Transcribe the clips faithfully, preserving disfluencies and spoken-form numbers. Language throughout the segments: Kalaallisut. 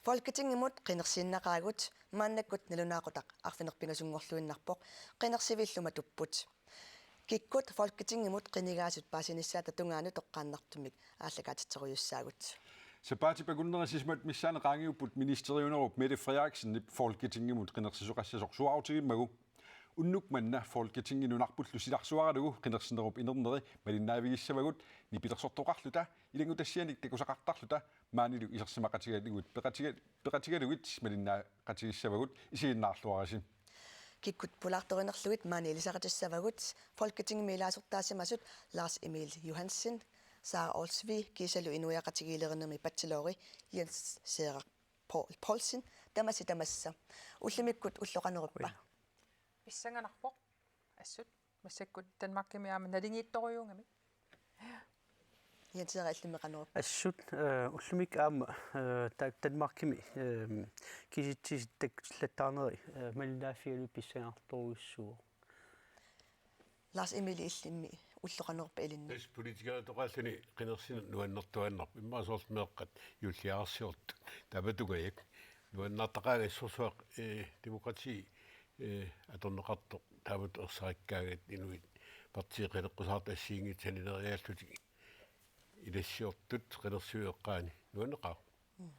Folketingimut qinersiinnaqaagut, maannakkut nalunaaqutaq arfineq-pingasunngorluinnarpoq, qinersiviillu matupput. Kikkut Folketingimut qinigaasut paasinissaata tungaanut toqqaannartumik aallakaatitserujussaagut. Sapaatip akunnera sisamat missaani qaangiupput ministeriunerup Mette Frederiksenip Folketingimut qinersisoqassasoq suaarutigimmagu. Unnuk manna Folketingi nunarpullu silarsuaralugu qinersinerup inerneri malinnaavigissavagut nipilersortoqarluta ilanngutassianik takusaqartarluta maanilu isersimaqatigalugit peqatiga-, peqatigalugit malinnaaqatigissavagut, isiginnaarluarisi. Kikkut pulaartorinerlugit maani ilisaqatissavagut Folketingimi ilaasortaasimasut Lars Emil Johansen, Sara Olsvig kiisalu inuiaqatigiilerinermi bachelori Jens Seerak Poul-, Poulsen, tamassi tamassa. Ullumikkut ulloq qanorippa? Pissanganarpoq. Assut. Massakkut Danmarkimi aamma naligiittorujuugami. Jens Erik, illimmi qanorippa? Assut, eh, ullumikkut aamma, eh, ta-, Danmarkimi, eh, kisitsisit takkutsillattaarneri, eh, malinnaaffigalugit pissanganartorujussuuvoq. Lars Emil, illimmi ulloq qanorippa ilinnut? Tassa politikeritoqaalluni qinersineq nuannertuaannarpoq. Immaqa soorlu meeqqat juulliararsiortut. Tamatungajak. Nuannaartaqaanga assorsuaq, eh, demokrati, eh, atorneqartoq. Taamatut ersarikkaangat inuit partiit qineqqusaartut assigiinngitsut sanineriaallutik. Ilassiortut qinersineq eqqaani. Nuanneqaaq. Mm.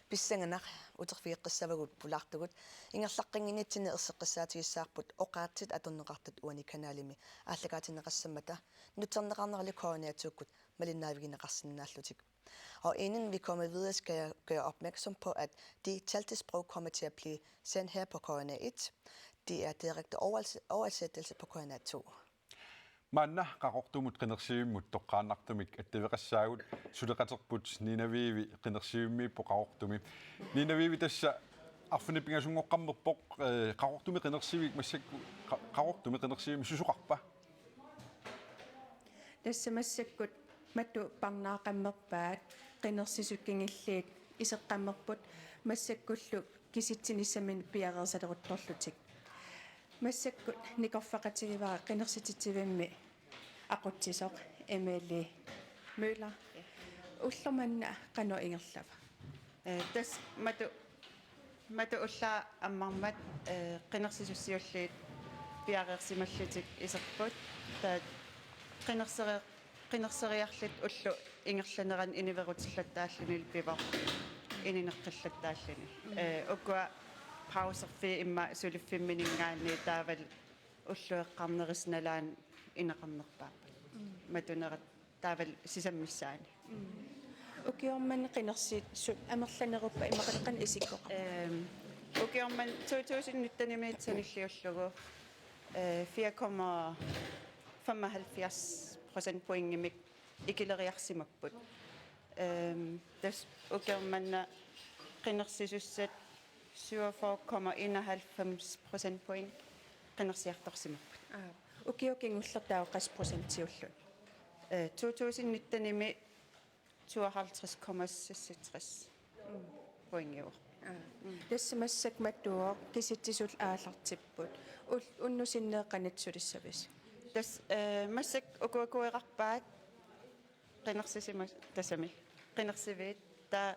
Pissanganaq, uterfigeqqissavagut pulaartugut, ingerlaqqinnginnitsinni erseqqissaatigissavarput oqaatsit atorneqartut uani kanalimi aallakaatinneqassammata, nutserneqarnerali K N R to-kkut malinnaavigineqarsinnaallutik. Og inden vi kommer videre, skal jeg gøre opmærksom på, at de talte sprog kommer til at blive sendt her på K N R et. Det er direkte overs-, oversættelse på K N R to. Maanna Qaqortumut qinersivimmut toqqaannartumik attaveqassaagut, suleqaterput Nina Vivi qinersivimmiippoq Qaqortumi. Nina Vivi, tassa arfineq-pingasunngoqqammerpoq, eh, Qaqortumi qinersivik massakkut, Qa-, Qaqortumi qinersivimmi susoqarpa? Tassa massakkut matu parnaaqammerpaat, qinersisut kingulliit iseqqammerput, massakkullu kisitsinissamik piareersaleruttorlutik. Massakkut nikorfaqatigivara qinersititsivimmi aqutsisoq Emilie Møller. Ulloq manna qanoq ingerlava? Eh, tassa matu, matu ullaaq ammarmat, eh, qinersisussiulliit piareersimallutik iserput. Taava qinersere-, qinerseriarluta ulloq ingerlanerani iniverutillattaalluni pivoq inineqqillattaalluni. Mm. Eh, ukua pauserfiit immaqa suliffimmininngaanniit taavalu ulloqeqqarnerisa nalaani ineqarnerpaappat. Mm. Matunerat taavalu sisammissaani. Mm. Ukioq manna qinersisut amerlaneruppat immaqa qanoq isikkoqarpa? Ehm, ukioq manna to tusind nittenimiit sanilliullugu, eh, fire komma femoghalvfjerds procentpointimik ikileriarsimapput. Ehm, tassa ukioq manna qinersisussat syvogfyrre komma enoghalvfems procentpoint qinersiartorsimapput. Aa, ukioq kingulleq taava qassit procentiulluni? Eh, to tusind nittenimi tooghalvtreds komma seksogtres pointiuvoq. Aa. Mm. Tassa massakkut matuoq kisitsisullu aallartipput. Ul-, unnuk sinneeq qanoq sulissavisi? Tassa, eh, massakkut ukua kuerarpaat qinersisimasut tassami. Qinersiviit. Taava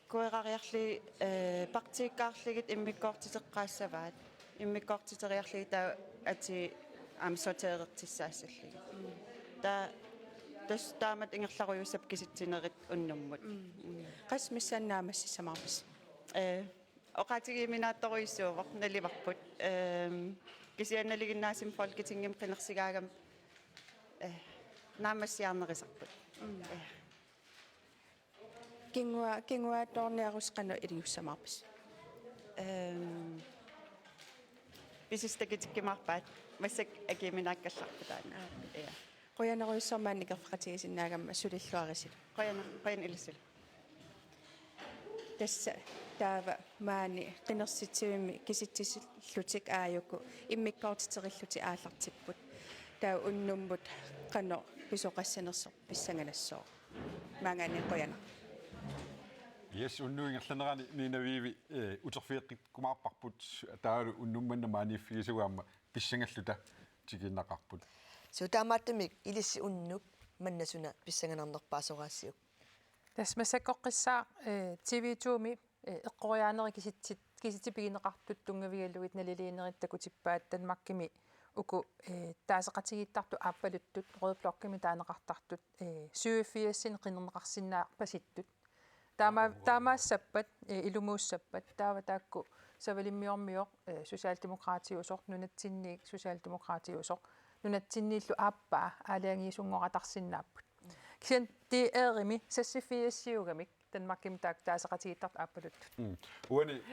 kuerariarlugit, eh, partiikkaarlugit immikkoortiteqqaassavaat. Immikkoortiteriarlugit taava atii aamma sorterertissaassallugit. Taava tassa taamatut ingerlarujussuupput kisitsinerit unnummut. Mm. Mm. Qassit missaanni naammassissamarpisi? Eh, oqaatigiuminaattorujussuuvoq, naluarput. Ehm, kisianni nalinginnaasumik Folketingimi qinersigaangama, eh, naammassiarnerisarput. Mm. Eh. Kingua-, kinguaattoorniarusi qanoq iliussamaarpisi? Ehm, pisistakitsikkimaarpaat, massakkut akiuminaakkallarput taanna. Aa. Ja. Qujanarujussuaq maani nikerfeqatigisinnaagama, sulilluarisilu. Qujan-, qujanaq ilissilu. Tassa taava maani qinersitsivimmi kisitsisillutik aajuku immikkoortiterillutik aallartipput. Taava unnummut qanoq pisoqassanersoq pissanganassooq. Maanngaanniit qujanaq. Yes, unnuk ingerlanerani Nina Vivi, eh, uterfigeqqikkumaarparput, taavalu unnuk manna maaniiffigisagut aamma pissangalluta tikiinnaqaarput. Suu, taamaattumik ilissi unnuk manna suna pissanganarnerpaasoraasiuk? Tassa massakkoqqissaaq, eh, T V to-mi Eh, eqqoriaanerit kisitsit, kisitsit pigineqartut tunngavigalugit naliliinerit takutippaat Danmarkimi uku, eh, taaseqatigiittartut aappaluttut, Rød Blokkimi taaneqartartut, eh, syvogfirsini qinerneqarsinnaarpasittut. Taama-, taamaassappat, eh, ilumuussappat, taava taakku Savalimmiormiut, eh, Socialdemokratiusoq, nunatsinniit Socialdemokratiusoq, nunatsinniillu aappaa aalajangiisunngoratarsinnaapput. Kisianni D R-imi seksogfirsiugamik Danmarkimi taakku taaseqatigiittartut aappaluttut. Mm. Uani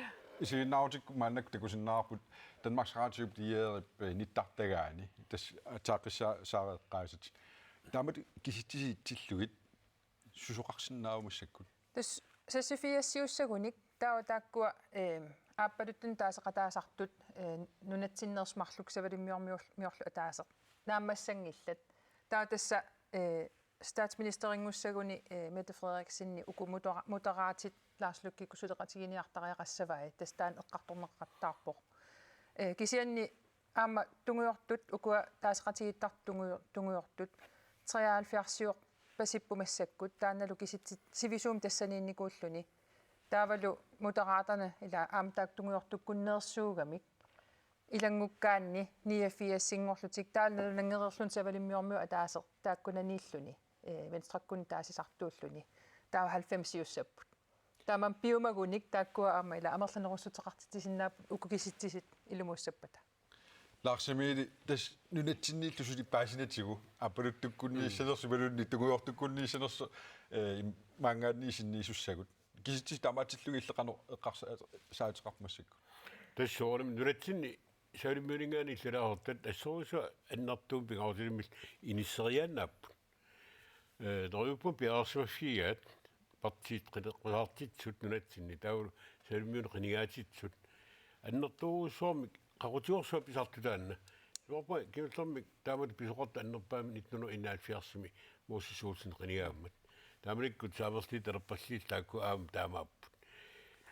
isiginnaarutit maannakkut takusinnaavarput Danmarks Radiop D R-ip, eh, nittartagaani. Tassa aatsaaqqissaa-, saareqqaasat. Taamatut kisitsisit itsillugit susoqarsinnaavoq massakkut. Tassa seksogfirsiussagunik taava taakkua, eh, aappaluttunik taaseqataasartut, eh, nunatsinneersut marluk Savalimmiormiul-, miorlu ataaseq naammassanngillat. Taava tassa, eh, statsministerinngussagunik, eh, Mette Frederiksenip uku modera-, Moderatit Lars Løkke Rasmussen suleqatiginiartariaqassavai, tassa taanna eqqartorneqaqattaarpoq. Eh, kisianni aamma tungujortut, ukua taaseqatigiittartut tungujo-, tungujortut, treoghalvfjerdsiorpasipput massakkut, taannalu kisitsit sivisuumik tassaniinnikuulluni. Taavalu Moderaterne ila aamma taakku tungujortukkunneersuugamik. Ilanngukkaanni niogfirsinngorlutik, taava nalunanngereerluni Savalimmiormiut ataaseq taakkunaniilluni, eh, Venstrekkunni taasisartuulluni. Taava halvfemsiussapput. Taamaammat piumagunik taakkua aamma ila amerlanerussuteqartitsisinnaapput uku kisitsisit ilumuussappata. Lars Emil, tassa nunatsinniillu suli paasinatigu, aappaluttukkunniissanersoq imaluunniit tungujortukkunniissanersoq, eh, maanngaanniit sinniisussagut. Kisitsisit taamaatillugillu qanoq eqqarsa-, saateqarpit massakkut? Tassa soorunami nunatsinni Savalimmiuninngaanniit ilaasortat assorsuaq annertuumik pingaarutilik inisseriaannaapput. Eh, neriuppunga piareersimaffigigaat partiit qineqqusaartitsisut nunatsinni, taavalu Savalimmiunut qinigaatitsisut. Annertoorujussuarmik qaqutigoorsuaq pisartoq taanna. Imaappoq kingullermik taamatut pisoqartoq annerpaamik nitten hundrede enoghalvfjerdsimi Moses Olsen qinigaammat. Taamanikkut saamerliit talerpalliit taakku aamma taamaapput.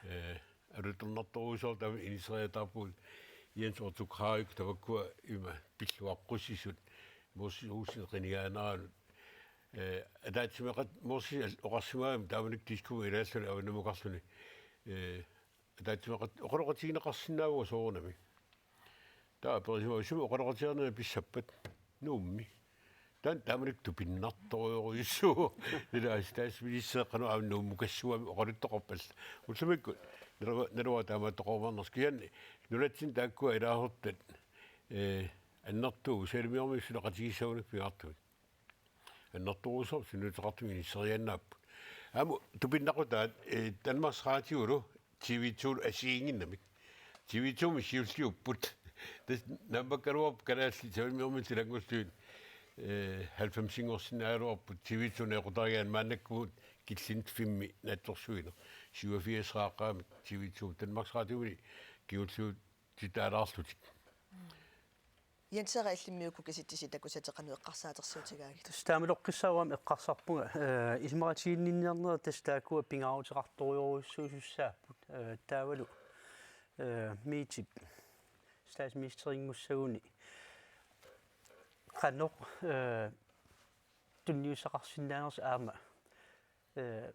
Eh, alutornartorujussuarmik taama inisseriataarpugut, Jens Otto Krag tamakkua ima pilluaqqusisut Moses Olsen qinigaaneranut. Eh, ataatsimeeqat Moses al-, oqarsimagami taamanikkut diskumi ilaalluni avannamukarluni. Eh, ataatsimeeqat oqaloqatigineqarsinnaavunga soorunami. Taava aperisimavunga sumi oqaloqatigiinnermi pissappat? Nuummi. Taanna taamanikkut tupinnartorujorujussuuvoq. Ila statsministeri qanoq aamma Nuummukassuami oqaluttoqarpat. Ullumikkut nalu-, naluara taamaattoqarumaarnersoq, kisianni nunatsinni taakkua ilaasortat, eh, annertuut Savalimmiormiut suleqatigissagunik pingaartumik. Annertoorujussuarmik sunniuteqartumik inisseriaannaapput. Aamma tupinnaqutaat, eh, Danmarks Radiolu T V to assigiinnginnamik. T V to-mi siulliupput. Tassa naammakkaluarput kalaallit Savalimmiormiut ilanngullugit, eh, halvfemsinngorsinnaagaluarput T V to nequtarigaan maannakkumut killinnerfimmi naatsorsuineq. Syvogfirs aaqqaamik T V to Danmarks Radiomi kingulliuttitaalaarlutik. Jens Erik, illimmi uku kisitsisit takusatit qanoq eqqarsaatersuutigaagit? Tassa taamatoqqissaarami eqqarsarpunga, eh, isumaqatiginninniarnerit tassa taakkua pingaaruteqartorujorujussuusussaapput, eh, taavalu, eh, Mettep statsministerinngussagunik qanoq, eh, tunniussaqarsinnaanersoq aamma, eh,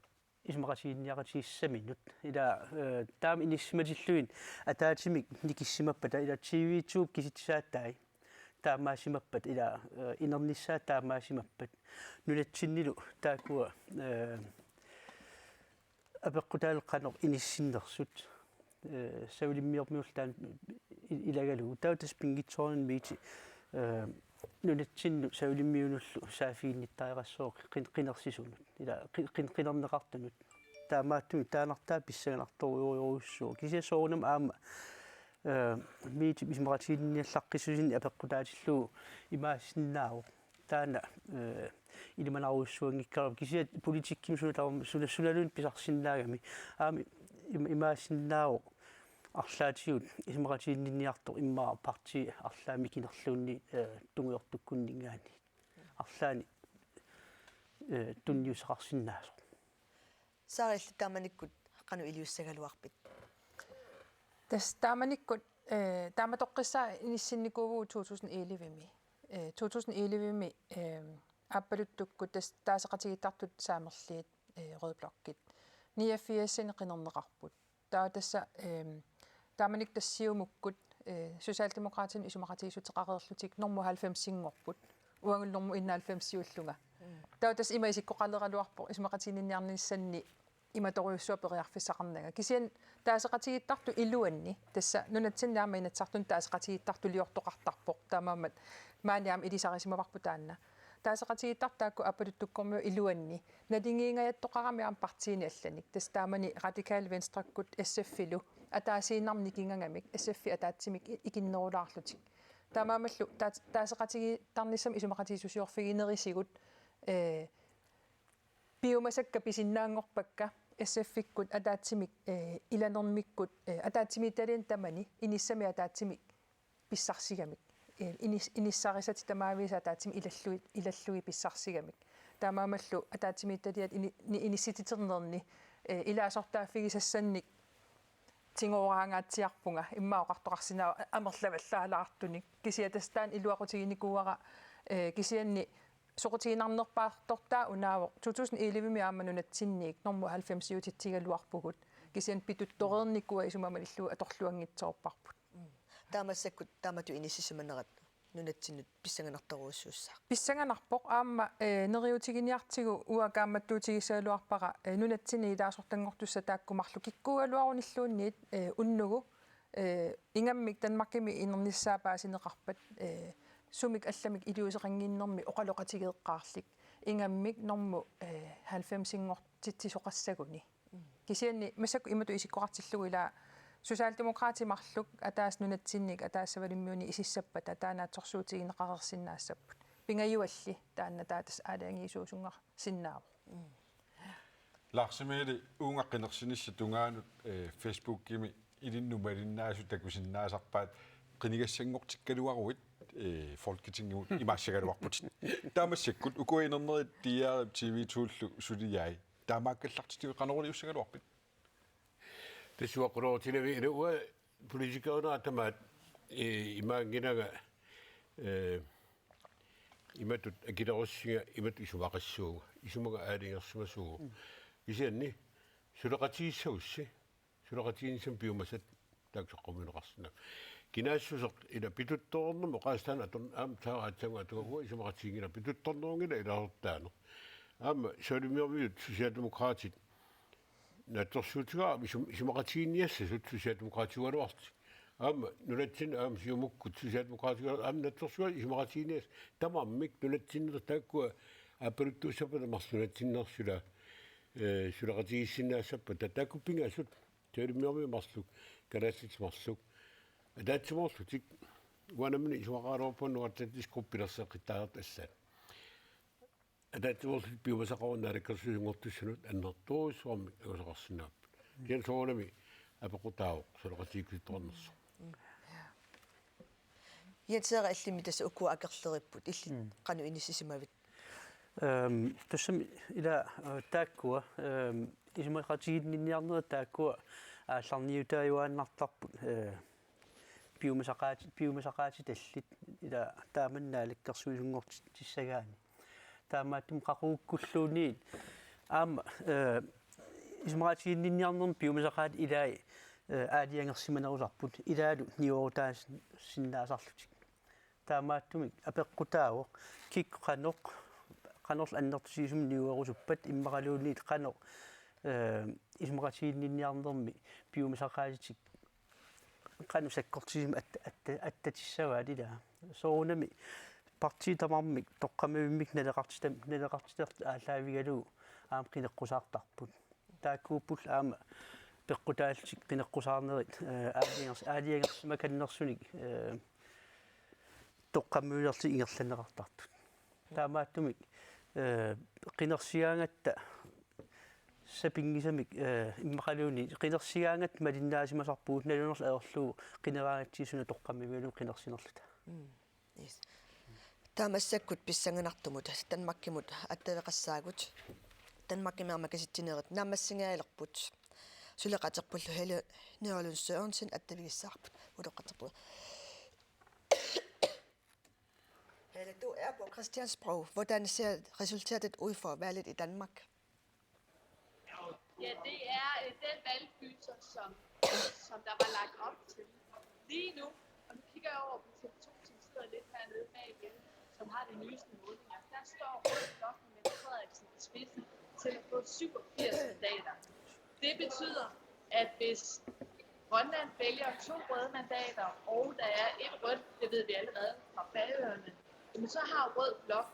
isumaqatiginninniaqatigissaminut. Ila, eh, taama inissimatillugit ataatsimik nikissimappata, ila T V to kisitsisaataat taamaasimappata, ila, eh, inernissaat taamaasimappata. Nunatsinnilu taakkua, eh, apeqqutaallu qanoq inissinnersut, eh, Savalimmiormiullu taanna i-, ilagalugu. Taava tassa pinngitsoorani Mette, eh, nunatsinnut Savalimmiunullu saaffiginnittariaqassaaq qin-, qinersisunut. Ila qi-, qin-, qinerneqartunut. Taamaattumik taannartaa pissanganartorujorujussuuvoq. Kisianni soorunami aamma, eh, Mettep isumaqatiginninniallaqqissusinik apeqqutaatillugu imaassinnaavoq. Taanna, eh, ilimanarujussuanngikkaluarpoq, kisianni politikkimi suna tamarmi, suna, sunaluunniit pisarsinnaagami. Aamma im-, imaassinnaavoq arlaatigut isumaqatiginninniartoq immaqa partii arlaannik mikinerluunniit, eh, tungujortukkunninngaanniit. Arlaannik, eh, tunniussaqarsinnaasoq. Sara, illit taamanikkut qanoq iliussagaluarpit? Tassa taamanikkut, eh, taamatoqqissaaq inissinnikuuvugut to tusind elleve-mi. Eh, to tusind elleve-mi, eh, aappaluttukkut tassa taaseqatigiittartut saamerliit, eh, Rød Blokkit. Niogfirsini qinerneqarput. Taava tassa, ehm, taamanikkut tassa Siumukkut, eh, Socialdemokratinik isumaqatigiissuteqareerlutik normu halvfemsinngorput. Uangalu normu enoghalvfemsiullunga. Taava tassa ima isikkoqaleraluarpoq isumaqatiginninniarnissanni imatorujussuaq periarfissaqarnanga. Kisianni taaseqatigiittartut iluanni, tassa nunatsinni aamma Inatsisartuni taaseqatigiittartuliortoqartarpoq, taamaammat maani aamma ilisarisimavarput taanna. Taaseqatigiittartut taakku appaluttukkormiut iluanni naligiingajattoqarami aamma partiini allanik. Tassa taamani Radikale Venstrekkut S F-ilu ataasiinnarmik nikingagamik, S F-i ataatsimik i-, ikinnerulaarlutik. Taamaammallu taas-, taaseqatigiittarnissamik isumaqatigiissusiorfiginerisigut, eh, piumasakka pisinnaanngorpakka S F-ikkut ataatsimik, eh, ilanermikkut, eh, ataatsimiititaliani tamani inissamik ataatsimik pissarsigamik. Eh, inis-, inissarisatik tamaavisa ataatsimik ilallugit, ilallugit pissarsigamik. Taamaammallu ataatsimiititaliat ini-, ni-, inissititernerni, eh, ilaasortaaffigisassannik tigooraangaatsiarpunga, immaqa oqartoqarsinnaavoq amerlavallaalaartunik. Kisianni tassa taanna iluaqutiginikuuara, eh, kisianni soqutiginarnerpaartortaa unaavoq to tusind elleve-mi aamma nunatsinniit normu halvfemsiutitsigaluarpugut. Kisianni pituttoreernikuua isumaga malillugu atorluanngitsoorparput. Taamaasakkut taamatut inissisimanerat nunatsinnut pissanganartorujussuussaaq. Pissanganarpoq aamma, eh, neriuutiginiartigu uanga kaammattuutigissagaluarpara, eh, nunatsinni ilaasortanngortussat taakku marluk kikkuugaluarunilluunniit, eh, unnugu, eh, ingammik Danmarkimi inernissaa paasineqarpat, eh, sumik allamik iliuuseqannginnermik oqaloqatigeeqqaarlik. Ingammik normu, eh, halvfemsinngortitsisoqassaguni. Kisianni massakkut imatut isikkoqartillugu ila Socialdemokraatit marluk ataaseq nunatsinnik ataaseq Savalimmiuni isissappata taanna naatsorsuutigineqareersinnaassapput. Pingajualli taanna taava tassa aalajangiisuusunngarsinnaavoq. Lars Emil, uunga qinersinissap tungaanut, eh, Facebookimi ilinnut malinnaasut takusinnaasarpaat qinigassanngortikkaluaruit, eh, Folketingimut imaassagaluarputit. Taava massakkut uku inernerit D R M T V to-llu suliai. Taamaakkallartitut qanoq iliussagaluarpit? Tassa uaqquloorutilami ila uanga politikerinera tamaat, eh, imaanngilanga, eh, imatut akilerussinga, imatut isumaqassuunga, isumaga aalajangersimasuuvoq. Mm. Kisianni suleqatigissagussi, suleqatigiinnissamut piumasat taakku saqqummiunneqarsinnaavoq. Kinaassuseq ila pituttoreernermik oqaaseq taanna atorn-, aamma taava aatsaannguaq atugakkit isumaqatigiinngilanga, pituttornerunngilaq ilaasortaaneq. Aamma Savalimmiormiut Socialdemokraatit naatsorsuutigaara isum-, isumaqatigiinniassasut Socialdemokraatigugaluarlutik. Aamma nunatsinni aamma Siumukkut Socialdemokraatigugaluarlutik aamma naatsorsuutigaara isumaqatigiinniassasut tamarmik nunatsinni taakkua appaluttuussappata marluk nunatsinneersut ila, eh, suleqatigiissinnaassappata taakku pingasut Savalimmiormiut marluk, kalaallit marluk. Ataatsimoorlutik uanga nammineq isumaqaraluarpunga nunatta ataatsip gruppilerseqqittaartut assaat. Ataatsimoorlutik piumasaqaruit naalakkersuisunngortussanut annertoorujussuarmik angusaqarsinnaapput. Kisianni soorunami apeqqutaavoq suleqatigiikkusuttoqarnersoq. Jens Erik, illimmi tassa ukua akerleripput, illit Mm. qanoq inissisimavit? Ehm, tassami ila, eh, taakkua, ehm, isumaqatiginninniarnerit taakkua aallarniutaajuaannartarput, eh, piumasaqaati-, piumasaqaatitallit ila taamani naalakkersuisunngortitsissagaanni. Taamaattumik qaqugukkulluunniit aamma, eh, isumaqatiginninniarnermi piumasaqaatit ilai, eh, aalajangersimanerusarput ilaalu niuerutaasinnaasarlutik. Taamaattumik apeqqutaavoq kikkut qanoq, qanorlu annertutigisumik niuerusuppat immaqaluunniit qanoq, eh, isumaqatiginninniarnermi piumasaqaatitik qanoq sakkortutigisumik at-, at-, attatissavaat ilaa. Soorunami partiit tamarmik toqqammavimmik naleqartitam-, naleqartitartut aallaavigalugu aamma qineqqusaartarput. Taakkuupput aamma peqqutaallutik qineqqusaarnerit, eh, aalajangers-, aalajangersimakannersunik, eh, toqqammavilerlutik ingerlanneqartartut. Taamaattumik, eh, qinersigaangatta sapinngisamik, eh, immaqaluunniit qinersigaangatta malinnaasimasarpugut nalunerlu ajorlugu qineraangatsigit suna toqqammavigalugu qinersinerluta. Mm. Yes. Taava massakkut pissanganartumut Danmarkimut attaveqassaagut. Danmarkimi aamma kasitsinerit naammassingaalerput. Suleqaterpullu Helle Nørlund Sørensen attavigissavarput. Utoqqaterput. Helle, du er på Christiansborg. Hvordan ser resultatet ud for valget i Danmark? Ja, det er øh, den valgfryser, som, som der var lagt op til. Lige nu, og nu kigger jeg over på T V to, som sidder lidt hernede bagved, som har de nyeste målinger. Der står Rød Blok med Mette Frederiksen i spidsen til at få syvogfirs mandater. Det betyder, at hvis Grønland vælger to røde mandater, og der er et rødt, det ved vi allerede fra Færøerne, jamen så har Rød Blok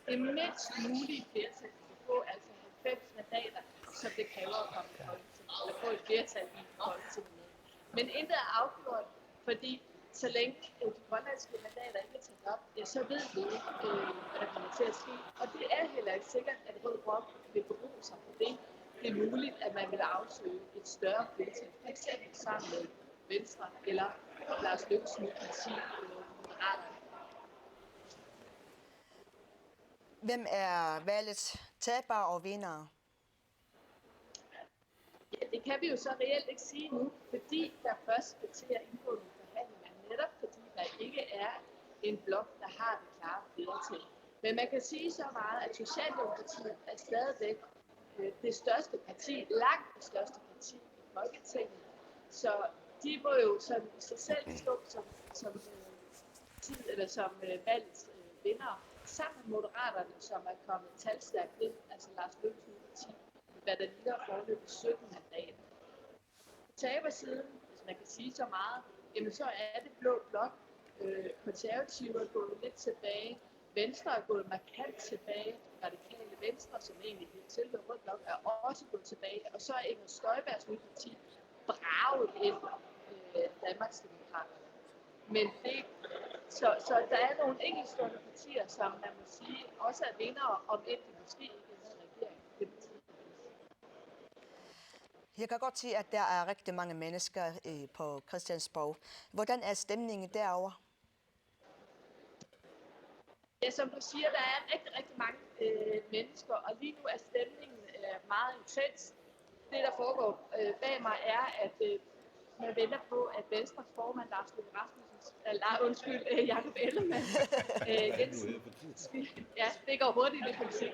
det mindst mulige flertal, de kan få, altså halvfems mandater, som det kræver at komme i Folketinget, eller få et flertal i Folketinget med. Men intet er afgjort, fordi så længe øh, de grønlandske mandater ikke er talt op, ja, så ved vi ikke, øh, hvad der kommer til at ske. Og det er heller ikke sikkert, at Rød Blok vil bero sig på det. Det er muligt, at man vil afsøge et større flertal, for eksempel sammen med Venstre eller Lars Løkke Rasmussens parti, øh, Moderaterne. Hvem er valgets tabere og vindere? Ja, det kan vi jo så reelt ikke sige nu, fordi der først skal til at indgå nogle forhandlinger, netop fordi der ikke er en blok, der har det klare flertal. Men man kan sige så meget, at Socialdemokratiet er stadigvæk øh, det største parti, langt det største parti i Folketinget. Så de må jo sådan i sig selv stå som, som, øh, tid, eller som øh, valgets øh, vinder, sammen med Moderaterne, som er kommet talstærkt ind, altså Lars Løkkes nye parti, hvad der ligger forløbet sytten mandater. På tabersiden, hvis man kan sige så meget, jamen så er det blå blok. Øh, Konservative er gået lidt tilbage. Venstre er gået markant tilbage. Radikale Venstre, som egentlig tilhører Rød Blok, er også gået tilbage. Og så er Inger Støjbergs nye parti braget ind, øh, Danmarksdemokraterne. Men det, så, så der er nogle enkeltstående partier, som man må sige også er vindere, om end de måske ikke er med i regering. Det betyder Jeg kan godt se, at der er rigtig mange mennesker øh, på Christiansborg. Hvordan er stemningen derovre? Ja, som du siger, der er rigtig, rigtig mange øh, mennesker, og lige nu er stemningen øh, meget intens. Det, der foregår øh, bag mig, er, at øh, man venter på, at Venstres formand, Lars Løkke Rasmussen, eller undskyld, øh, Jakob Ellemann øh, Jensen, ja, det går hurtigt i politik.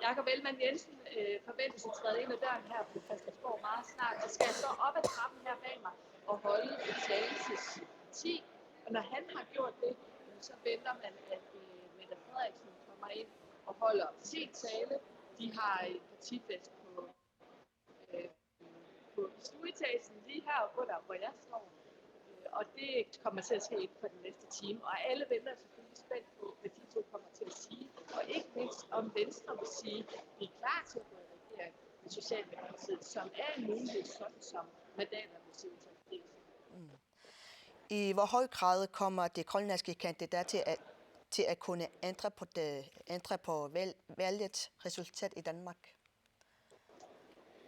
Jakob Ellemann Jensen øh, forventes at træde ind ad døren her på Christiansborg meget snart, og skal så op ad trappen her bag mig og holde en tale til sit parti. Og når han har gjort det, så venter man, at øh, Mette Frederiksen kommer ind og holder sin tale. De har en partifest på, øh, på stueetagen lige her under, hvor jeg står. Øh, Og det kommer til at ske inden for den næste time. Og alle venter selvfølgelig spændt på, hvad de to kommer til at sige. Og ikke mindst, om Venstre vil sige, at vi er klar til at gå i regering med Socialdemokratiet, som er en mulighed, sådan som mandaterne ser ud til at fordele sig. I hvor høj grad kommer de grønlandske kandidater til at, til at kunne ændre på, det, ændre på valg, valgets resultat i Danmark?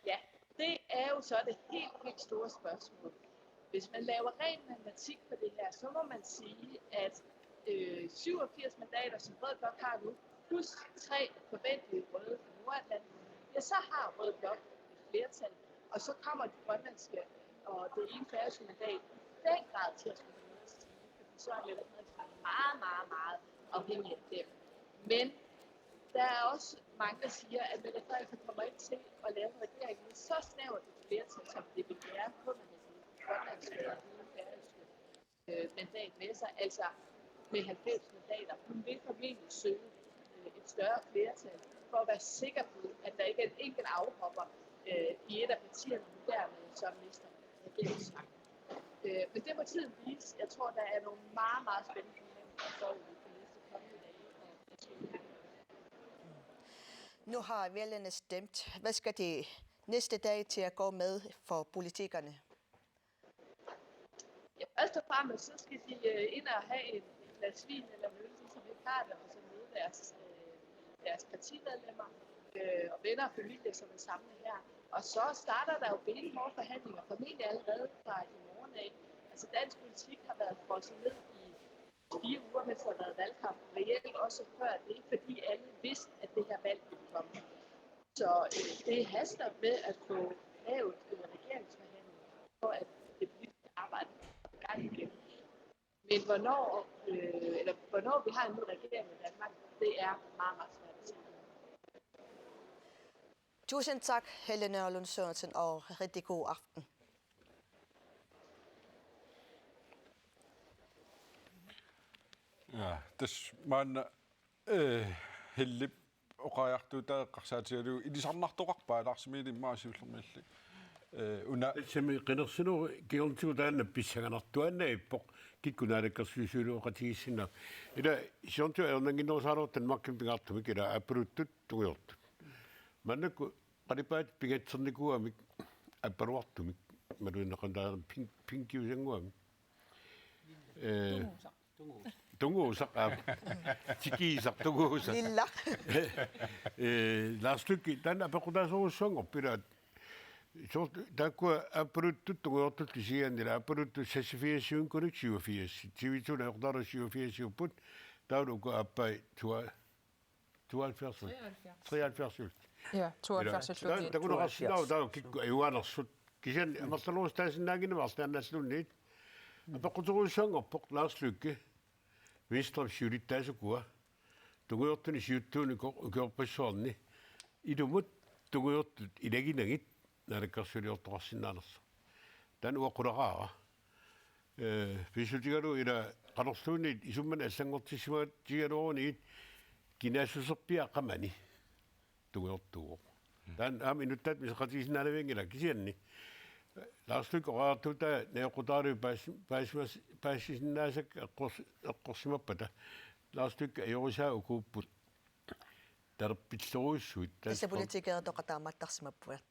Ja, det er jo så det helt, helt store spørgsmål. Hvis man laver ren matematik på det her, så må man sige, at øh, syvogfirs mandater, som Rød Blok har nu, plus tre forventelige røde fra Nordatlanten, ja, så har Rød Blok et flertal, og så kommer de grønlandske og det ene færøske mandat i den grad til at spille noget at sige, fordi så er Mette Frederiksen meget, meget, meget afhængig af dem. Men der er også mange, der siger, at Mette Frederiksen kommer ikke til at lave en regering med så snævert et flertal, som det vil være, kun at have de grønlandske og de færøske øh, mandat med sig, altså med halvfems mandater. Hun vil formentlig søge øh, et større flertal, for at være sikker på, at der ikke er en enkelt afhopper øh, i et af partierne, dermed så mister regeringsmagten. Øh, men det må tiden vise. Jeg tror, der er nogle meget, meget spændende forhandlinger, der står i de næste kommende dage. Nu har vælgerne stemt. Hvad skal de næste dage til at gå med for politikerne? Ja, først og fremmest så skal de øh, ind og have en, en glas vin eller en øl, de som ikke har det, og så møde deres, øh, deres partimedlemmer øh, og venner og familie, som er samlet her. Og så starter der jo benhårde forhandlinger, formentlig allerede fra i morgen af. Altså dansk politik har været frosset ned i fire uger, mens der har været valgkamp, reelt også før det, fordi alle vidste, at det her valg ville komme. Så øh, det haster med at få lavet øh, regeringsforhandlinger, for at det politiske arbejde kommer i gang igen. Men hvornår, øh, eller hvornår vi har en ny regering i Danmark, det er meget, meget svært at sige. Tusind tak, Helene Lund Sørensen, og rigtig god aften. Ja, tassa maanna, eh, Hellip oqariartuutaa eqqarsaatigalugu ilisarnartoqarpa Lars Emil immaqa siullermilli. Eh, una Tassami qinersinerup kingornatigut taanna pissanganartuaannavippoq kikkut naalakkersuisuuleqatigiissinnaapput. Ila siornatigut ajornannginnerusaraluartoq Danmarkimi pingaartumik ila aappaluttut tungujortut. Maannakkut qalipaatit pingatsernikuugamik aappaluartumik, imaluunniit qantaarami pin-, pinkiusannguamik. Eh, tunguusaq. Tunguusaq, aap. Tikiisaq, tunguusaq. Lilla. Eh, Lars Løkke, taanna apeqqutaasorujussuanngorpoq ila. Soorlu taakkua aappaluttut tungujortut kisianni ila aappaluttut seksogfirsiunnikuunik syvogfirs. T V to-mi ajortaalu syvogfirsiupput. Taavalu uku aappai tua-, tooghalvfjerds. Treoghalvfjerds. Treoghalvfjerds. Ja, tooghalvfjerds. Ila, ta-, takuneqarsinnaavoq taava kikkut ajugaannersut. Kisianni amerlanerusut taasinnaannginnami arlaannaalluunniit. Apeqquterujussuanngorpoq Lars Løkke Venstrep siulittaasukua. Tungujortunik siuttuunik uko-, ukiorpassuarni. Ilumut tungujortut ilaginagit naalakkersuiliortoqarsinnaanersoq. Taanna uanga qularaara. Eh, pissutigalugu ila qanorluunniit isumanni allanngortissimatigaluarunigit kinaassuserpiaq qamani tungujortuuvoq. Taanna aamma inuttaat isertitsisinnaavianngilaq kisianni. Lars Løkke oqariartuutaa najoqqutaalu paas-, paasimas-, paasisinnaasakka eqqors-, eqqorsimappata. Lars Løkke ajorisaa ukuupput talerpillorujussuit. Tassa politikeritut oqaatigineqartarsimappugut.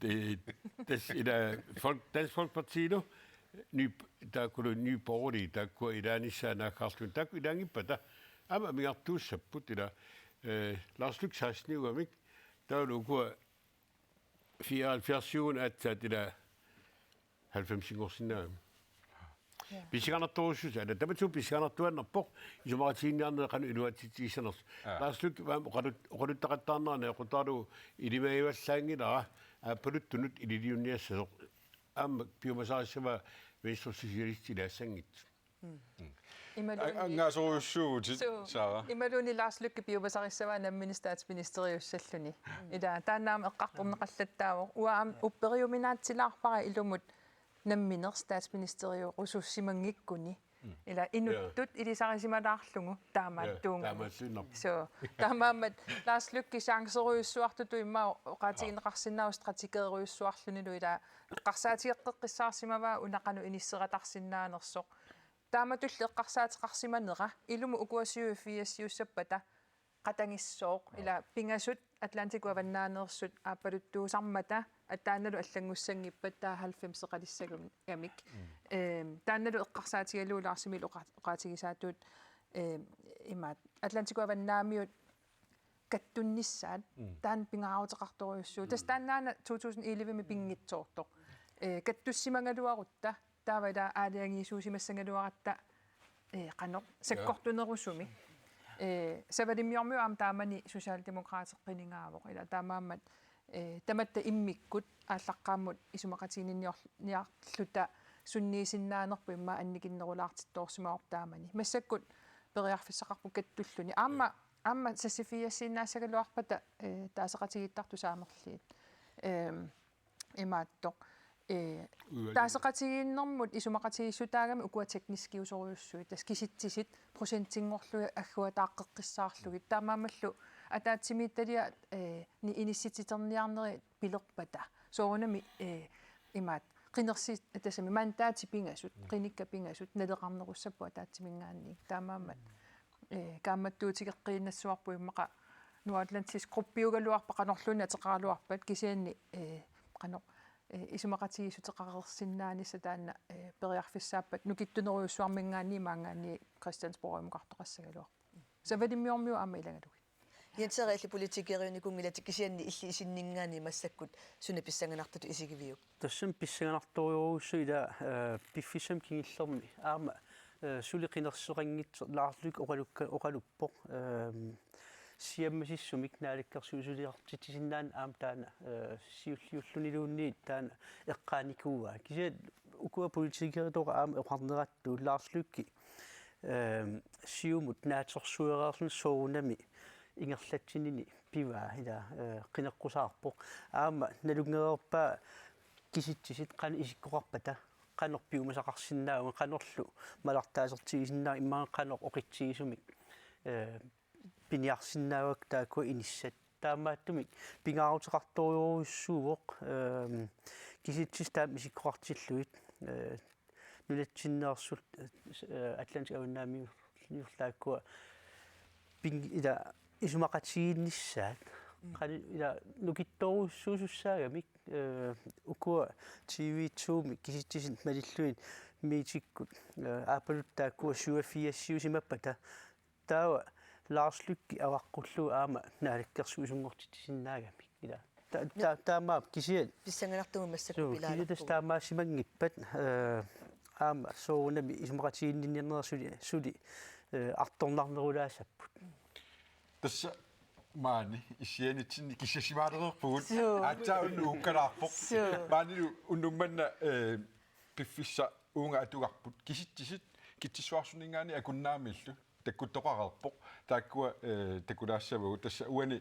Det, tassa ila Folk-, Dansk Folkepartilu, Ny-, taakkulu Nye Borgerlige, taakkua ilaanissaat naaggaarlugit, taakku ilaanngippata, aamma amigartuussapput ila, eh, Lars Løkke seksten-iugamik, taavalu ukua fireoghalvfjerds-iugunut aatsaat ila halvfemsinngorsinnaagami. Ja. Pissanganartorujussuusoq, ila tamatuma pissanganartuaannarpoq, isumaqatigiinniarnerit qanoq iluatsitsissanersut. Ja. Lars Løkke, aamma oqalut-, oqaluttaqattaarnera najoqqutaalu ilimagivallaanngilara, aappaluttunut ililiunniassasoq. Aamma piumasarissavaa Venstre Socialistit ilaassanngitsut. Mm. Mm. Imaluunniit A-, angaasorujussuuvutit, Suu, Sara. Imaluunniit Lars Løkke piumasarissavaa nammineq statsministeriussalluni. Mm. Ila, taanna aamma eqqartorneqallattaavoq. Uanga aamma upperiuminaatsilaarpara ilumut nammineq statsministeriurusussimanngikkuni. Mm. Ila, ja, inuttut ilisarisimalaarlugu taamaattuugami. Ja, taamaattuinnarpoq. Suu, taamaammat Lars Løkke chancerujussuartutut immaqa oqaatigineqarsinnaavoq strategerujussuarlunilu ila eqqarsaatigeqqissaarsimavaa una qanoq inissereersinnaanersoq. Taamatulli eqqarsaateqarsimanera, ilumut ukua syvogfirs-iussappata, qatangissooq, ila pingasut Atlantikup avannaaneersut aappaluttuusarmata, taannalu allanngussanngippata halvfemseqalissagamik. Mm. Ehm, taannalu eqqarsaatigalugu Lars Emil oqa-, oqaatigisaatut, ehm, imaat, Atlantikup avannaamiut kattunnissaat, mm, taanna pingaaruteqartorujussuuvoq. Tassa, mm, taannaana to tusind elleve-mi pinngitsoortoq. Eh, kattussimagaluarutta, taava ila aalajangiisuusimassagaluaratta, eh, qanoq, ja, sakkortunerusumik. Eh, Savalimmiormiut aamma taamani Socialdemokraatit qinigaavoq. Ila taamaammat, eh, tamatta immikkut aallaqqaammut isumaqatiginninnior-, niarluta sunniisinnaanerput immaqa annikinnerulaartittoorsimavoq taamani. Massakkut periarfissaqarpoq kattulluni. Aamma, ja, aamma seksogfirsiinnaassagaluarpata, eh, taaseqatigiittartut saamerliit. Ehm, imaattoq. Eh, uivalu. Taaseqatigiinnermut isumaqatigiissutaagami ukua tekniskiusorujussuit. Tassa kisitsisit procentinngorlugit agguataaqqeqqissaarlugit. Taamaammallu ataatsimiititaliat, eh, ni inissititerniarnerit pilerpata. Soorunami, eh, imaat, qinersi-, tassami mandaatit pingasut, mm, qinikkat pingasut, naleqarnerussapput ataatsimiingaanniit. Taamaammat, eh, kaammattuutigeqqiinnassavarput immaqa nordatlantisk gruppiugaluarpat qanorluunniit ateqaraluarpat kisianni, eh, qanoq, eh, isumaqatigiissuteqareersinnaanissaq taanna, eh, periarfissaappat nukittunerujussuarmiingaanniit maanngaanniit Christiansborgimukartoqassagaluarpoq. Savalimmiormiut aamma ilagalugit. Jens Erik, illit politikeriunikunngilaq kisianni illit isinninngaanniit massakkut suna pissanganartutut isigiviuk? Tassami pissanganartorujussuuvoq ila, eh, piffissami kingullermi. Aamma, eh, suli qinerseqanngitsoq Lars Løkke oqalukka-, oqaluppoq. Ehm, siammasissumik naalakkersuisuliortitsisinnaaneq aamma taanna, eh, siulliulluniluunniit taanna eqqaanikuuaa. Kisianni ukua politikeritut aamma oqarnerattut Lars Løkke, ehm, Siumut naatsorsuereerluni soorunami ingerlatsinini pivaa ila, eh, qineqqusaarpoq. Aamma nalunngereerpaa kisitsisit qanoq isikkoqarpata, qanoq piumasaqarsinnaavunga, qanorlu malartaasertigisinnaavunga, immaqa qanoq oqitsigisumik, eh, piniarsinnaavakka taakkua inissat. Taamaattumik pingaaruteqartorujussuuvoq, ehm, kisitsisit taama isikkoqartillugit, eh, nunatsinneersut, eh, Atlantic Avannaamiut taakkua ping-, ila isumaqatigiinnissaat. Mm. Qali-, ila nukittorujussuusussaagamik, eh, ukua T V to-mi kisitsisit malillugit Miitikkut, eh, aappaluttut taakkua syvogfirsiusimappata. Taava Lars Løkke avaqqullugu aamma naalakkersuisunngortitsisinnaagamik. Ila. Ta-, ta-, taamaappoq kisianni. Pissanganartumik massakkut. Suu, kisianni tassa pilaalerpugut. Taamaasimanngippat, eh, aamma soorunami isumaqatiginninniarnerat suli, suli, eh, artornarnerulaassapput. Tassa maani issianitsinni kissasimaareerpugut. Suu. Aatsaat unnuk uukkalaarpoq. Suu. Maanilu unnuk manna, eh, piffissaq uunga atugarput. Kisitsisit Kitsissuarsunninngaanniit Akunnaamiillu takkuttoqareerpoq. Taakkua, eh, takulaassavagut. Tassa uani,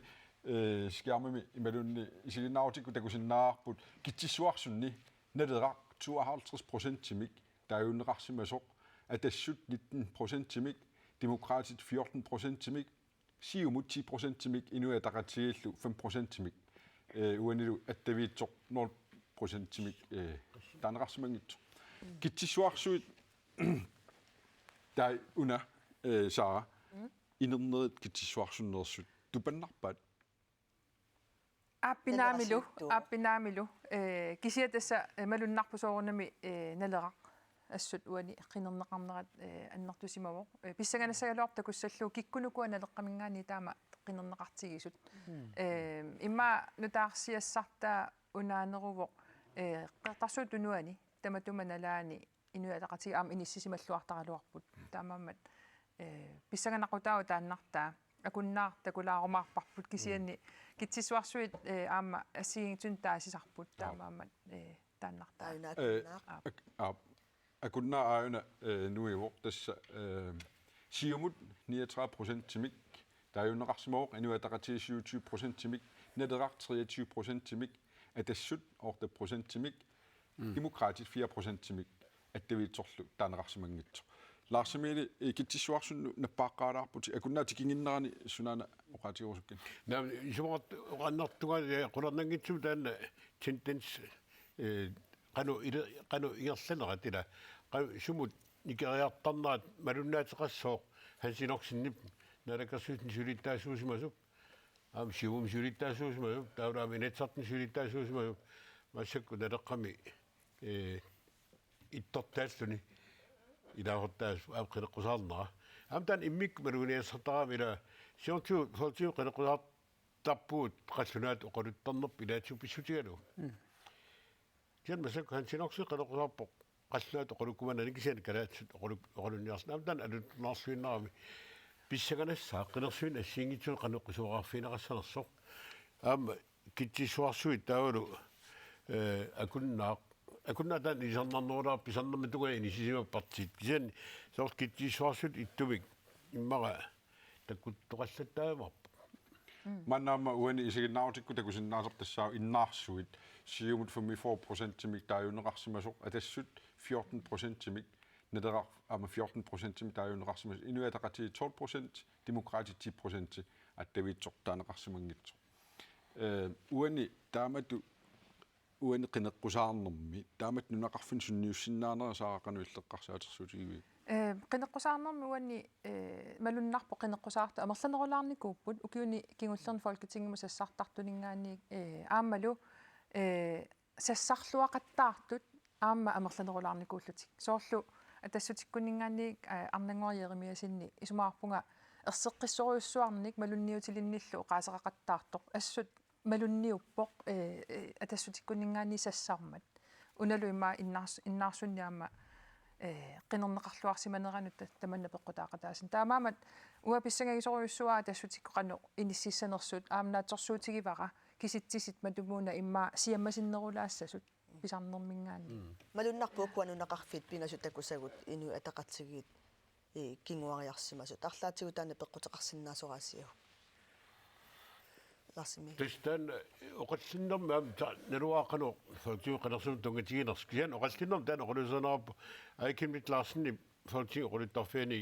eh, skærmimi imaluunniit isiginnaarutikka takusinnaavarput. Kitsissuarsunni Naleraq tooghalvtreds procentimik taajunneqarsimasoq, Atassut nitten procentimik, Demokraatit fjorten procentimik, Siumut ti procentimik, Inuit Ataqatigiillu fem procentimik, eh, uanilu attaviitsoq nul procentimik, eh, taaneqarsimanngitsoq. Kitsissuarsuit taava una, eh, Sara, mm, inernerit Kitsissuarsunneersut tupannarpaat? Aappinaamilu, Naleraq siuttuuvoq. Aappinaamilu, eh, kisianni tassa, eh, malunnarpoq soorunami, eh, Naleraq assut uani qinerneqarnerat, eh, annertusimavoq. Eh, pissanganassagaluarpoq takussallugu kikkunuku Naleqqaminngaanniit taama qinerneqartigisut. Mm. Eh, immaqa nutaarsiassartaa unaaneruvoq, eh, Qeqertarsuup Tunuani tamatuma nalaani Inuit Ataqatigiit aamma inissisimalluartaraluarput. Taamaammat, eh, pissanganaqutaavoq taannartaa. Akunnaaq takulaarumaarparput kisianni, mm, Kitsissuarsuit, eh, aamma assigiinngitsunik taasisarput. Aap. Taamaammat, eh, taannartaa. Aajuna, eh, Akunnaaq. Aap. Ak-, aap. Akunnaaq aajuna, eh, nuivoq tassa, eh, Siumut niogtredive procentimik taajunneqarsimavoq, Inuit Ataqatigiit syvogtyve procentimik, Naleraq treogtyve procentimik, Atassut otte procentimik, mm, Demokraatit fire procentimik attaviitsorlu taaneqarsimanngitsoq. Lars Emil, eh, Kitsissuarsunnut nappaaqqaalaarputit, Akunnaaq tikinnginnerani sunaana oqaatigerusukkinik? Naamik, isumaqarpunga oqaannartunga, eh, qularnanngitsumik taanna tendens, eh, qanoq ila-, qanoq ingerlanerat ila, qanoq sumut nikeriartarnerat malunnaateqassooq Hans Enoksenip naalakkersuisuni siulittaasuusimasup, aamma Siumumi siulittaasuusimasup, taavalu aamma Inatsisartuni siulittaasuusimasup, massakkut Naleqqami, eh, ittortaalluni ilaasortaasup aamma qineqqusaarnera. Aamma taanna immikkut maluginiassartaraami ila siortigut, siortigut qineqqusaartarpugut qallunaatut oqaluttarnerput ilaatigut pissutigalugu. Mm. Kisianni massakkut Hans Enoksen qineqqusaarpoq qallunaatut oqalukkumanerani kisianni kalaallisut oqaluk-, oqalunniarsinnaammat taanna alunnaarluinnarami. Pissanganassaaq qinersineq assigiinngitsunik qanoq qisuariarfigineqassanersoq. Aamma Kitsissuarsuit taavalu, eh, Akunnaaq. Akunnaaq taanna ilisarnarnerulaarpoq pisarnermik tungaanut inissisimapput partiit. Kisianni soorlu Kitsissuarsuit ittumik immaqa takkuttoqallattaajumaarput. Mm. Maanna aamma uani isiginnaarutikkut takusinnaasarput tassaavoq innaarsuit. Siumut femogfyrre procentimik taajunneqarsimasoq, Atassut fjorten procentimik, Naleraq aamma fjorten procentimik taajunneqarsimasoq, Inuit Ataqatigiit tolv procent, Demokraatit ti procent attaviitsoq taaneqarsimanngitsoq. Eh, uani taamatut uani qineqqusaarnermi, taamatut nunaqarfinni sunniussinnaanerat Sara qanoq illeqqarsaatersuutigiviuk? Eh, qineqqusaarnermi uani, eh, malunnarpoq qineqqusaartut amerlanerulaarnikuupput, ukiuni kingullerni Folketingimut sassartartuninngaanniit, eh, aammalu, eh, sassarluaqattaartut aamma amerlanerulaarnikuullutik. Soorlu Atassutikkunninngaanniit, eh, Arnannguaq Jerimiassenip isumaqarpunga erseqqissorujussuarnik malunniutilinnillu oqaaseqaqattaartoq. Assut malunniuppoq, eh, eh, Atassutikkunninngaanniit sassarmat. Unalu immaqa innaars-, innaarsunni aamma, eh, qinerneqarluarsimaneranut ta-, tamanna peqqutaaqataasinnaavoq. Taamaammat uanga pissangagisorujussuuara Atassutikkut qanoq inississanersut, aamma naatsorsuutigivara kisitsisit matumuuna immaqa siammasinnerulaassasut pisarnerminngaanniit. Mm. Malunnarpoq ukua nunaqarfiit pingasut takusagut Inuit Ataqatigiit, eh, kinguariarsimasut. Arlaatigut taanna peqquteqarsinnaasoraasiuk? Tassami. Tassa taanna oqallinnermi aamma ta-, naluara qanoq Folketingimi qinersinermut tunngaviginersoq. Kisianni oqallinnermi taanna oqaluuserineqarpoq Aaja Chemnitz Larsenip Folketingip oqaluttarfiani,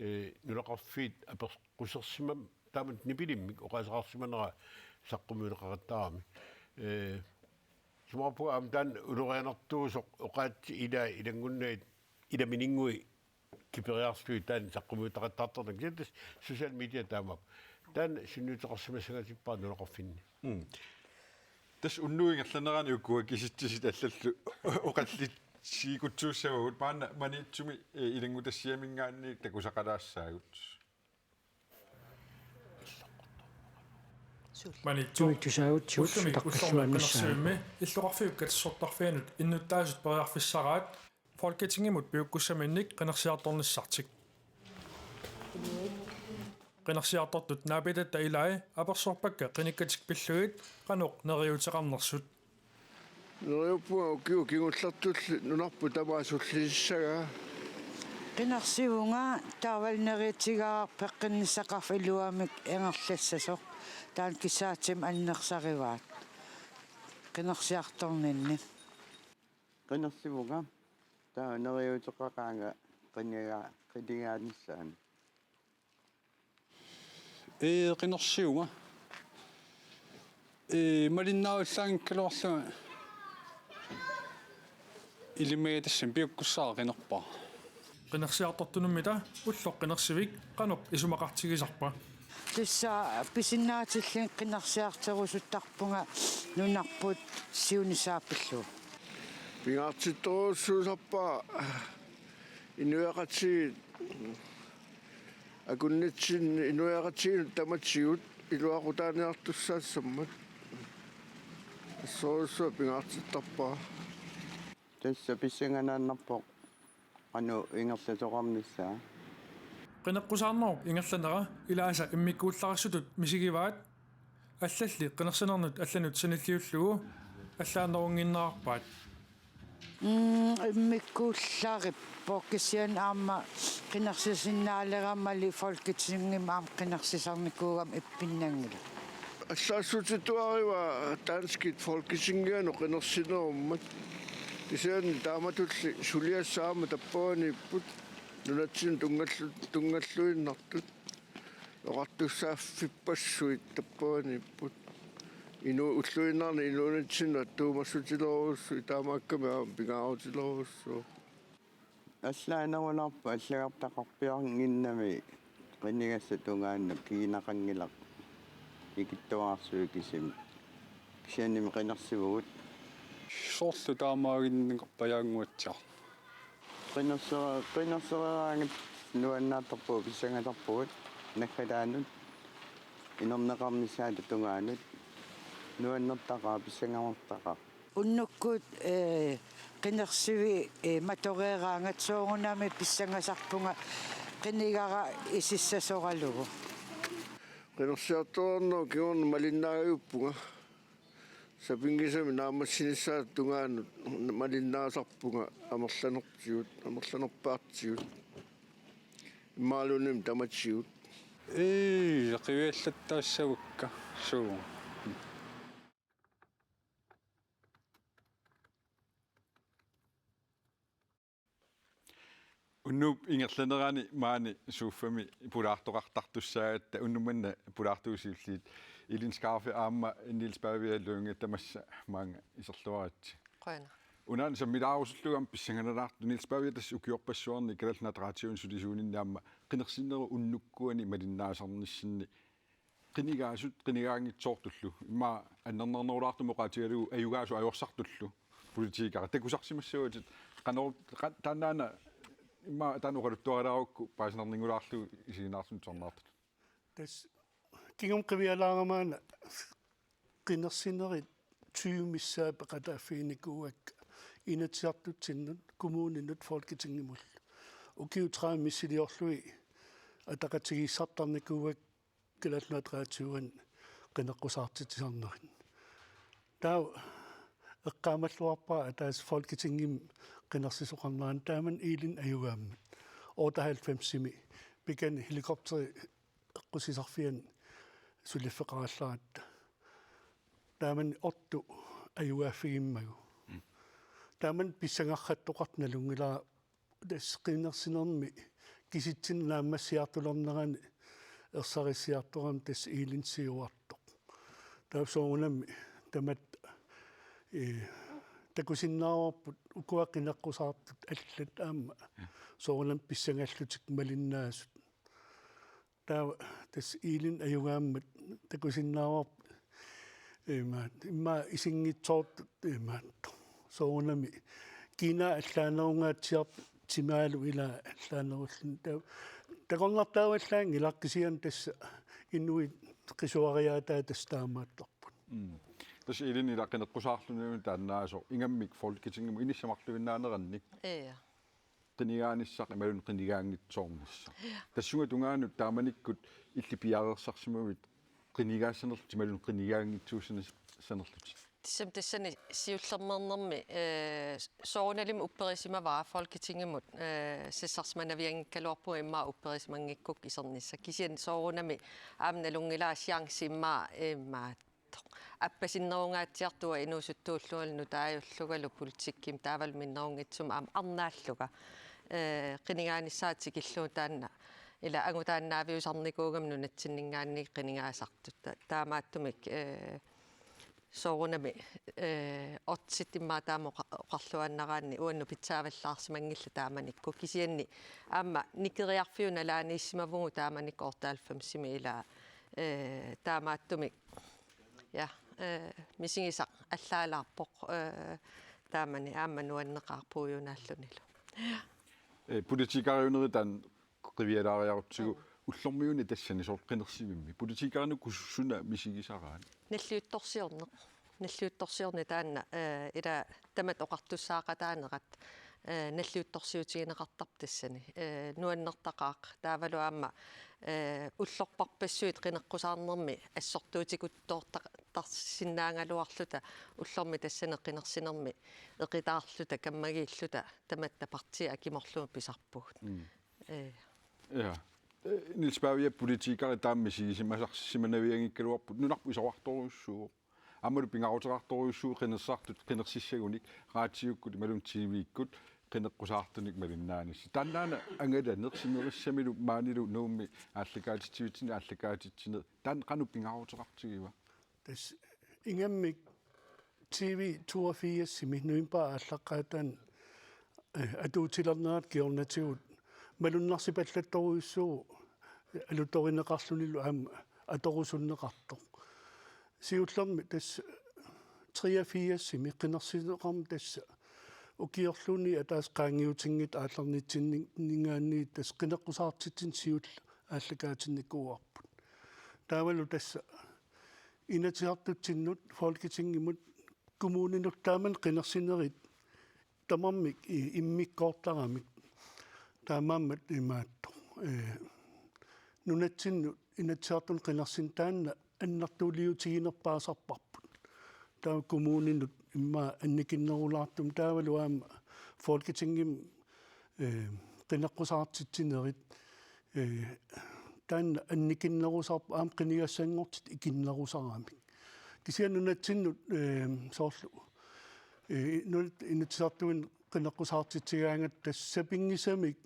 eh, nunaqarfiit apeqqusersimammat taamatut nipilimmik oqaaseqarsimanera saqqummiunneqaqattaarami. Eh, isumaqarpunga aamma taanna ulorianartuusoq oqaatsit ilaat ilanngunnagit ilamininngui kiperiarsuit taanna saqqummiuttaqattaartarneq. Kisianni tassa social media taamaappoq. Taanna sunniuteqarsimassagatsippara nunaqarfinni. Mm. Tassa unnuup ingerlanerani ukua kisitsisit allallu oqallisigikutsuussavagut, maanna Maniitsumi, eh, ilanngutassiaminngaanniit takusaqalaassaagut. Maniitsoq. Tumiittusaagut siullermik ullormik qinersivimmi illoqarfiup katersortarfianut innuttaasut periarfissaraat Folketingimut piukkussaminnik qinersiartornissartik. Qinersiartortut naapitatta ilai apersorpakka qinikkatik pillugit qanoq neriuuteqarnersut. Neriuppunga ukiut kingullertulli nunarput tamaat sullisissagaa. Qinersivunga taavalu neriuutigaara peqqinnissaqarfik iluamik ingerlassasoq. Taanna kissaatsimik annersarivaat qinersiartorninni. Qinersivunga taava neriuuteqaqaanga qiniga-, qinigaanissaanut. Ee, qinersivunga. Ee, malinnaavillaanngikkaluarlunga ilimagisassat piukkussaara qinerpara. Qinersiartortunummita ulloq qinersivik qanoq isumaqartigisarpa? Tassa pisinnaatillunga qinersiartorusuttarpunga nunarput siunissaq pillugu. Pingaartittorujussuusarpara inuiaqatigiit akunnitsinni inuiaqatigiinnut tamatigut iluaqutaaniartussaassammat. Assorujussuaq pingaartittarpara. Tassa pissanganaannarpoq qanoq ingerlasoqarnissaa. Qineqqusaarnerup ingerlanera ilaasa immikkuullarissutut misigivaat, allalli qinersinernut allanut sanilliullugu allaannerunnginnerarpaat. Mm, immikkuullarippoq kisianni aamma qinersisinnaalerammali Folketingimi aamma qinersisarnikuugama ippinnanngilaq. Allaassuutituarivaa danskit Folketingianut qinersinerummat. Kisianni taamatulli suliassat aamma tappavaniipput nunatsinnut tunngallu-, tunngalluinnartut. Oqartussaaffippassuit tappavaniipput. Inu-, ulluinnarni inuunitsinnut attuumassutilerujussuit taamaakkami aamma pingaarutilerujussuuvoq. Allaanerulaarpoq allagartaqarpiannginnami qinigassat tungaannut kiinaqanngilaq ikittuararsuit kisimik. Kisiannimi qinersivugut. Soorlu taamaaginnarpajaannguatsiaq. Qinersere-, qinersereeraangat nuannaartarpugut pissangasarpugut naggataanut inerneqarnissaata tungaanut nuannertaqaaq pissanganartaqaaq. Unnukkut, eh, qinersivik, eh, matoreeraangat soorunami pissangasarpunga qinigara isissasoralugu. Qinersiartoreernerup kingorna malinnaajuppunga. Sapinngisamik naammassinissaata tungaanut malinnaasarpunga amerlanertigut, amerlanerpaartigut. Imaluunniit tamatigut. Ii, qiviallattaassavakka. Suu. Unnuup ingerlanerani maani suuffami pulaartoqartartussaagatta unnuk manna pulaartuusiulliit Elin Skarfe aamma Niels Pavia Lynge, tamassa maanga iserluaritsi. Qujanaq. Unaana sammilaarusullugami pissanganalaartoq Niels Pavia, tassa ukiorpassuarni Kalaallit Nunaat Radioen sulisuuninni aamma qinersinerup unnukkuani malinnaasarnissinni qinigaasut qinigaanngitsoortullu, immaqa annernarnerulaartumik oqaatigalugu ajugaasut ajorsartullu politikerit takusarsimassavatit, qanoq qa-, taannaana immaqa taanna oqaluttuarilaarukku paasinarnerulaarlugu isiginnaartunut tusarnaartut. Tassa kingumut qivialaaramaana qinersinerit tyve missaat peqataaffiginikuuakka Inatsisartutsinnut, kommuninut, Folketingimullu. Ukiut tredive missiliorlugit ataqatigiissartarnikuuakka Kalaallit Nunaat Radioani qineqqusaartitsisarnerit. Taava eqqaamalluarpara ataaseq Folketingimi qinersisoqarnerani, taamani Elin ajugaammat. Otteoghalvfemsimi pikani helikopteri eqqusisarfiani suliffeqarallaratta. Taamani Otto ajugaaffigimmagu. Taamani pissangartoqartoq nalunngilara, tassa qinersinermi kisitsisit naammassiartulernerani ersarissiartorami tassa Elin siuartoq. Taava soorunami tamatta, ee, takusinnaavarput ukua qineqqusaartut allat aamma soorunami pissangallutik malinnaasut. Taava tassa Elin ajugaammat takusinnaavarput imaat, immaqa isinngitsoortut imaattoq. Soorunami kiinaa allaanerungaatsiarpoq, timaalu ilaa allaanerulluni. Taava takornartaavallaanngilaq, kisianni tassa inuit qisuariaataat tassa taamaattarput. Mm. Tassa Elin ilaa qineqqusaarluni taannaasoq ingammik Folketingimut inissamarluinnaaneranni. Ja. Qinigaanissaq imaluunniit qinigaanngitsoornissaq. Ja. Tassunga tungaanut taamanikkut illit piareersarsimavit qinigaassanerlutit imaluunniit qinigaanngitsuussanerlutit? Tassami tassani siullermeernermi, eh, soorunalimi upperisimavara Folketingimut, eh, sassarsimanavianngikkaluarpunga immaqa upperisimanngikkukkit isernissaq. Kisianni soorunami aamma nalunngilara chance immaqa, immaqa appasinnerungaatsiartoq inuusuttuullungalu nutaajullugalu politikkimi taavalu minnerunngitsumik aamma arnaallunga. Eh, qinigaanissaa tikillugu taanna ilaa angutaannaaviusarnikuugami nunatsinninngaanniit qinigaasartut. Ta-, taamaattumik, eh, soorunami, eh, oddsit immaqa taama oqa-, oqarluaannaraanni uannut pitsaavallaarsimanngillat taamanikkut. Kisianni aamma nikeriarfiup nalaaniissimavugut taamanikkut otteoghalvfemsimi ilaa, eh, taamaattumik. Ja, eh, misigisaq allaalaarpoq, eh, taamani aamma nuanneqaaq puiunaallunilu. Ja. Eh, politikeriunerit taanna qivialaariarutsigu, mm, ullormiuni tassani soorlu qinersivimmi politikerinut suna misigisaraat? Nalliuttorsiorneq. Nalliuttorsiorneq taanna, eh, ilaa tamatta oqartussaaqataanerat, eh, nalliuttorsiutigineqartarpoq tassani. Eh, nuannertaqaaq taavalu aamma, eh, ullorparpassuit qineqqusaarnermi assortuutikuttoortar-, tarsinnaagaluarluta ullormi tassani qinersinermi eqitaarluta kammagiilluta tamatta partiit akimorlugit pisarpugut. Mm. Eh. Ja. Eh, Niels Paviap politikeri taama misigisimasarsimanavianngikkaluarpoq, nunarput isorartorujussuuvoq. Aammalu pingaaruteqartorujussuuvoq qinersisartut, qinersissagunik, raatiukkut imaluunniit T V-kkut qineqqusaartunik malinnaanissaq. Taannaana angalaneq sinerissamilu maanilu Nuummi aallakaatitsivitsinni aallakaatitsineq, taanna qanoq pingaaruteqartigiva? Tassa ingammik T V toogfirsimi novembarip aallaqqaataani, eh, atuutilernerata kingornatigut malunnarsipallattorujussuuvoq alutorineqarlunilu aamma atorusunneqartoq. Siullermik tassa treogfirsimi qinersineqarmat tassa ukiorluunniit ataaseq qaangiutinngitsoq aallarnitsinninngaanniit tassa qineqqusaartitsineq siulleq aallakaatinnikuuarput. Taavalu tassa Inatsisartutsinnut, Folketingimut, kommuninut taamani qinersinerit tamarmik i-, immikkoortaramik. Taamaammat imaattoq, eh, nunatsinnut Inatsisartunut qinersineq taanna annertuliutiginerpaasarparput. Taava kommuninut immaqa annikinnerulaartumik taavalu aamma Folketingimi, eh, qineqqusaartitsinerit, eh, taanna annikinnerusarpoq aamma qinigassanngortitat ikinnerusaramik. Kisianni nunatsinnut, eh, soorlu, eh, nunat Inatsisartuni qineqqusaartitsigaangatta tassa sapinngisamik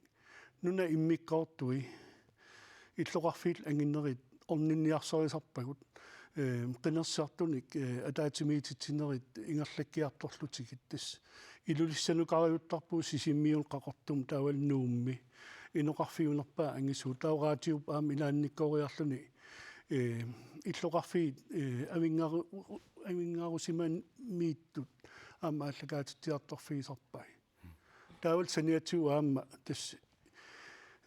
nunap immikkoortui illoqarfiillu anginerit orninniarsarisarpagut, eh, qinersisartunik, eh, ataatsimiititsinerit ingerlakkiartorlutigit tassa. Ilulissanukariuttarpugut Sisimiuni, Qaqortumi taavalu Nuummi. Inoqarfiunerpaat angisuut. Taava raatiup aamma ilaannikkooriarluni, eh, illoqarfiit, eh, avinngaru-, avinngarusimamiittut aamma aallakaatitsiartorfigisarpai. Taavalu saniatigut aamma tassa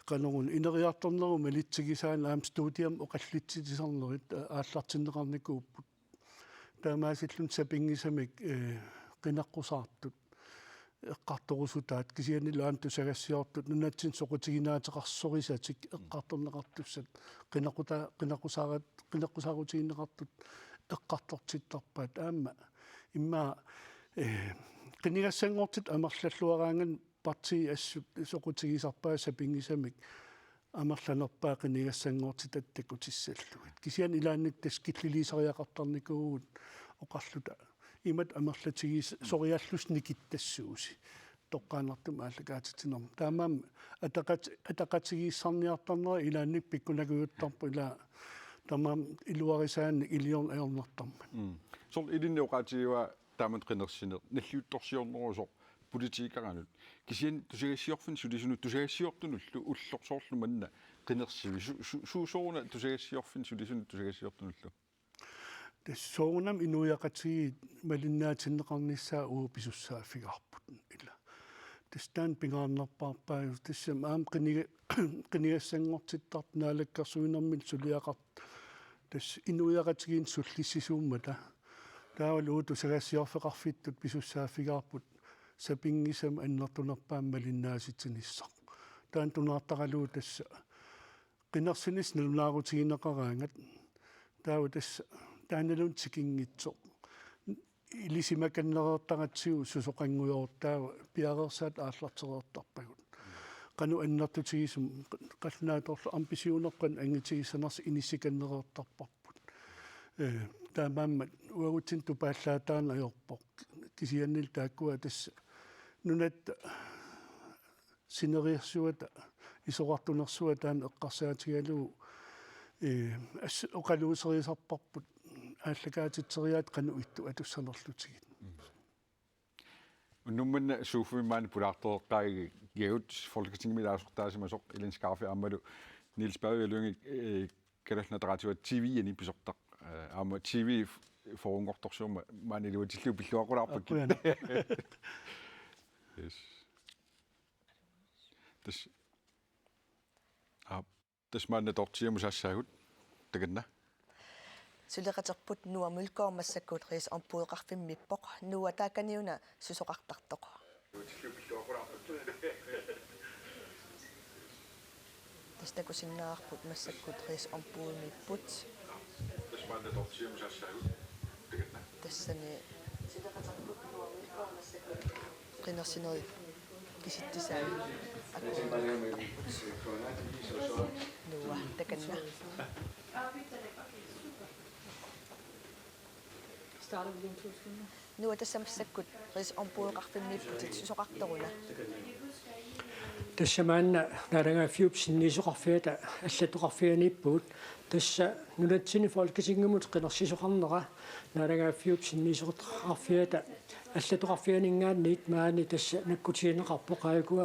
qanoruna ineriartornerup malitsigisaanik aamma studiami oqallitsitsisarnerit a-, aallartinneqarnikuupput. Taamaasilluni sapinngisamik, eh, qineqqusaartut eqqartorusutaat kisiannili aamma tusagassiortut nunatsinni soqutiginaateqarsorisatik eqqartorneqartussat qineqquta-, qineqqusaarat-, qineqqusaarutigineqartut eqqartortittarpaat aamma immaqa, eh, qinigassanngortitat amerlalluaraangat partiit assut soqutigisarpaat sapinngisamik amerlanerpaat qinigassanngortitat takutissallugit. Kisianni ilaanni tassa killiliisariaqartarnikuuvugut oqarluta imatut amerlatigisoriallusi nikittassuusi toqqaannartumik aallakaatitsinermi. Taamaammat ataqat-, ataqatigiissaarniartarnera ilaanni pikkunakujuttarpoq ilaa tamaat iluarisaannik iliorn-, ajornartarmat. Mm. Soorlu ilinnut oqaatigivaa taamatut qinersineq nalliuttorsiornerusoq politikeranut. Kisianni tusagassiorfinnut sulisunut tusagassiortunullu ulloq soorlu manna qinersivit su-, su-, su-, sooruna tusagassiorfinnut sulisunut tusagassiortunullu. Tassa soorunami inuiaqatigiit malinnaatinneqarnissaat uagut pisussaaffigaarput ila. Tassa taanna pingaarnerpaarpaajuvoq tassami aamma qiniga-, qinigassanngortittartut naalakkersuinermik suliaqartut. Tassa inuiaqatigiinni sullissisuummata. Taavalu uagut tusagassiorfeqarfittut pisussaaffigaarput sapinngisamik annertunerpaamik malinnaasitsinissaq. Taanna tunaartaralugu tassa qinersinissaq nalunaarutigineqaraangat. Taava tassa taannaluunniit tikinngitsoq. Ilisimakannereertaratsigu susoqanngujortaava piareersaatit aallartereertarpagut. Qanoq annertutigisumik qallunaatut ambitionerput angitigissanersoq inissisikannereertarparput. Ee, taamaammat uagutsinnut tupaallaataarneq ajorpoq. Kisiannili taakkua tassa nunatta sineriarsuata isorartunersuata taanna eqqarsaatigalugu, ee, as-, oqaluuserisarparput aallakaatitseriaatsit qanoq ittut atussanerlutigit. Unnuk manna suuffimmi maani pulaartoreqqaagigavit Folketingimi ilaasortaasimasoq Ellen Skarfe aammalu Niels Berthelsen Lynge, ee, Kalaallit Nunaata TV-ani pisortaq, ee, aamma TV-forunngortorsiormat maani iluatillugu pilluaqqulaarpakkit. Aa, qujanaq. Yes. Tassa. Aa, tassa maanna tortiamut saassaagut. Takanna. Suleqaterput Noah Mølgaard massakkut Rigsombuddeqarfimmiippoq. Noah, taakaniuna susoqartartoq? Tassa takusinnaavarput massakkut Rigsombudimiipput. Tassani qinersinerit kisitsisaat akuertarput. Noah, takanna. Starter vi lige om to sekunder. Noah, tassa massakkut Rigsombuddeqarfimmiipputit, susoqartoruna? Tassa maanna naalagaaffiup sinniisoqarfiata allattoqarfianiippugut. Tassa nunatsinni Folketingimut qinersisoqarnera naalagaaffiup sinniisoqarfiata allattoqarfianinngaanniit maani tassa nakkutigineqarpoq, aajuku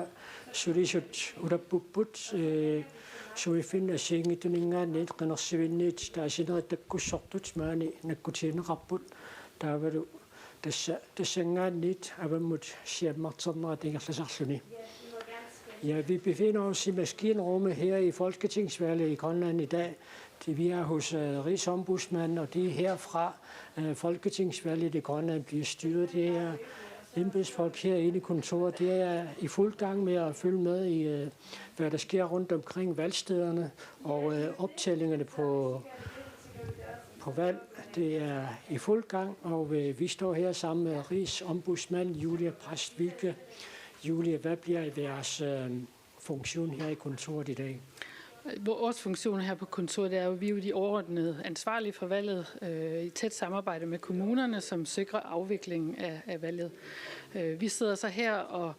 sulisut ulappupput, ee, sumiiffinni assigiinngitsuninngaanniit qinersivinniit taasinerit takkussortut maani nakkutigineqarput. Taavalu tassa, tassanngaanniit avammut siammarternerat ingerlasarluni. Ja, vi befinder os i maskinrummet her i Folketingsvalget i Grønland i dag. Det, vi er hos, øh, Rigsombudsmanden, og det er herfra, øh, folketingsvalget i Grønland bliver styret. Det er embedsfolk herinde i kontoret. Det er i fuld gang med at følge med i, øh, hvad der sker rundt omkring valgstederne, og, øh, optællingerne på, på valg, det er i fuld gang, og, øh, vi står her sammen med Rigsombudsmand Julie Præst Wilke. Julie, hvad bliver jeres, øh, funktion her i kontoret i dag? Vores funktion her på kontoret, det er jo, vi er jo de overordnede ansvarlige for valget, øh, i tæt samarbejde med kommunerne, som sikrer afviklingen af, af valget. Øh, vi sidder så her og,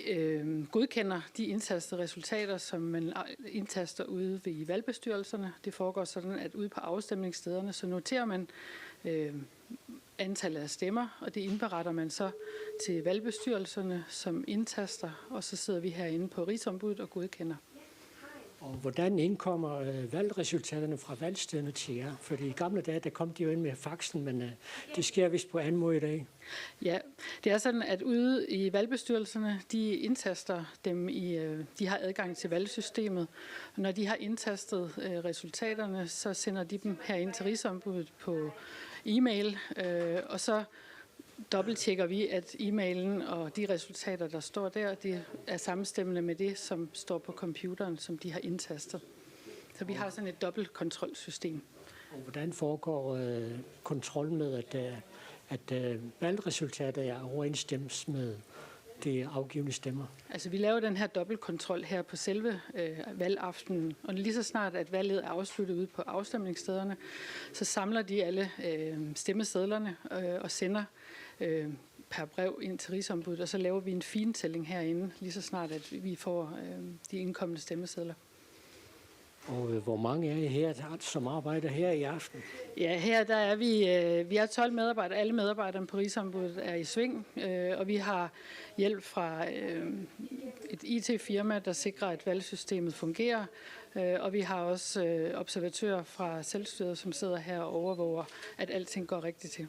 øh, godkender de indtastede resultater, som man indtaster ude ved valgbestyrelserne. Det foregår sådan, at ude på afstemningsstederne, så noterer man, øh, antallet af stemmer, og det indberetter man så til valgbestyrelserne, som indtaster, og så sidder vi herinde på Rigsombuddet og godkender. Og hvordan indkommer, øh, valgresultaterne fra valgstederne til jer? Fordi i gamle dage, der kom de jo ind med faxen, men, øh, det sker vist på anden måde i dag. Ja, det er sådan, at ude i valgbestyrelserne, de indtaster dem i, øh, de har adgang til valgsystemet. Og når de har indtastet, øh, resultaterne, så sender de dem herind til Rigsombuddet på e-mail, øh, og så dobbelttjekker vi, at e-mailen og de resultater, der står der, det er samstemmende med det, som står på computeren, som de har indtastet. Så vi har sådan et dobbeltkontrolsystem. Og hvordan foregår, øh, kontrol med, at, øh, at, øh, valgresultatet er overensstemmelse med, de afgivne stemmer? Altså, vi laver den her dobbeltkontrol her på selve øh, valgaftenen, og lige så snart, at valget er afsluttet ude på afstemningsstederne, så samler de alle øh, stemmesedlerne øh, og sender øh, per brev ind til Rigsombuddet, og så laver vi en fintælling herinde, lige så snart, at vi får øh, de indkomne stemmesedler. Og øh, hvor mange er I her, som arbejder her i aften? Ja, her der er vi, øh, vi er tolv medarbejdere. Alle medarbejderne på Rigsombuddet er i sving, øh, og vi har hjælp fra øh, et I T-firma, der sikrer, at valgsystemet fungerer, øh, og vi har også øh, observatører fra selvstyret, som sidder her og overvåger, at alting går rigtigt til.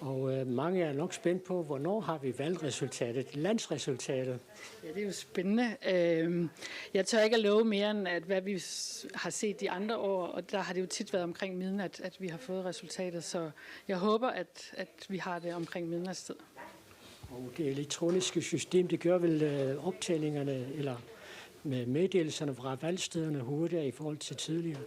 Og øh, mange er nok spændt på, hvornår har vi valgresultatet, landsresultatet? Ja, det er jo spændende. Øhm, jeg tør ikke at love mere end, at hvad vi s- har set de andre år, og der har det jo tit været omkring midnat, at vi har fået resultatet, så jeg håber, at, at vi har det omkring midnatstid. Og det elektroniske system, det gør vel øh, optællingerne, eller med meddelelserne fra valgstederne hurtigere i forhold til tidligere?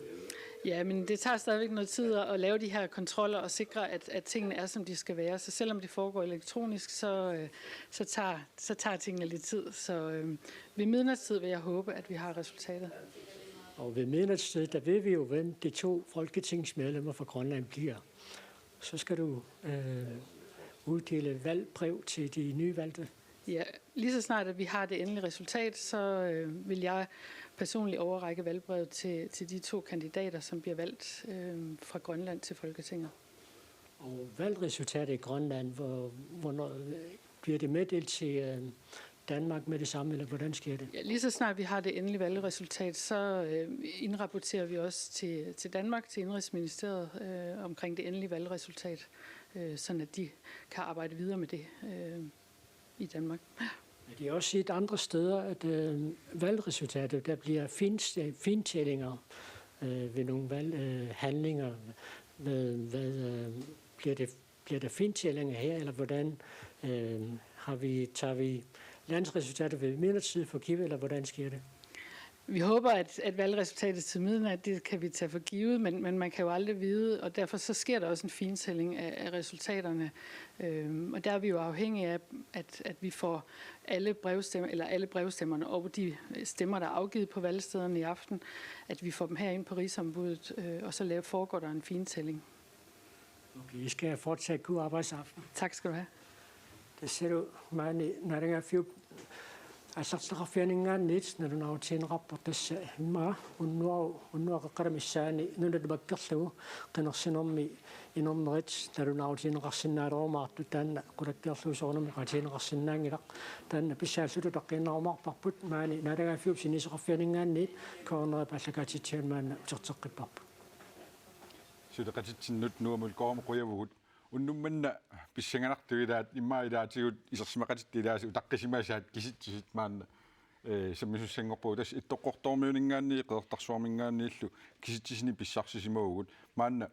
Ja, men det tager stadigvæk noget tid at, at lave de her kontroller og sikre, at, at tingene er, som de skal være. Så selvom det foregår elektronisk, så, øh, så, tager, så tager tingene lidt tid. Så øh, ved midnatstid vil jeg håbe, at vi har resultatet. Og ved midnatstid, der ved vi jo, hvem de to folketingsmedlemmer fra Grønland bliver. Så skal du øh, uddele valgbrev til de nyvalgte. Ja, lige så snart, at vi har det endelige resultat, så øh, vil jeg personligt overrække valgbrevet til, til de to kandidater, som bliver valgt øh, fra Grønland til Folketinget. Og valgresultatet i Grønland, hvor, hvornår, øh, bliver det meddelt til øh, Danmark med det samme, eller hvordan sker det? Ja, lige så snart vi har det endelige valgresultat, så øh, indrapporterer vi også til, til Danmark, til Indrigsministeriet, øh, omkring det endelige valgresultat, øh, sådan at de kan arbejde videre med det øh, i Danmark. Det er også set andre steder, at øh, valgresultatet, der bliver fint, fintællinger øh, ved nogle valghandlinger. Øh, hvad, hvad øh, bliver det bliver der fintællinger her, eller hvordan øh, har vi, tager vi landsresultatet ved midnatstid for givet, eller hvordan sker det? Vi håber, at, at valgresultatet til midnat, det kan vi tage for givet, men, men man kan jo aldrig vide, og derfor så sker der også en fintælling af, af resultaterne. Øhm, og der er vi jo afhængige af, at, at vi får alle brevstemmer, eller alle brevstemmerne og de stemmer, der er afgivet på valgstederne i aften, at vi får dem herind på Rigsombuddet, øh, og så laver, foregår der en fintælling. Okay, I skal fortsat god arbejdsaften. Tak skal du have. Tassalu maani naalagaaffiup aallarteqarfianinngaanniit nalunaarutigineqarpoq, tassa immaqa unnuaru-, unnuap qeqqata missaani nuna tamakkerlugu qinersinermi inernerit nalunaarutigineqarsinnaalerumaartut, taanna qulakkeerlugu soorunami oqaatigineqarsinnaanngilaq. Taanna pissaalluta utaqqiinnarumaarparput, maani naalagaaffiup sinniisoqarfianinngaanniit cornerip aallakaatitsigaanni maanna uterteqqipparput. Suleqatitsinnut Noah Mølgaard qujavugut. Unnuk manna pissanganartut ilaat, immaqa ilaatigut isersimaqatitta ilaasa utaqqisimasaat kisitsisit maanna, eh, sammisussanngorpugut. Tassa Ittoqqortoormiuninngaanniit Qeqertarsuarminngaanniillu kisitsisinik pissarsisimavugut. Maanna,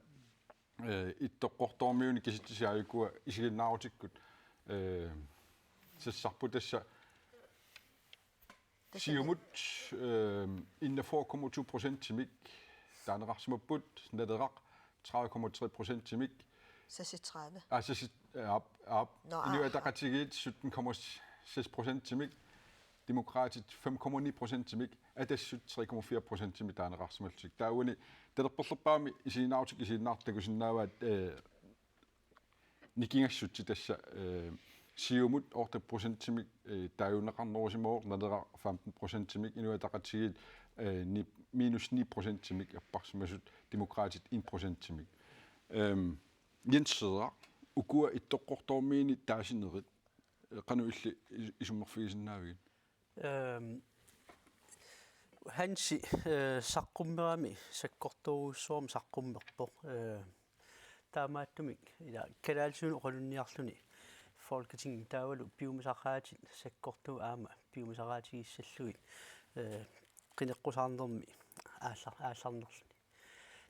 eh, Ittoqqortoormiuni kisitsisit aajukua isiginnaarutikkut, eh, sassarput, tassa Siumut, øh, enogfyrre komma to procentimik taaneqarsimapput, Naleraq tredive komma tre procentimik. Seksogtredive. Ah, så sit, aap, aap. Nå, ah, Inuit Ataqatigiit sytten komma seks procentimik, Demokraatit fem komma ni procentimik, Atassut tre komma fire procentimik taaneqarsimallutik. Taavani talerperlerpaami isiginnaarutitut isiginnaartut takusinnaavaat, øh, nikingassutsit, tassa, øh, Siumut otte procentimik, øh, taajunneqarnerusimavoq, Naleraq femten procentimik, Inuit Ataqatigiit, øh, ni, minus ni procentimik, apparsimasut Demokraatit en procentimik. Øhm, Jens Cederaq, ukua Ittoqqortoormiini taasinerit, øh, qanoq illit is-, isummerfigisinnaavigit? Øhm, Hansi, øh, saqqummerami sakkortoorujussuarmik saqqummerpoq. Øh, taamaattumik ila kalaallisuinnaq oqalunniarluni Folketingimi taavalu piumasaqaatit sakkortuut aamma piumasaqaatigissallugit, øh, qineqqusaarnermi aallar-, aallarnerluni.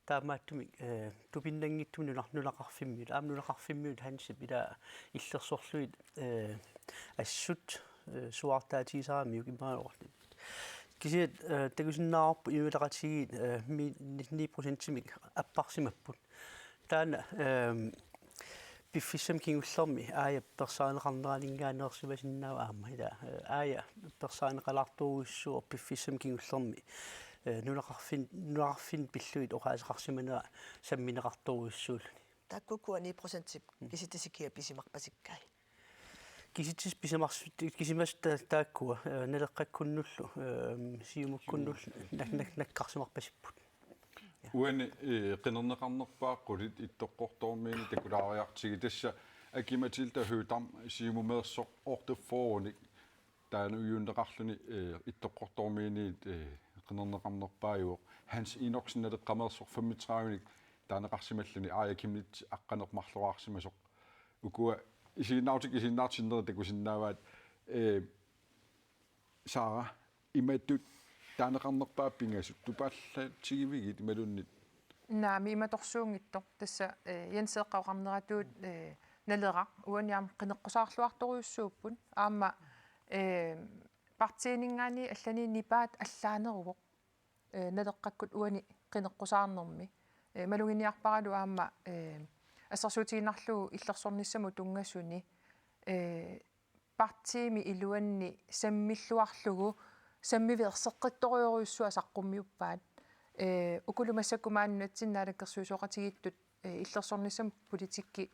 Taamaattumik, øh, tupinnanngitsumik nuna-, nunaqarfimmiut, aamma nunaqarfimmiut Hansip ila illersorlugit, øh, assut, øh, suaartaatigisaramiuk immaqa oqartut. Kisianni, øh, takusinnaavarput Inuit Ataqatigiit, øh, mi-, ni procentimik apparsimapput. Taanna, øh, piffissami kingullermi Aajap persaarneqarneraninngaanneersimasinnaavoq aamma ila, eh, Aaja persaarneqalaartorujussuuvoq piffissami kingullermi, eh, nunaqarfin-, nunaqarfinni pillugit oqaaseqarsimanera sammineqartorujussuulluni. Taakku ukua ni procentip kisitsisit kia pisimarpasikkai? Kisitsisit pisimars-, kisimas ta-, taakkua, eh, Naleqqakkunnullu, eh, Siumukkunnullu nak-, nak-, nakkarsimarpasipput. Uani, eh, qinerneqarnerpaat qulit Ittoqqortoormiini takulaariartigit, tassa Aki-Matilda Høegh-Dam Siumumeersoq otteogfyrrenik taanna ujuunneqarluni, eh, Ittoqqortoormiiniit, eh, qinerneqarnerpaajuvoq. Hans Enoksen Naleqqameersoq femogtredivenik taaneqarsimalluni, Aaja Chemnitz aqqaneq-marloraarsimasoq. Ukua isiginnaartut isiginnaartinnerit takusinnaavaat, eh, Sara, imatut taaneqarnerpaat pingasut tupaallatigivigit imaluunniit? Naamik, imatorsuunngitsoq. Tassa, eh, Jens Eeqqap oqarneratuut, eh, Naleraq uani aamma qineqqusaarluartorujussuupput. Aamma, eh, partiininngaanniit allanik nipaat allaaneruvoq, eh, Naleqqakkut uani qineqqusaarnermi. Eh, maluginiarparalu aamma, eh, assersuutigiinnarlugu illersornissamut tunngasuni, eh, partiimi iluanni sammilluarlugu sammiveerseqqittorujorujussuaq saqqummiuppaat. Eh, ukulu massakkut maani nunatsinni naalakkersuisooqatigiittut, eh, illersornissamut politikki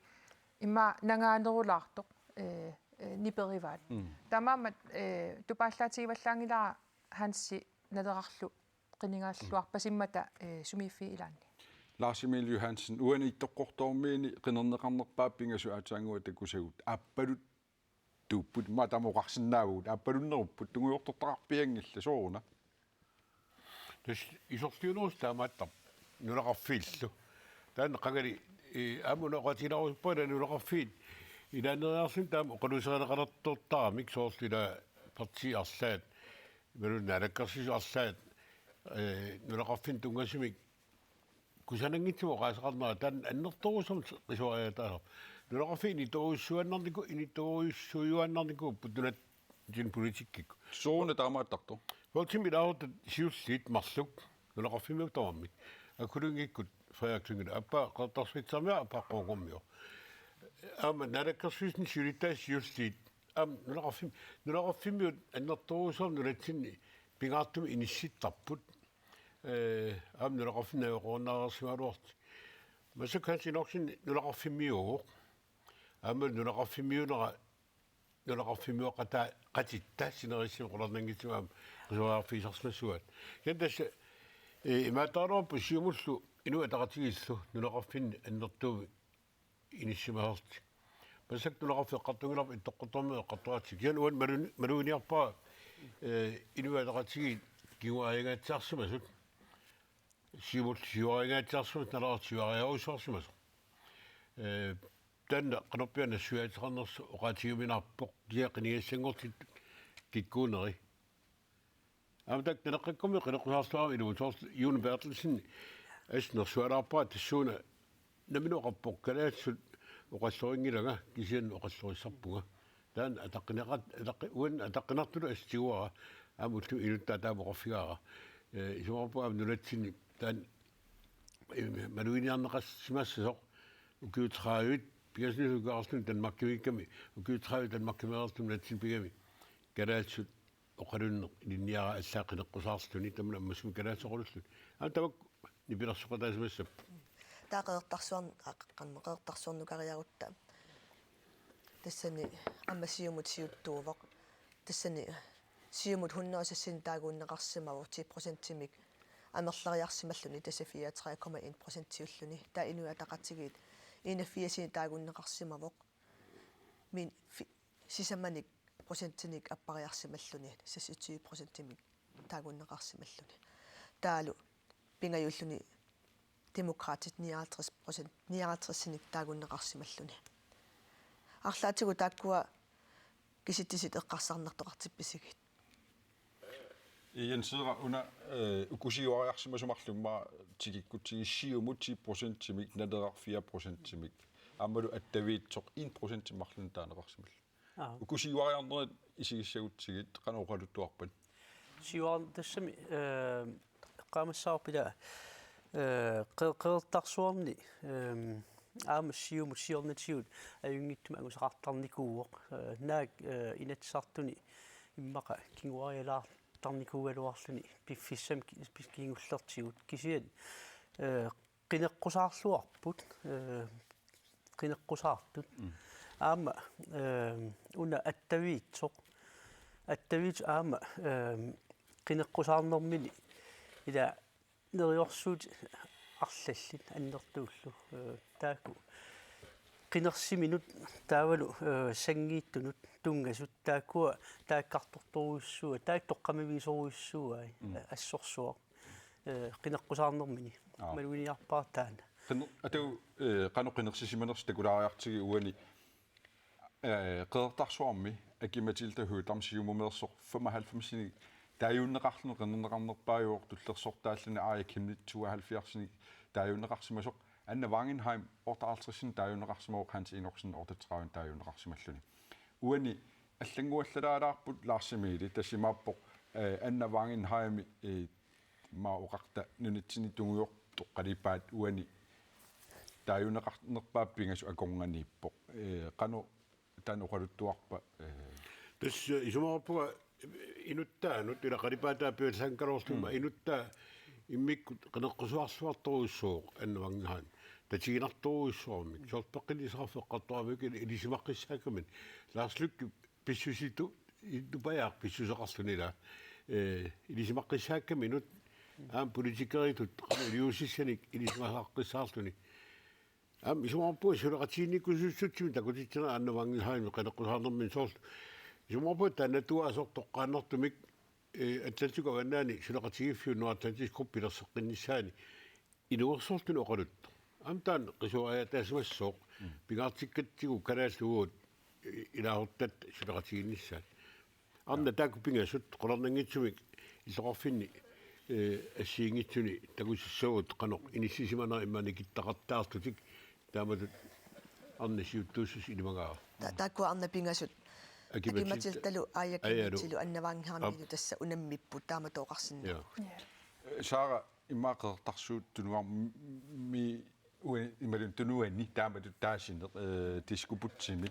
immaqa nangaanerulaartoq, eh, eh, niperivaat. Mm. Taamaammat, eh, tupaallaatigivallaanngilara Hansi Nalerarlu qinigaalluarpasimmata, eh, sumiiffii ilaanni. Lars Emil Johansen, uani Ittoqqortoormiini qinerneqarnerpaat pingasut aatsaannguaq takusagut, aappaluttuupput, immaqa taama oqarsinnaavugut, aappalunnerupput, tungujortortaqarpianngillat, sooruna? Tassa isorliunerusut taamaattarput nunaqarfiillu. Taanna qangali, eh, aamma una oqaatigilaarusuppunga, ila nunaqarfiit ilaanneeriarluni taama oqaluuserineqalertortaramik, soorlu ila partiit arlaat, imaluunniit naalakkersuisut arlaat, eh, nunaqarfinni tunngasumik kusananngitsumik oqaaseqarnera, taanna annertoorujussuarmik qisuariaataalerpoq. Nunaqarfiit inittorujussuinnarniku-, inittorujussuinnarnikuupput nunatsinni politikkikkut. Sooruna taamaattartoq? Folketingimi ilaasortat siulliit marluk nunaqarfimmiut tamarmik. Akulinngikkut Frederik Lynge, aappaa Qeqertarsuatsiaarmioq, aappaa Qongormioq. Aamma naalakkersuisuni siulittaasut siulliit. Aamma nunaqarfim-, nunaqarfimmiut annertoorujussuarmik nunatsinni pingaartumik inissittarput. Eh, aamma nunaqarfinni najugaqarunnaarsimagaluartut. Massakkut Hans Enoksen nunaqarfimmiuuvoq. Aamma nunaqarfimmiunera nunaqarfimmiuaqqataa qatitta sinerissami qularnanngitsumik aamma qisuariarfigisarsimassuugaat. Kisianni tassa, eh, imaattaraluarpoq Siumullu Inuit Ataqatigiillu nunaqarfinni annertuumik inissimasortik. Massakkut nunaqarfik eqqartunngilarput Ittoqqortoormiut eqqartoratsigu. Kisianni uani malun-, maluginiarpara, eh, Inuit Ataqatigiit kinguaariangaatsiarsimasut. Siumut siuariangaatsiarsimasut, Naleraq siuariarujussuarsimasoq. Eh, taanna qanorpiaq nassuiaateqarnersoq oqaatigiuminaarpoq, kisianni qinigassanngortitut kikkuuneri. Aamma taakku Naleqqakkummi qineqqusaarluarami ilumoortoq, soorlu June Berthelsen assut nersualaarpara tassuuna nammineq oqarpoq kalaallisut oqallorinngilara, kisianni oqallorissarpunga. Taanna ataqqineqat-, ataqqi-, uani ataqqinartutut assut tiguara, aamma ullumi inuttaaq taama oqarfigaara. Eh, isumaqarpunga aamma nunatsinni taanna, eh, maluginiarneqarsimassasoq ukiut tredive, pingasunut ukiarluni Danmarkimiikkami, ukiut tredive Danmarkimeerluni nunatsinni pigami. Kalaallisut oqalunneq ilinniagara allaat qineqqusaarluni, tamanna ammasumik kalaallisut oqalulluni. Aamma tamakku nipilersoqataasimassapput. Taava Qeqertarsuarn-, aa, qanma, Qeqertarsuarnukariarutta. Tassani aamma Siumut siuttuuvoq. Tassani Siumut hundrede og seks taaguunneqarsimavoq, ti procentimik amerleriarsimalluni, tassa fireogtredive komma en procentiulluni. Taava Inuit Ataqatigiit enogfirsinik taaguunneqarsimavoq. Min fi-, sisamanik procentinik appariarsimalluni, seksogtyve procentimik taaguunneqarsimalluni. Taavalu pingajuulluni Demokraatit nioghalvtreds procent, nioghalvtredsinik taaguunneqarsimalluni. Arlaatigut taakkua kisitsisit eqqarsarnartoqartippisigit? Jens Eera, una, eh, uku siuariarsimasut marluk immaqa tikikkutsigit, Siumut ti procentimik, Naleraq fire procentimik. Aammalu Attaviitsoq en procent marlunnik taaneqarsimalluni. Aap. Uku siuariarnerit isigissagutsigit qanoq oqaluttuarpat? Siuar-, tassami, eh, eqqaamassavarput ila, eh, Qe-, Qeqertarsuarni, ehm, aamma Siumut siornatigut ajunngitsumik angusaqartarnikuuvoq. Eh, naak, eh, Inatsisartuni immaqa kinguarialaartarnikuugaluarluni piffissami ki-, pis-, kingullertigut kisianni, eh, qineqqusaarluarput, eh, qineqqusaartut. Mm. Aamma, eh, una attaviitsoq, attaviitsoq aamma, eh, qineqqusaarnermini ila neriorsuutit arlallit annertuullu, eh, taakku qinersiminut taavalu, eh, sanngiittunut tunngasut taakkua taakkartortorujussuuai, taakku toqqammavigisorujussuuai, mm, eh, assorsuaq, eh, qineqqusaarnermini. Aap. Maluginiarpara taanna. Qiner-, atu, eh, qanoq qinersisimanersoq takulaariartigu uani, eh, Qeqertarsuarmi Aki-Matilda Høegh-Dam Siumumeersoq femoghalvfemsinik taaguunneqarluni qinerneqarnerpaajuvoq, tullersortaalluni Aaja Chemnitz tooghalvfjerdsinik taaguunneqarsimasoq, Anna Wangenheim otteoghalvtredsinik taaguunneqarsimavoq, Hans Enoksen otteogtredivenik taaguunneqarsimalluni. Uani allannguallalaalaarput Lars Emil, tassa imaappoq, eh, Anna Wangenheimi, eh, immaqa oqarta nunatsinni tungujortoq qalipaat uani taaguunneqarnerpaap pingasut akornanniippoq. Eh, qanoq taanna oqaluttuarpa, eh? Tassa isumaqarpunga inuttaanut ila qalipaataa piallaanngikkaluarluni, mm, inuttaa immikkut qineqqusaarluartorujussuuvoq Anna Wangenheim. Tatiginartorujussuarmik. Soorlu peqqinnissaqarfik eqqartoramikku ilisimaqqissaakkaminut. Lars Løkke pissusitut, inuppaajaaq pissuseqarluni ila. Eh, ilisimaqqissaakkaminut. Aamma politikeritut qanoq iliuusissanik ilisimaqqissaarluni. Aamma isumaqarpunga suleqatigiinnikuusussutsimik takutitsineq Anna Wangenheimip qineqqusaarnermini, soorlu isumaqarpunga taannatuaasoq toqqaannartumik, eh, Atlantikup avannaani suleqatigiiffiup Nordatlantisk Gruppe pilerseqqinnissaani inuersortuni oqaluttoq. Aamma taanna qisuariaataasimassaaq, mm, pingaartikkatsigu kalaallit uagut, eh, ilaasortat suleqatigiinnissaat. Arnaq, taakku pingasut qularnanngitsumik illoqarfinni, eh, assigiinngitsuni takusassagut qanoq inissisimanerat immaqa nikittaqattaarlutik, taamatut arnaq siuttuussuseq ilimagaara. Ta-, taakkua arnaq pingasut. Aki-Matilda. Aki-Matildalu, Aaja, Aajalu. Chemnitzelu, Anna Wangenheimilu, aap, tassa unammipput, taamatut oqarsinnaavoq. Ja. Eh, Sara, immaqa Qeqertarsuup Tunuarmi uani, imaluunniit Tunuani taamatut taasineq, eh, diskopudsimi.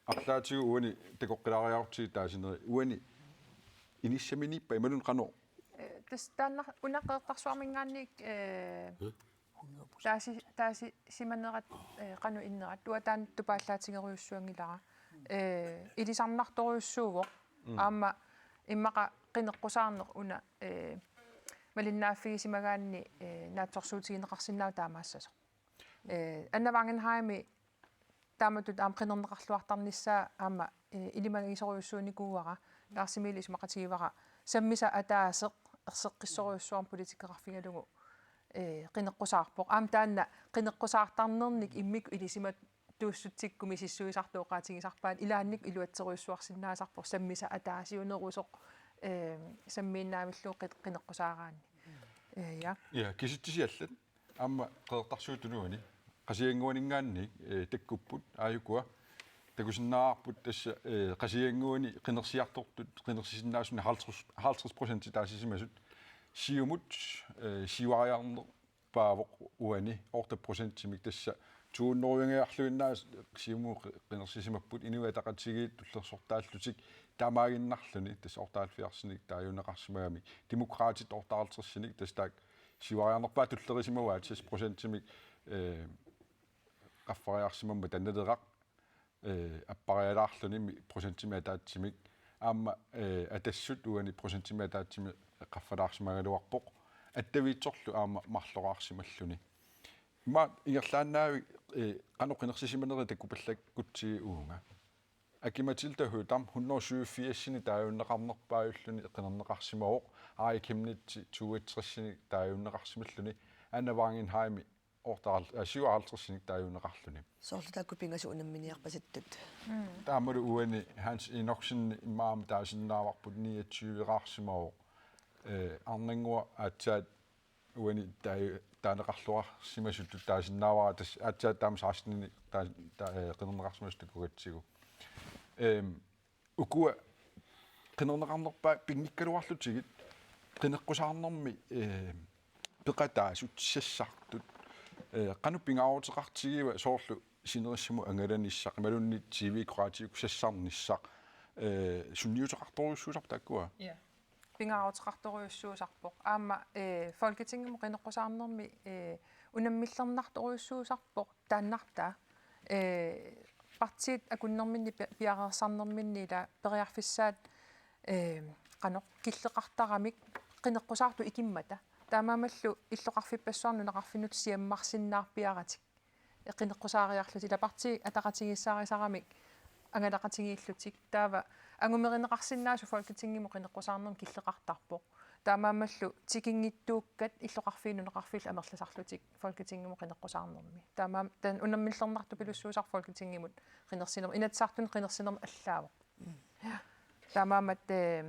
Arlaatigut uani takoqqilaariarutsigit taasineri. Uani inissaminiippa imaluunniit qanoq? Eh, tassa taanna una Qeqertarsuarminngaanniit, eh, mm, taasi-, taasisimanerat, eh, qanoq innerat. Uanga taanna tupaallaatigerujussuanngilara. Eh, ilisarnartorujussuuvoq. Mm. Aamma immaqa qineqqusaarneq una, eh, malinnaaffigisimagaanni, eh, naatsorsuutigineqarsinnaavoq taamaassasoq. Eh, Anna Wangenheimi taamatut aamma qinerneqarluartarnissaa aamma, eh, ilimagisorujussuunikuuara, Lars Emil isumaqatigivara, sammisaq ataaseq erseqqissorujussuarmik politikeqarfigalugu, eh, qineqqusaarpoq. Aamma taanna qineqqusaartarnernik immikkut ilisimatuussutsikkumik misissuisartut oqaatigisarpaat, ilaannikkut iluatserujussuarsinnaasarpoq sammisaq ataasiunerusoq, eh, sammiinnaavillugu qi-, qineqqusaaraanni. Eh, ja. Ja, kisitsisit allat. Aamma Qeqertarsuup Tunuani Qasigiannguaninngaanniit, eh, takkupput, aajukua takusinnaavarput tassa, eh, Qasigiannguani qinersiartortut, qinersisinnaasunik halvtreds, halvtreds procent taasisimasut. Siumut, eh, siuariarnerpaavoq uani otte procentimik, tassa to hundredinngaarluinnaat Siumut qi-, qinersisimapput, Inuit Ataqatigiit tullersortaallutik taamaaginnarluni, tassa otteoghalvfjerdsinik taaguunneqarsimagamik, Demokraatit otteoghalvtredsinik, tassa taakku siuariarnerpaat tullerisimavaat, seks procentimik, eh, qaffariarsimammat Naleraq, eh, apparialaarluni mi-, procentimik ataatsimik. Aamma, eh, Atassut uani procentimik ataatsimik qaffalaarsimagaluarpoq. Attaviitsorlu aamma marloraarsimalluni. Immaqa ingerlaannavik, eh, qanoq qinersisimanerit takupallakkutsigit uunga. Aki-Matilda Høegh-Dam hundrede syvogfirsinik taaguunneqarnerpaajulluni qinerneqarsimavoq, Aaja Chemnitz toogtresinik taaguunneqarsimalluni, Anna Wangenheimi otteoghalv-, øh, syvoghalvtredsinik taaguunneqarluni. Soorlu taakku pingasut unamminiarpasattut. Mm. Taamalu uani Hans Enoksen immaqa aamma taasinnaavarput niogtyveraarsimavoq. Øh, arnannguaq aatsaat uani taa-, taaneqarluarsimasutut taasinnaavara, tassa aatsaat taama seksteninik taa-, taa-, øh, qinerneqarsimasutut takugatsigu. Øhm, ukua qinerneqarnerpaat pinngikkaluarlutigit qineqqusaarnermi, øh, peqataasut sassartut, Eh, qanoq pingaaruteqartigiva soorlu sinerissamut angalanissaq, imaluunniit T V-kkut raatiukkut sassarnissaq, eh, sunniuteqartorujussuusarpa taakkua? Ja. Pingaaruteqartorujussuusarpoq. Aamma, eh, Folketingimut qineqqusaarnermi, eh, unammillernartorujussuusarpoq taannartaa. Eh, partiit akunnerminni pi-, piareersarnerminni ila periarfissaat, eh, qanoq killeqartaramik qineqqusaartut ikimmata. Taamaammallu illoqarfippassuarnut nunaqarfinnut siammarsinnaarpiaratik. Qineqqusaariarlutik ila Partii Ataqatigiissaarisaramik angalaqatigiillutik. Taava angumerineqarsinnaasut Folketingimut qineqqusaarnermi killeqartarpoq. Taamaammallu tikinngitsuukkat illoqarfiit nunaqarfiillu amerlasarlutik Folketingimut qineqqusaarnermi. Taamaam-, taanna unammillernartupilussuusarpoq Folketingimut qinersinermi. Inatsisartuni qinersinermi allaavoq. Taamaammat, eh,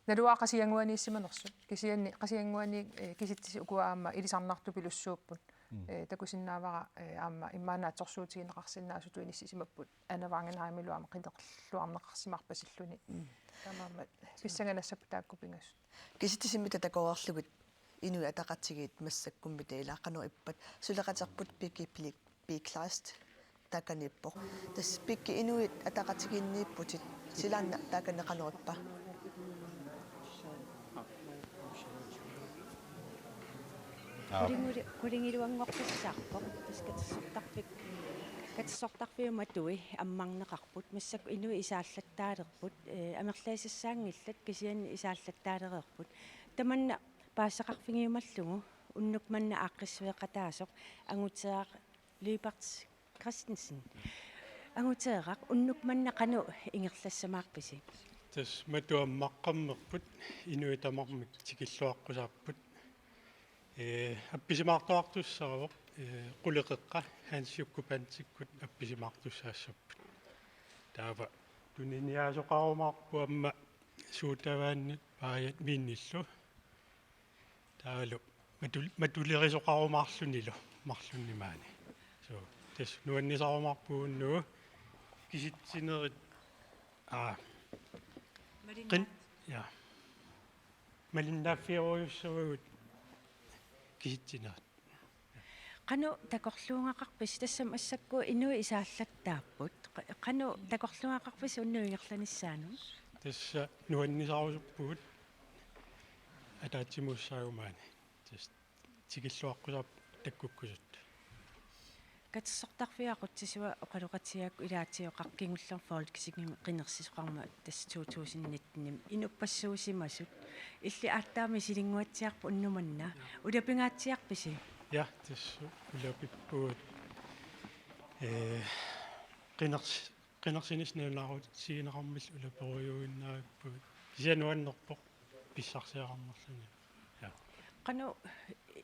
naluara Qasigiannguaniissimanersut. Kisianni Qasigiannguani, eh, kisitsisit ukua aamma ilisarnartupilussuupput. Mm. Eh, takusinnaavara, eh, aamma immaqa naatsorsuutigineqarsinnaasutut inissisimapput. Ane Wangenheimilu aamma qinerluarneqarsimarpasilluni. Mm. Taamaammat pissanganassapput taakku pingasut. Kisitsisimik takoreerlugit Inuit Ataqatigiit massakkummi taava ila qanoq ippat, suleqaterput Piki Pli-, Pli-, Kleist taakaniippoq. Tassa Piki Inuit Ataqatigiinniipputit, silaanna taakani qanoq ippa? Aap. Qulingilu-, qulingiluanngoqqissaarpoq, tassa katersortarfik-, katersortarfiup matui ammarneqarput, massakkut inuit isaallattaalerput, eh, amerliassassaanngillat kisianni isaallattaalereerput. Tamanna paasisaqarfigiumallugu unnuk manna aaqqissueqataasoq Anguteeraq Lyberth Christensen. Anguteeraq, unnuk manna qanoq ingerlassamaarpisi? Tassa matu ammaqqammerput, inuit tamarmik tikilluaqqusaapput. Eh, appisimaartuartussaavoq, eh, quleqeqqa Hans Jukup Hansikkut appisimaartussaassapput. Taava tuniniaasoqarumaarpoq aamma suutaavaannit paajat minnillu. Taavalu matul-, matulerisoqarumaarlunilu marlunnik maani. So, tassa nuannisarumaarpugut unnugu kisitsinerit, aa, qin-, ja. Malinnaaffiorujussuuvugut kisitsinerit. Qanoq takorluugaqarpisi, tassa massakkut inuit isaallattaapput. Qa-, qanoq takorluugaqarpisi unnugu ingerlanissaanut? Tassa nuannisarusuppugut ataatsimuussaagut maani. Tassa tikilluaqqusaapput takkukkusut. Katersortarfiup aqutsisua oqaloqatigaakku ilaatigut kingullermik Folketingimi qinersisoqarmat tassa to tusind nitten-imi inuppassuusimasut. Illit aatsaat misilinnguatsiarpit unnuk manna. Ulapingaatsiarpisi? Ja, tassa ulapippugut. Eh, qiners-, qinersinissaq nalunaarutigineqarmat ulaperujuinnarpugut. Kisianni nuannerpoq pissarsiaqarnerluni. Ja. Qanoq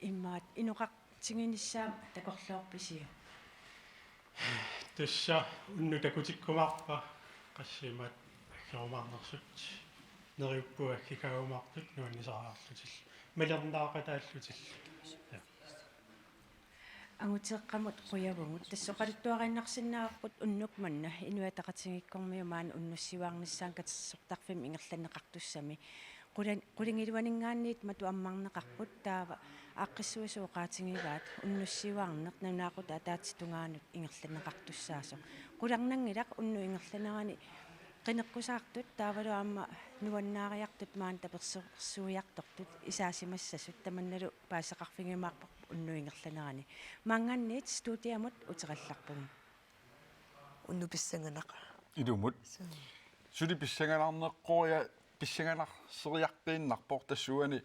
immaqa inoqartiginissaa takorloorpisiuk? Tassa unnuk takutikkumaarpa qassimaat aggerumaarnersut, neriuppugut aggikaajumaartut nuannisariarlutillu malinnaaqataallutillu. Ja. Anguteeqqamut qujavugut. Tassa oqaluttuariinnarsinnaavarput unnuk manna Inuit Ataqatigiikkormiut maani unnussiuaarnissaannut katersortarfimmi ingerlanneqartussami. Qulan-, qulingiluaninngaanniit matu ammarneqarput, taava aaqqissuisoq oqaatigivaat unnussiuaarneq nalunaaqutaq ataatsip tungaanut ingerlanneqartussaasoq. Qularnanngilaq unnuk ingerlanerani qineqqusaartut taavalu aamma nuannaariartut maani tapersersuiartortut isaasimassasut, tamannalu paasisaqarfigiumaarparput unnuk ingerlanerani. Maanngaanniit studiamut uterallarpugut. Unnuk pissanganaq. Ilumut. Suu. Suli pissanganarneqqoria-, pissanganarseriaqqiinnarpoq, tassa uani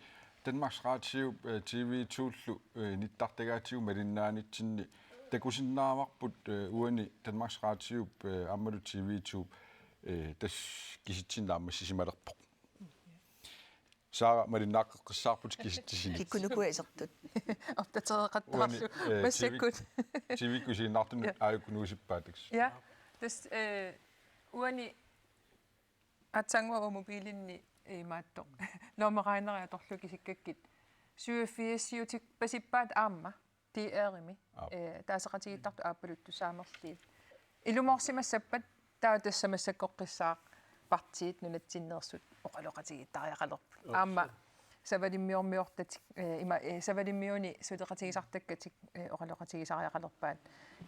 Danmarks Radiop, eh, T V to-llu, eh, nittartagaatigut malinnaanitsinni takusinnaavarput, eh, uani Danmarks Radiop, eh, aammalu T V to, eh, tassa kisitsinni naammassisimalerpoq. Saara, malinnaaqqissaarputit kisitsisinik. Kikkunuku isertut. Opdatereqattaarlugu. Uani, eh, massakkut. T V, T V-kkut isiginnaartunut. Ja. Aajuku nuusippaat tassa. Ja. Tassa, eh, uani aatsaannguaq uanga mobilinni imaattoq lommeregneri atorlugu kisikkakkit syvogfirsiutippasippaat aamma D R-imi. Aap. Eh, taaseqatigiittartut aappaluttoq saamerliit. Ilumoorsimassappat taava tassa massakkut eqqissaaq partiit nunatsinneersut oqaloqatigiittariaqalerput. Joo. Aamma Savalimmiormiortatik, eh, ima, eh, Savalimmiuni suleqatigisartakkatik, eh, oqaloqatigisariaqalerpaat.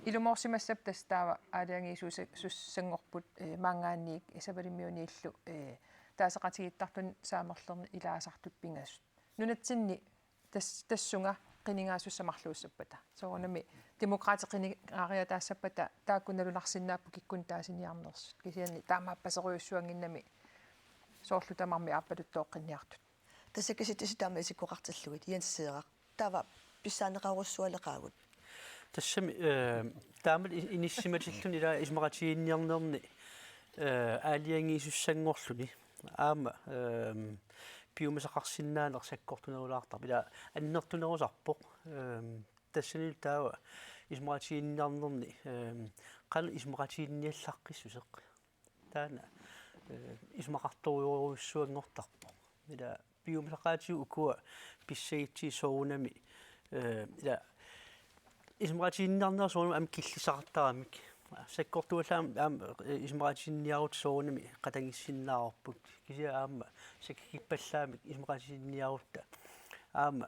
Ilumoorsimassapput tassa taava aalajangiisuusa-, -sussanngorput, eh, maanngaanniit, eh, Savalimmiuniillu, eh, taaseqatigiittartuni saamerlerni ilaasartut pingasut. Nunatsinni tas-, tassunga qinigaasussamarluussappata. Soorunami Demokraatit qinigaariataassappata taakku nalunarsinnaapput kikkunnit taasiniarnersut. Kisianni taamaappaserujussuannginnami soorlu tamarmik aappaluttooqqinniartut. Tassa kisitsisit taama isikkoqartillugit, Jens Seerak. Taava pissaaneqarujussualeqaagut. Tassami, eh, taamatut i-, inissimatilluni ilaa isumaqatiginninniarnerni, eh, aalajangiisussanngorluni. Aamma, ehm, piumasaqarsinnaaneq sakkortunerulaartarpoq. Ilaa annertunerusarpoq. Ehm, tassanilu taava isumaqatiginninniarnerni, ehm, qanoq isumaqatiginninniallaqqissuseq. Taanna, eh, isumaqartorujorujussuanngortarpoq. Ilaa piumasaqaatigut ukua pissagitsigit soorunami, eh, ilaa isumaqatiginninniarnerat soorunami aamma killissaqartaramik. Sakkortuallaamik aamma, eh, isumaqatiginninniarutta soorunami qatanngissinnaavarput. Kisianni aamma sakkikkippallaamik isumaqatiginninniarutta aamma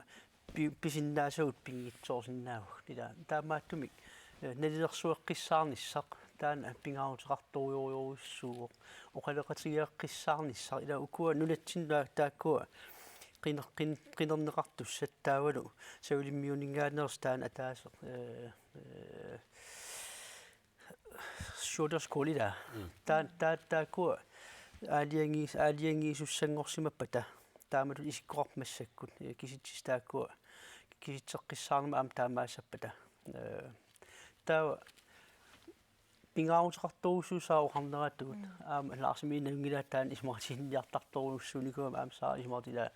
pi-, pisinnaasagut pinngitsoorsinnaavagut. Ilaa taamaattumik, eh, nalilersueqqissaarnissaq taanna pingaaruteqartorujorujussuuvoq. Oqaloqatigeeqqissaarnissaq ilaa ukua nunatsinni taakkua qiner-, qin-, qinerneqartussat taavalu Savalimmiuninngaanneersoq taanna ataaseq, eh, eh, Shorter School ilaa. Mm. Taa-, taa-, taakkua aalajangiis-, aalajangiisussanngorsimappata. Taamatut isikkoqarpoq massakkut. Eh, kisitsisit taakkua kisitseqqissaarnermut aamma taamaassappata. Eh, taava pingaaruteqartorujussuussaaq oqarneratut. Mm. Aamma Larsimiit nalunngilaat taanna isumaqatiginninniartartorujussuunikuugama aamma Saara isumaqatigilaat.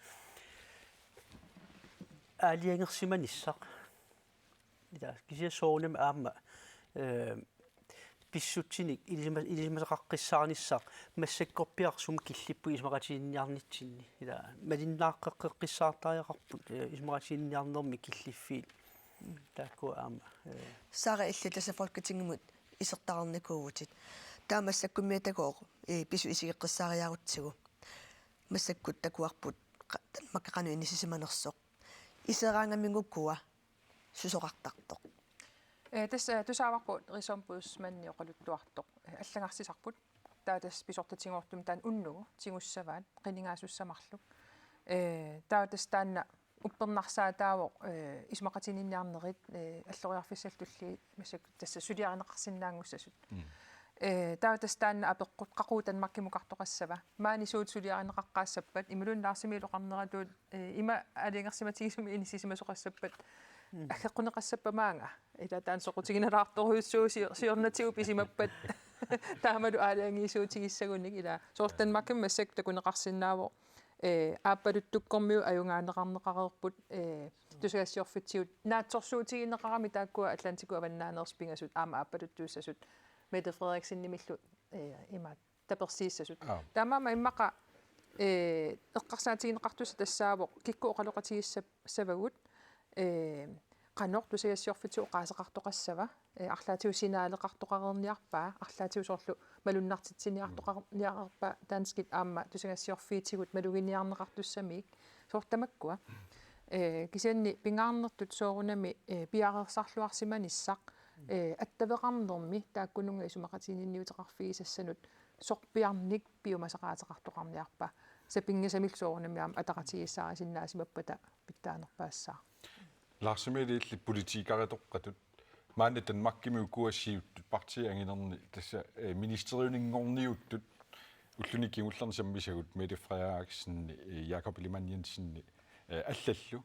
Aalajangersimanissaq. Ilaa, kisianni soorunami aamma, eh, pissutsinik ilisima-, ilisimasaqaqqissaarnissaq massakkorpiaq sumi killippugut isumaqatiginninniarnitsinni. Ilaa, malinnaaqqeqqissaartariaqarput, eh, isumaqatiginninniarnermi killiffiit. Taakkua aamma, eh. Saara, illit tassa Folketingimut isertarnikuuvutit. Taava massakkummi takugooq, eh, pisut isigeqqissaariarutsigu. Massakkut takuarput qa-, Danmarkimi qanoq inissisimanersoq. Iseraangamigukua susoqartartoq. Eh, tassa, eh, tusaavarput Rigsombudsmandi oqaluttuartoq, eh, allagarsisarput. Taava tassa pisortatigoortumik taanna unnugu tigussavaat, qinigaasussamarluk. Eh, taava tassa taanna uppernarsaataavoq, eh, isumaqatiginninniarnerit, eh, alloriarfissallu tulliit massakkut tassa suliarineqarsinnaanngussasut. Mm. Eh, taava tassa taanna apeqqut qaqugu Danmarkimukartoqassava. Maani suut suliarineqaqqaassappat, imaluunniit Larsimiillu oqarneratut, eh, ima aalajangersimatigisumik inissisimasoqassappat, mm, aggeqquneqassappat maanga. Ilaa taanna soqutiginalaartorujussuuvoq si-, siornatigut pisimappat. Taamalu aalajangiisuutigissagunik ilaa. Soorlu Danmarkimi massakkut takuneqarsinnaavoq, eh, aappaluttukkormiut ajugaanneqarneqareerput, eh, tusagassiorfitsigut naatsorsuutigineqarami taakkua Atlantikkut avannaaneersut pingasut aamma aappaluttuussasut Mette Frederiksenimillu, eh, imaat tapersiissasut. Aap. Taamaammat immaqa, eh, eqqarsaatigineqartussaq tassaavoq kikkut oqaloqatigiissavagut, eh, qanoq tusagassiorfitsigut oqaaseqartoqassava, eh, arlaatigut signaaleqartoqareerniarpaa, arlaatigut soorlu malunnartitsiniartoqarniarpaa danskit aamma tusagassiorfiitigut maluginiarneqartussamiik, soorlu tamakkua. Eh, kisianni pingaarnertut soorunami, eh, piareersarluarsimanissaq, eh, attaveqarnermi taakkununnga isumaqatiginninniuteqarfigisassanut sorpiarnik piumasaqaateqartoqarniarpa, sapinngisamillu soorunami aamma ataqatigiissaarisinnaasimappata pitsaanerpaassaaq. Larsimiilli illit politikeritoqqatut maanna Danmarkimi ukua siuttut partiit anginerni tassa, eh, ministerininnguarniuttut ulluni kingullerni sammisagut Mette Frederiksen, eh, Jakob Ellemann-Jensen, eh, allallu.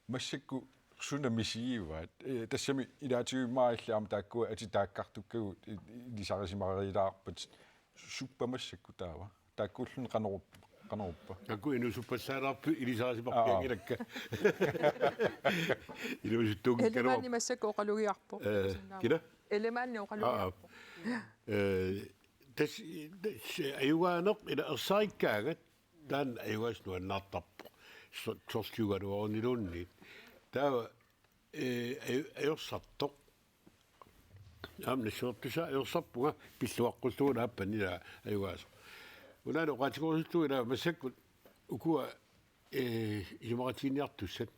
Massakkut suna misigivaat? Eh, tassami ilaatigut immaqa illit aamma taakkua atitaakkartukkagut i-, ilisarisimareerilaarpat, suppa massakkut taava? Taakkuulluni qanorup-, qanoruppa? Taakku inuusuppassaalaarput ilisarisimarpianngilakka. Aa. Inuusuttuunngikkaluarpoq. Ellemanni massakkut oqalugiarpoq. Eh, kina? Ellemanni oqalugiarpoq. Aa, aa. Eh, tas-, tas-, ajugaaneq ila ersarikkaangat taanna ajugaasut nuannaartarpoq. So-, sorliugaluaruniluunniit. Taava, eh, aju-, ajorsartoq. Aamma nassuertusaa ajorsarpunga pilluaqqullugu naappanni ila ajugaasoq. Unaana oqaatigoorusullunga ila massakkut ukua Ee, isumaqatigiinniartussat.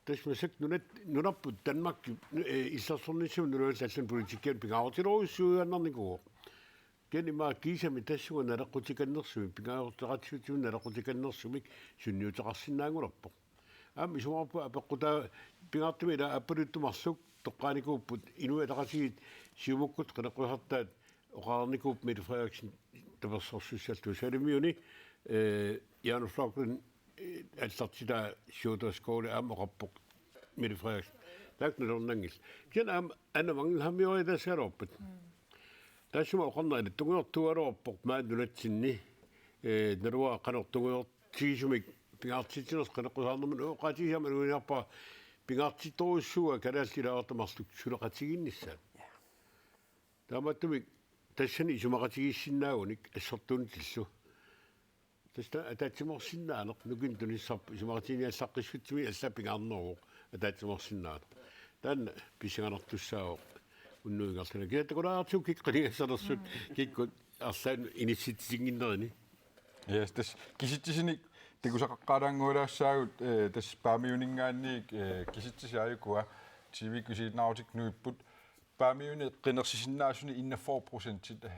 Tassa massakkut nunat, nunarput Danmarkip, ee, illersornissamut nunatta allanut politikkianut pingaarutilorujussuiuarnarnikuuvoq. Kisianni immaqa kiisami tassunga naleqqutikannersumik, pingaaruteqartitsinermik naleqqutikannersumik sunniuteqarsinnaanngulerpoq. Aamma isumaqarpunga apeqqutaa pingaartumik ila aappaluttoq marluk toqqaanikuupput Inuit Ataqatigiit Siumukkut qineqqusaartaat oqarnikuupput Mette Frederiksen tapersersussallugu Salmiuni, ee, Janus Floklen, ee, allartitaa Sjúrður Skaale aamma oqarpoq Mette Frederiksen. Taakku nalornanngillat. Kisianni aamma Anna Wangenheimiuritaassagaluarpat. Taassuma oqarnera tungujortuugaluarpoq maani nunatsinni, ee, naluara qanoq tungujortigisumik pingaartitsinersoq qineqqusaarnermut oqaatigisama iluiniarpara pingaartittorujussuuvoq kalaallit ilaasortat marluk suleqatigiinnissaat. Taamaattumik tassani isumaqatigiissinnaagunik assortuunniillu. Tassa ataatsimoorsinnaaneq nukinnik tunissarput isumaqatigiinniallaqqissutsimik allaat pingaarneruvoq ataatsimoorsinnaaneq. Taanna pissanganartussaavoq unnuup ingerlanerani. Kisianni takulaartigu kikkut qinigassanersut kikkut arlaannut inissitsitinnginnerini. Yes, tassa kisitsisinik takusaqaqqaalaanngualaassaagut, ee, tassa Paamiuninngaanniit, ee, kisitsisit aajukua T V-kkut isiginnaarutikka nuipput. Paamiuni qinersisinnaasuni enogfyrre procentit, ee,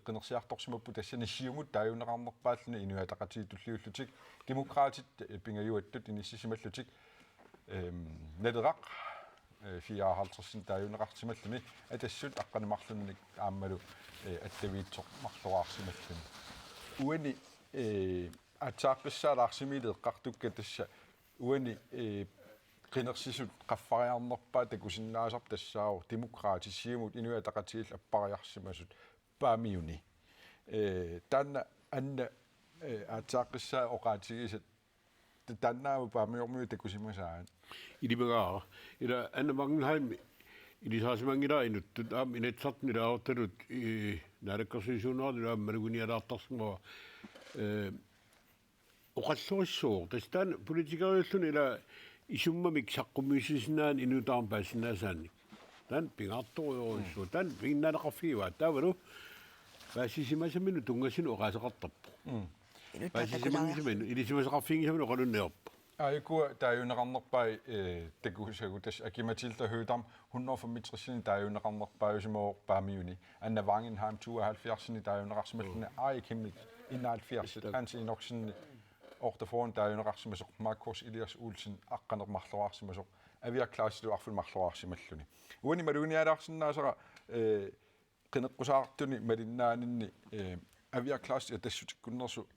qinersiartorsimapput tassani Siumut taaguunneqarnerpaalluni Inuit Ataqatigiit tulliullutik, Demokraatit, ee, pingajuattut inissisimallutik, ehm, Naleraq, ee, fireoghalvtredsinik taaguunneqarsimalluni, Atassut aqqaneq-marlunnik aammalu, ee, attaviitsoq marloriarsimalluni. Uani, ee, aatsaaqqissaalaarsimili eqqartukkat tassa uani, ee, qinersisut qaffariarnerpaat takusinnaasarput tassaavoq Demokraatit, Siumut, Inuit Ataqatigiillu appariarsimasut Paamiuni. Ee, taanna Anna, ee, aatsaaqqissaa oqaatigisat ta-, taannaammat Paamiormiut takusimasaat. Ilimagaara. Ila Anna Wangenheim ilisarisimanngilara inuttut aamma Inatsisartuni ilaasortatut, ee, naalakkersuisuunerani aamma maluginialaartarsimavara. Ee, oqallorissuuvoq. Tassa taanna politikeriulluni ila isummamik saqqummiussisinnaanera inuttaaq paasisinnaasaanik. Taanna pingaartorujussuuvoq. Taanna piginnaaneqarfigivaat. Taavalu paasisimasaminut tunngasunut oqaaseqartarpoq. Mm. Inuttaaq Paasisimanngisuminut, ilisimasaqarfiginngisaminut oqalunniarpoq. Aajukua taaguunneqarnerpaat, ee, takusagut tassa Aki-Matilda Høegh-Dam hundrede femogtresini taaguunneqarnerpaajusimavoq Paamiuni. Anna Wangenheim tooghalvfjerdsini taaguunneqarsimalluni, Aaja Chemnitz enoghalvfjerds, Hans Enoksen otteogfyrreni taaguunneqarsimasoq, Markus Elias Olsen aqqaneq-marloriarsimasoq, Aviaq Clausenip arfineq-marloriarsimalluni. Uani maluginialaarsinnaasara, ee, qineqqusaartuni malinnaaninni, ee, Aviaq Clausen Atassutikkunnersu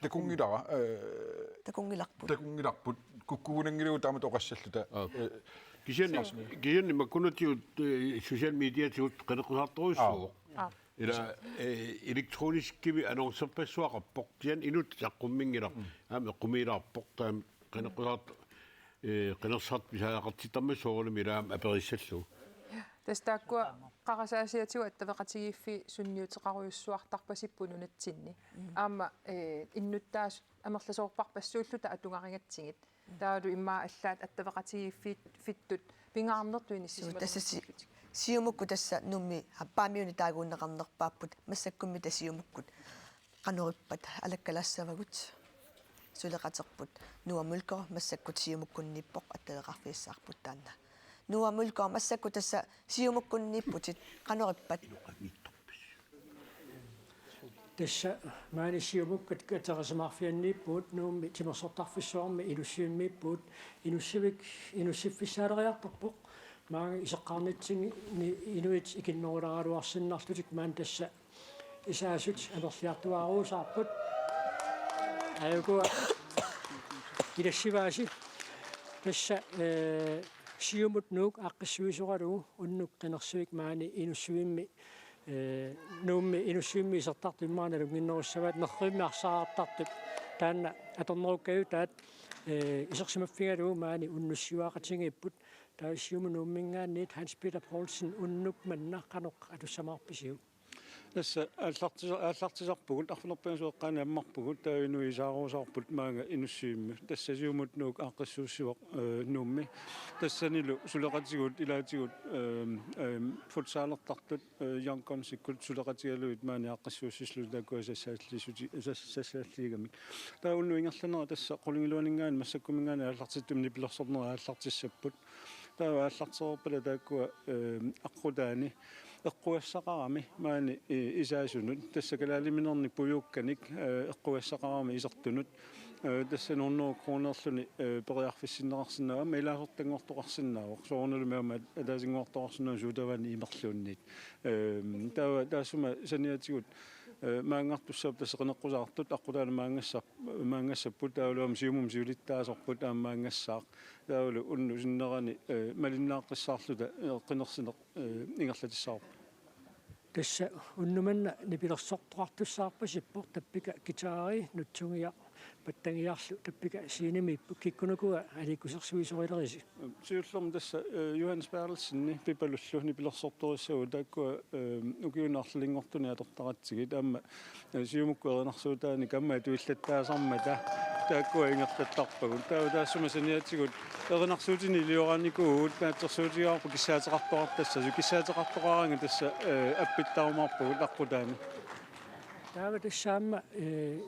takunngilara, ee, Takunngilarput. Takunngilarput. Kukkugunanngilagut taamatut oqassalluta. Aa. Ee, kisianni, saasumi. Kisianni makkunatigut, ee, social mediatigut qineqqusaartorujussuuvoq. Aa. Aa. Ila, ee, elektroniskimik annoncerpassuaqarpoq. Kisianni inuttut saqqummiunngilaq. Mm. Aamma eqqumiilaarpoq. Taama qineqqusaart-, ee, qinersisartut pisariaqartittarmata soorunami ila aamma aperissallugu. Tassa taakkua qarasaasiatigut attaveqatigiiffiit sunniuteqarujussuartarpasipput nunatsinni. Mm. Aamma, ee, innuttaasut amerlasoorpassuulluta atugarigatsigit. Taavalu immaqa allaat attaveqatigiiffittut pingaarnertut. Suu, tassa si-, inissisimalernissallutik. Siumukkut tassa Nuummi Paamiuni taaguunneqarnerpaapput, massakkummi tassa Siumukkut. Qanoq ippat alakkalaassavagut? Suleqaterput Noah Mølgaard massakkut Siumukkunniippoq, attaveqarfigissaarput taanna. Noah Mølgaard, massakkut tassa Siumukkunniipputit, qanoq ippat? Tassa maani Siumukkut katerisimaarfianniippugut, Nuummi timersortarfissuarmi Inussivimmiippugut, Inussivik inussiffissaaleriartorpoq, maanga iseqqaarnitsinni inuit ikinnerulaaraluarsinnarlutik maani tassa isaasut amerliartuaaruusaarput. Aajukua ilassivaasi. Tassa, ee, Siumut Nuuk aaqqissuisoralugu unnuk qinersivik maani Inussivimmi, ee, Nuummi Inussivimmi isertartut immaqa nalunnginnerussavaat, nerrivimmi arsaartartut taanna atornerukkajutaat, ee, isersimaffigalugu maani unnussiuaqatigiipput. Taava Siumut Nuumminngaanniit Hans Peter Poulsen, unnuk manna qanoq atussamaarpisiuk? Tassa aallartisa-, aallartisarpugut, arfineq-pingasut eqqaani ammarpugut, taava inuit isaaruusaarput maanga Inussivimmi. Tassa Siumut Nuuk aaqqissuussivoq, eh, Nuummi. Tassanilu suleqatigut, ilaatigut, ehm, ehm, futsalertartut, eh, Young Gunsikkut suleqatigalugit maani aaqqissuussillugit taakkua sassaalliisuti-, sas-, sassaalliigamik. Taava unnuk ingerlanera tassa qulingiluaninngaanniit massakkuminngaanniit aallartittumik nipilersornerat aallartissapput. Taava aallartereerpata taakkua, ehm, aqqutaani eqqugassaqarami maani, eh, isaasunut. Tassa kalaaliminernik pujuukkanik, eh, eqqugassaqarami isertunut. Eh, tassa nul hundrede kronerluni, eh, periarfissinneqarsinnaavoq, aamma ilaasortanngortoqarsinnaavoq. Soorunalumi aamma ataasinnguartoqarsinnaavoq suut tamaani imerluunniit. Ehm, taava taassuma saniatigut, eh, maanngartussaapput tassa qineqqusaartut, aqqutaani maanngassar-, maanngassapput, taavalu aamma Siumumi siulittaasorput aamma maanngassaaq. Taavalu unnuk sinnerani, eh, malinnaaqqissaarluta, eh, qinersineq, eh, ingerlatissavarput. Tassa unnuk manna nipilersortoqartussaarpasippoq, tappika guitari, nutsungiaq, pattagiarlu tappika scenemiipput, kikkunukua aliikkusersuisorilerisi? Siullermik tassa, eh, Johannes Berthelsenip Pipalullu nipilersortorissagut taakkua, eh, ukiuni arlalinngortuni atortaratsigit aamma, eh, Siumukkut erinarsuutaannik aamma atuillattaasarmata taakkua ingerlattarpagut. Taava taassuma saniatigut erinarsuutinik ilioraanikuuvugut, naatsorsuutigaarput kissaateqartoqartassasut, kissaateqartoqaraangat tassa, eh, appittaarumaarpugut aqqutaani. Taava tassa aamma, eh,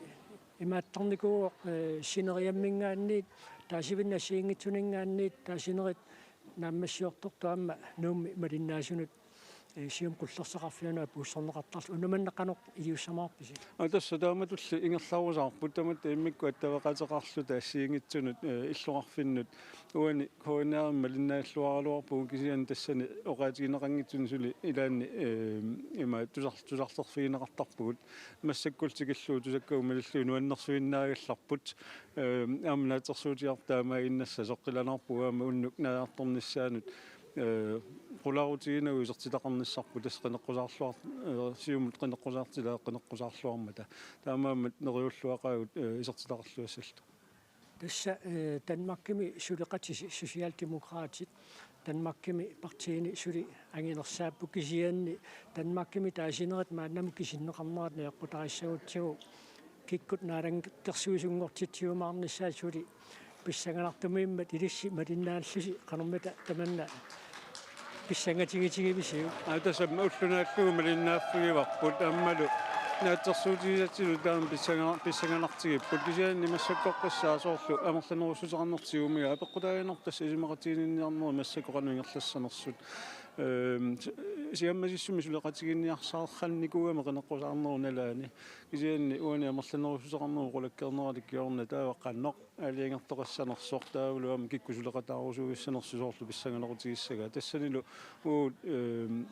imaattarnikuuvoq, eh, sineriamminngaanniit, taasivinnit assigiinngitsuninngaanniit, taasinerit naammassiortortut aamma Nuummi malinnaasunut, eh, Siumup qullersaqarfianut apuussorneqartarlutik. Unnuk manna qanoq iliussamaarpisi? Aa, tassa taamatulli ingerlarusaarput, tamatta immikkut attaveqaateqarluta assigiinngitsunut, eh, illoqarfinnut. Uani K N R-imi malinnaalluaraluarpugut, kisianni tassani oqaatigineqanngitsuni suli ilaanni, eh, ima tusar-, tusarlerfigineqartarpugut. Massakkullu tikillugu tusakkagut malillugit nuannersuinnaagallarput. Eh, aamma naatsorsuutigaarput taamaaginnassasoq, qilanaarpugut aamma unnuk naajartornissaanut, eh, qularutiginagu isertitaqarnissarput, tassa qineqqusaarluar-, eh, Siumut qineqqusaartut ilaat qineqqusaarluarmata. Taamaammat neriulluaqaagut, eh, isertitaqarluassalluta. Tassa, eh, Danmarkimi suleqatisi Socialdemokraatit, Danmarkimi partiini suli anginersaapput, kisianni Danmarkimi taasinerit maannamut kisinneqarnerat najoqqutaarissagutsigu, kikkut naalakkersuisunngortitsiumaarnissaat suli pissanganartumiimmat ilissi malinnaallusi, qanormita tamanna pissangatigitigivisigit? Aa, tassami ulloq naallugu malinnaaffigivarput, aammalu naatsorsuutigisatsilu taama pissanga-, pissanganartigipput, kisianni massakkorpassuit soorlu amerlanerussuteqarneq tigumigaat, apeqqutaaginnarpoq tassa isumaqatiginninniarnerit massakkut qanoq ingerlassanersut. Ehm, si-, siammasissumik suleqatigiinniarsaarnikuugami qineqqusaarnerup nalaani. Kisianni uani amerlanerussuteqarnerup qulakkeernerata kingorna taava qanoq aalajangertoqassanersoq, taavalu aamma kikkut suleqataarusuuissanersut soorlu pissanganaqutigissagaa. Tassanilu uagut, ehm,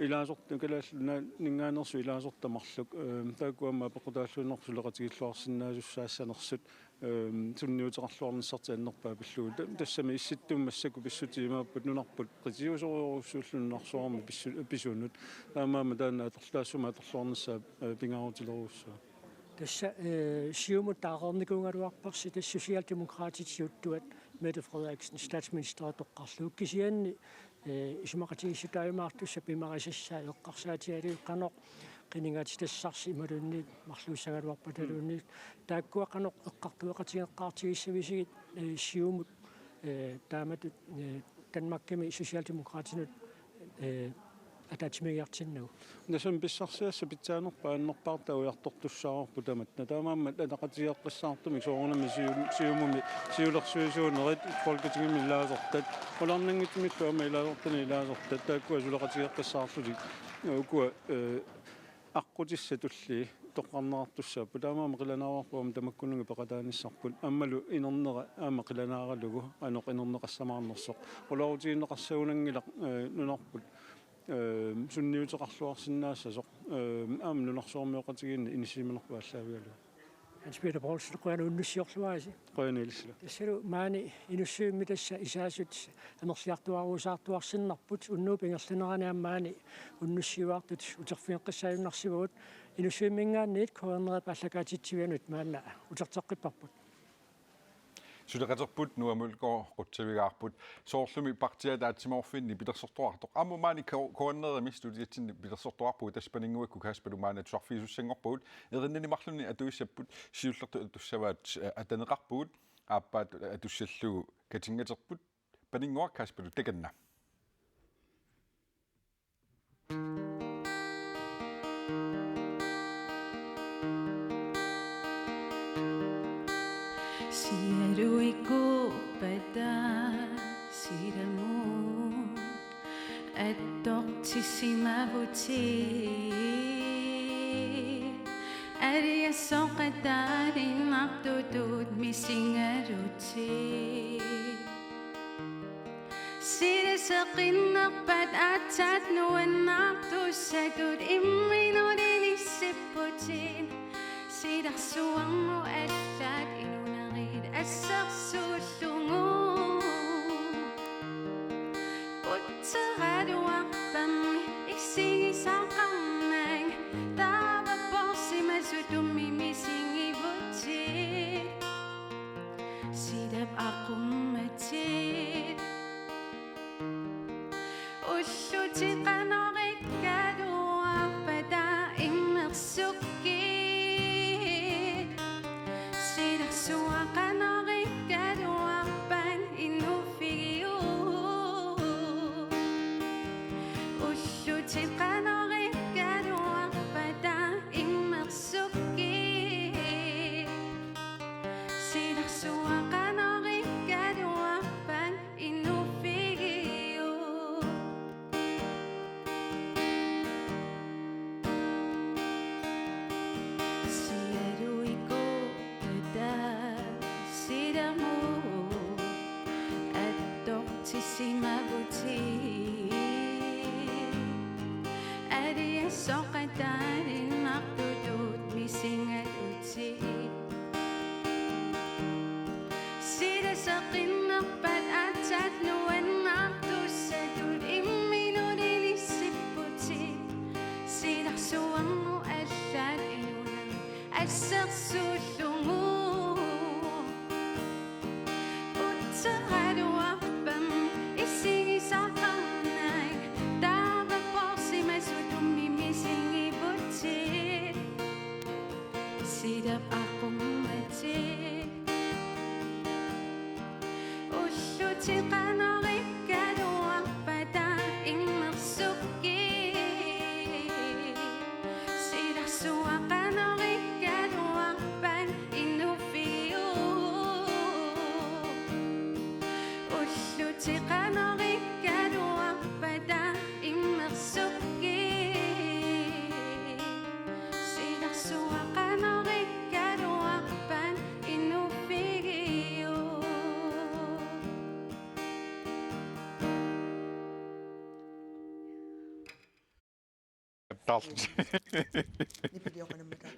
ilaasort-, Kalaallit Nunaanninngaanneersut ilaasortat marluk, ehm, taakku aamma apeqqutaalluinnarput suleqatigiilluarsinnaasussaassanersut, ehm, sunniuteqarluarnissartik annerpaat pillugu. Ta-, tassami Issittumut massakkut pissutsit imaapput nunarput qitiusorujussuulluni nunarsuarmi pissu-, pisunut. Taamaammat taanna atorlu-, taassuma atorluarnissaa, eh, pingaarutilerujussuaq. Tassa, eh, Siumut taareernikuugaluarparsi tassa Socialdemokraatit siuttuat Mette Frederiksen statsministeri toqqarlugu, kisianni, eh, isumaqatigiissutaajumaartussaq piumarisassaa eqqarsaatigalugu qanoq qinigatitassarsi imaluunniit marluussagaluarpataluunniit, taakkua qanoq eqqartueqatigeqqaartigissavisigit, eh, Siumut, eh, taamatut, eh, Danmarkimi Socialdemokraatinut, eh, ataatsimiigiartinnagu? Tassami pissarsiassat pitsaanerpaat annerpaartaat ujartortussaavarput tamatta. Taamaammat ataqatigiiaqqissaartumik soorunami Siu-, Siumumi siulersuisuunerit, Folketingimi ilaasortat, qularnanngitsumillu aamma ilaasortani ilaasortat, taakkua suleqatigeqqissaarlutik ukua, eh, aqqutissat tullii toqqarneqartussaapput. Taamaammat qilanaavarput aamma tamakkununnga peqataanissarput. Aammalu inernera aamma qilanaaralugu, qanoq inerneqassamaarnersoq. Qularutigineqassagunanngilaq, eh, nunarput, eh, sunniuteqarluarsinnaassasoq, eh, aamma nunarsuarmioqatigiinni inissisimanerput aallaavigalugu. Hans Peter Poulsen, qujanaq unnussiorluarisi. Qujanaq ilissilu. Tassalu maani Inussivimmi tassa isaasut amerliartuaaruusaartuarsinnarput, unnuup ingerlanerani aamma maani unnussiuaartut uterfigeqqissaajunnaarsivagut. Inussivimminngaanniit K N R-ip aallakaatitsivianut maanna uterteqqipparput. Suleqaterput Noah Mølgaard qutsavigaarput, soorlumi partiit ataatsimoorfinni pilersortuartoq. Aamma maani K-, KNR-imi studiatsinni pilersortuarpugut, tassa Paninnguakkut Kaspalu maani tusarfigisussanngorpugut. Erinnani marlunni atuissapput, siullertut atussavaat, eh, ataneqarpugut, aappaat atussallugu Katinngaterput. Paninnguaq, Kaspalu, takanna. Siaruikkuupataasilamuutit, aliasoqataalinnartutut misigalutit. Silaseqqinnarpat aatsaat nuannaartussatut imminut inissipputit. Silarsuarmut allaat inuunerit assersuullugu. Putteraluarpammi isigisaqarnanga, taava poorsimasutummi misigivutit. Silap aqummatit. Ullutit qanorikkaluarpata immersukkit. Silarsuaq qanorikkaluarpat inuuffigiuk. Ullutit qanorikkaluarpata immersukkit. Silarsuaq qanorikkaluarpat inuuffigiuk. Siaruikkuupataasilamuutit, attortissimavutit. Aliasoqataalinnartutut misigalutit. Silaseqqinnarpat aatsaat nuannaartussatut imminut inissipputit. Silarsuarmut allaat inuunerit assersuullugu. Putteraluarpammi isigisaqarnanga, taava poorsimasutummi misigivutit. Silap aqummatit. Ullutit qanorikkaluarpata immersukkit. Silarsuaq qanorikkaluarpat inuuffigiuk. Ullutit qanorikkaluarpata immersukkit. Silarsuaq qanorikkaluarpat inuuffigiuk. Taarlutik. Nipilioqanummata.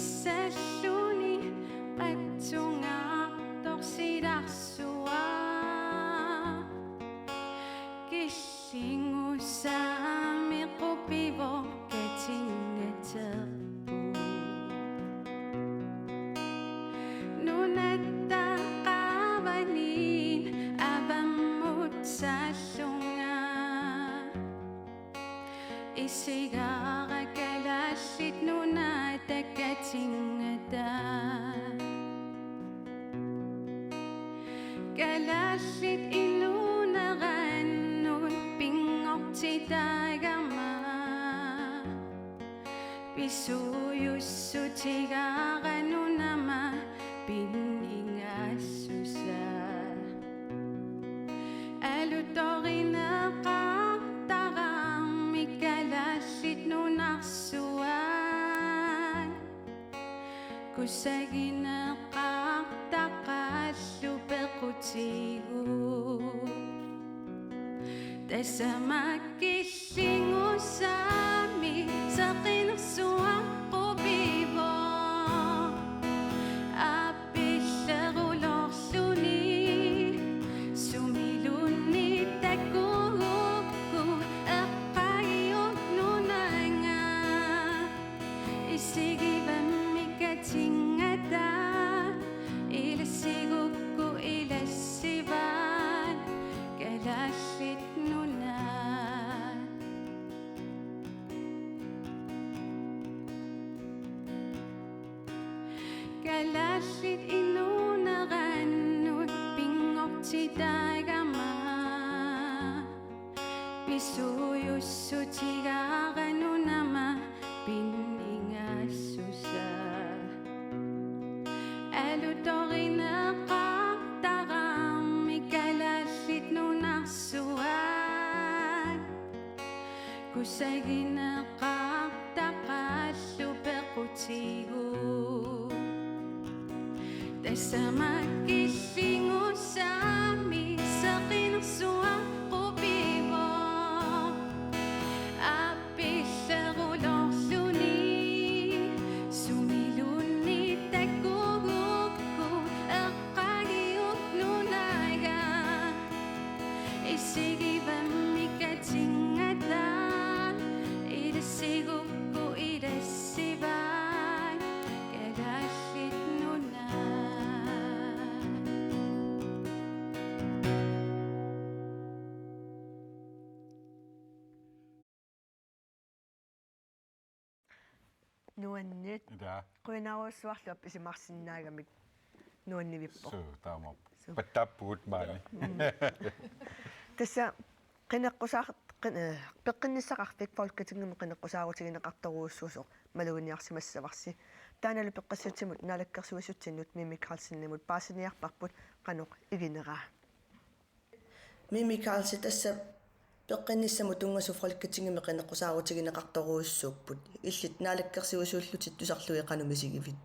Unnulissalluni qatsungaartoq silarsuaq. Killingusami qupivoq Katinngaterput. Nunatta qaavaniit avammut saallunga. Isigaara Kalaallit Nunaata Katinngata. Kalaallit inuunerannut pinngortitagama. Pisuujussutigaara nunama pinningaassusaa. Alutorineqartarami Kalaallit Nunarsuaq. Kusagineqartaqaallu pequtigut. Tassami killingusami seqinersuaq qupivoq. Aappillerulorluni sumiluunniit takuuk Kalaallit inuunerannut pinngortitaagama pisuujussutigaaranut aamma pinningaassusaa. Alutorineqartarami Kalaallit Nunarsuaq. Kusagineqartaqaarlu pequtigut. Tassa makkilligussaammi seqinersuaq qupivoq. Aappillerulorluni sumiluunniit takkugukku eqqaagiuk nunaga. Isigivammi katinngata, ilissigukku ilissivaat Kalaallit Nunaat. Nuanneq. Ila. Qujanarujussuarlu appisimaarsinnaagamik nuannivippoq. Suu, taamaappoq. Suu. Pattaappugut maani. Mm. Tassa qineqqusaar-, qin-, eh, peqqinnissaqarfik Folketingimi qineqqusaarutigineqartorujussuusoq maluginiarsimassavarsi. Taannalu peqqissutsimut naalakkersuisutsinnut Mimi Karlsenimut paasiniarparput qanoq iginera. Mimi Karlsen, tassa peqqinnissamut tunngasut Folketingimi qineqqusaarutigineqartorujussuupput. Illit naalakkersuisuullutit tusarlugit qanoq misigivit?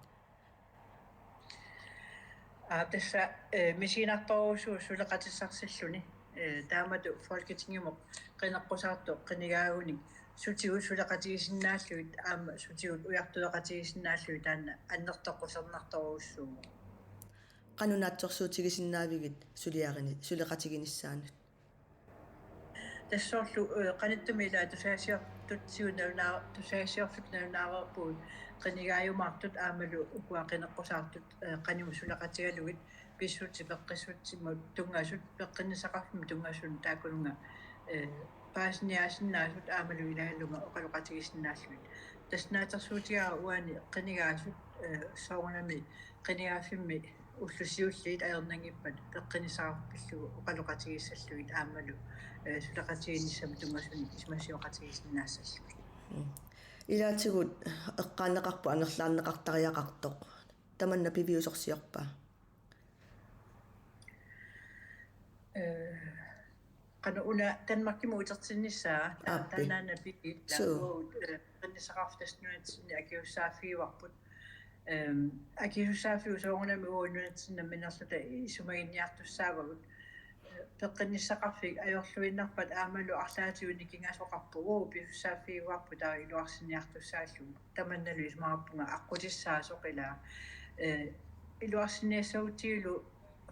Aa, tassa, eh, misiginartorujussuuvoq suleqatissarsilluni. Eh, taamatut Folketingimut qineqqusaartut qinigaagunik sutigut suleqatigisinnaallugit aamma sutigut ujartuleqatigisinnaallugit taanna annertoqqusernartorujussuuvoq. Qanoq naatsorsuutigisinnaavigit suliarini-, suleqatiginissaanut? Tassalu, eh, qanittumi ila tusagassiortutsigut nalunaa-, tusagassiorfiit nalunaareerpugut qinigaajumaartut aammalu ukua qineqqusaartut, eh, qanimut suleqatigalugit pissutsit peqqissutsimut tunngasut peqqinnissaqarfimmut tunngasunut taakkununnga, eh, paasiniaasinnaasut aammalu ilaallugu oqaloqatigisinnaallugit. Tassa naatsorsuutigaara uani qinigaasut, eh, soorunami qinigaaffimmi ullut siulliit ajornanngippat peqqinnissaqarfik pillugu oqaloqatigissallugit aammalu, eh, suleqatigiinnissamut tunngasunik isumasioqatigisinnaassallugu. Mm. Ilaatigut eqqaaneqarpoq angerlaarneqartariaqartoq. Tamanna piviusorsiorpa? Eh, qanoq una Danmarkimut utertinnissaa, ta-, Aappi. Taannaana pigit, suu. Taakku, eh, peqqinnissaqarfik tassa nunatsinni akisussaaffigivarput. Ehm, akisussaaffigut soorunami uagut nunatsinni nammineerluta isumaginniartussaavagut. Eh, peqqinnissaqarfik ajorluinnarpat aammalu arlaatigut nikingasoqarpoq, uagut pisussaaffigivarput taava iluarsinniartussaallugu. Tamannalu isumaqarpunga aqqutissaasoq ila, eh, iluarsinniassagutsigulu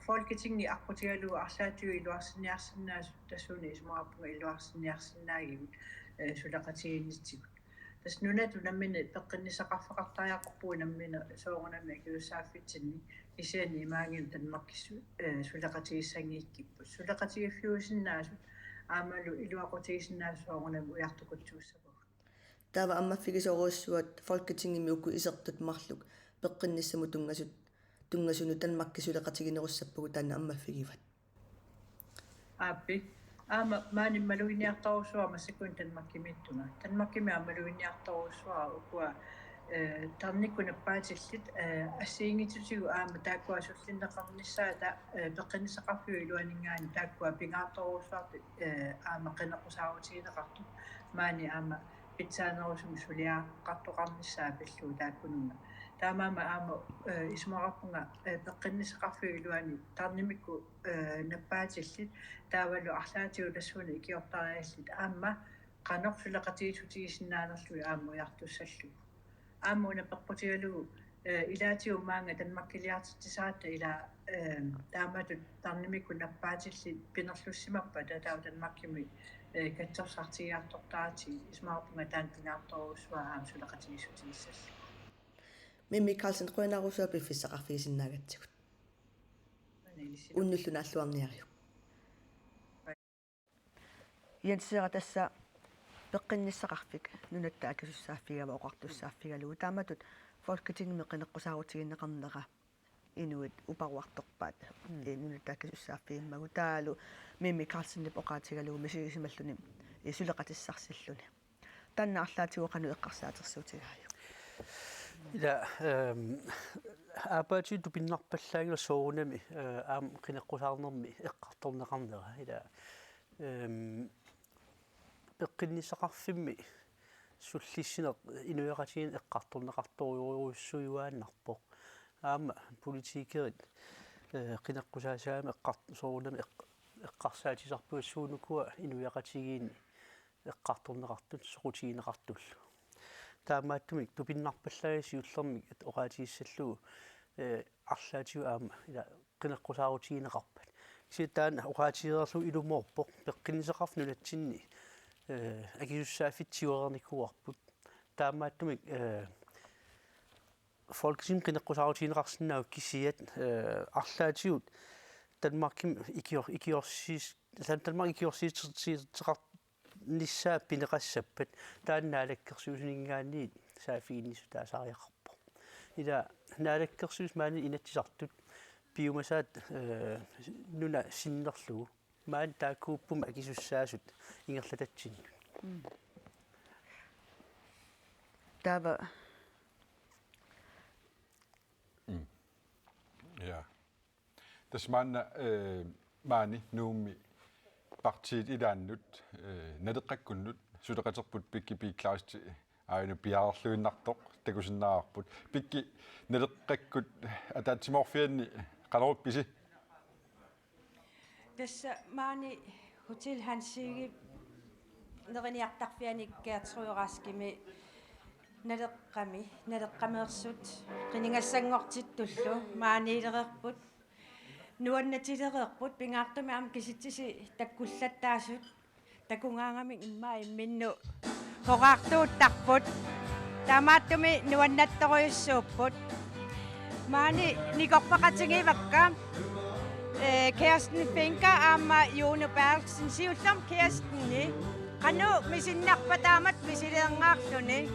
Folketingi aqqutigalugu arlaatigut iluarsinniarsinnaasut tassuuna isumaqarpunga iluarsinniarsinnaagigut, eh, suleqatigiinnitsigut. Tassa nunatut nammineq peqqinnissaqarfeqartariaqarpugut nammineq soorunami akisussaaffitsinni kisianni imaanngilaq Danmarkisut, eh, suleqatigissanngikkipput. Suleqatigiiffiusinnaasut aammalu iluaqutigisinnaasut soorunami ujartukutsuussavagut. Taava ammaffigisorujussuat Folketingimi uku isertut marluk peqqinnissamut tunngasut, tunngasunut Danmarki suleqatiginerussappagut taanna ammaffigivat? Aappi. Aamma maani maluginiartorujussuara massakkut Danmarkimiittunga. Danmarkimi aamma maluginiartorujussuara ukua, eh, tarnikkut nappaatillit, eh, assigiinngitsutigut aamma taakkua sullinneqarnissaata, eh, peqqinnissaqarfiup iluaninngaanniit taakkua pingaartorujussuartut, eh, aamma qineqqusaarutigineqartut maani aamma pitsaanerusumik suliaqartoqarnissaa pillugu taakkununnga. Taamaammat aamma, eh, isumaqarpunga, eh, peqqinnissaqarfiup iluani tarnimikkut, eh, nappaatillit taavalu arlaatigut tassuuna ikiortariallit aamma qanoq suleqatigiissutigisinnaanerlugit aamma ujartussallugu. Aamma una peqqutigalugu, eh, ilaatigut maanga Danmarkiliartitsisaratta ila, eh, taamatut tarnimikkut nappaatillit pinerlussimappata taava Danmarkimi, eh, katsorsartigiartortaratsigu isumaqarpunga taanna pingaartorujussuara aamma suleqatigiissutigissallugu. Mimi Karlsen, qujanarujussuaq piffissaqarfigisinnaagatsigut. Unnullu naalluarniariuk. Jens Sara, tassa peqqinnissaqarfik nunatta akisussaaffigigama oqartussaaffigalugu. Taamatut Folketingimi qineqqusaarutigineqarnera inuit uparuartorpaat. Mm. Ee, nunatta akisussaaffigimmagu taavalu Mimi Karlsenip oqaatigalugu misigisimalluni, ee, suleqatissarsilluni. Taanna arlaatigut qanoq eqqarsaatersuutigaajuk? Ila, ehm, aappaatigut tupinnarpallaanngilaq soorunami, eh, aamma qineqqusaarnermi eqqartorneqarnera. Ila, ehm, peqqinnissaqarfimmi sullissineq inuiaqatigiinni eqqartorneqartorujussuujuaannarpoq. Aamma politikerit, eh, qineqqusaassagamik eqqart-, soorunami eq-, eqqarsaatisarpagut suunukua inuiaqatigiinni eqqartorneqartut soqutigineqartullu. Taamaattumik tupinnarpallaanngilaq siullermik oqaatigissallugu, eh, arlaatigut aamma ila qineqqusaarutigineqarpat. Kisianni taanna oqaatigereerlugu ilumoorpoq, peqqinnissaqarfik nunatsinni, eh, akisussaaffiit tiguareernikuuarput. Taamaattumik, eh, Folketingimi qineqqusaarutigineqarsinnaavoq kisiat, eh, arlaatigut Danmarkimi ikior-, ikiorsiis-, Danmarkimi ikiorsiisertitsisoqarnissaa pineqassappat, taanna naalakkersuisuninngaanniit saaffiginnissutaasariaqarpoq. Ila naalakkersuisut maani Inatsisartut piumasaat, eh, nuna sinnerlugu. Maani taakkuupput akisussaasut ingerlatatsinnut. Mm. Taava. Mm. Ja. Tassa maanna, eh, maani Nuummi partiit ilaannut, eh, Naleqqakkunnut suleqaterput Pikki Pik Kleist aajuna piareerluinnartoq takusinnaavarput. Pikki, Naleqqakkut ataatsimoorfianni qanorpiaq ipisi? Tassa maani Hotel Hans Egedep neriniartarfiani Gertrud Raskimi Naleqqami, Naleqqameersut qinigassanngortittullu maaniilereerput, nuannatilereerput, pingaartumik aamma kisitsisit takkullattaasut takugaangamik immaqa imminnut horaartuuttarput. Taamaattumik nuannattorujussuupput. Maani nikorpaqatigivakka, eh, Kirsten Fencker aamma Juno Berthelsen, siullermik Kirsteni. Qanoq misinnarpa taamatut misileerngaarluni?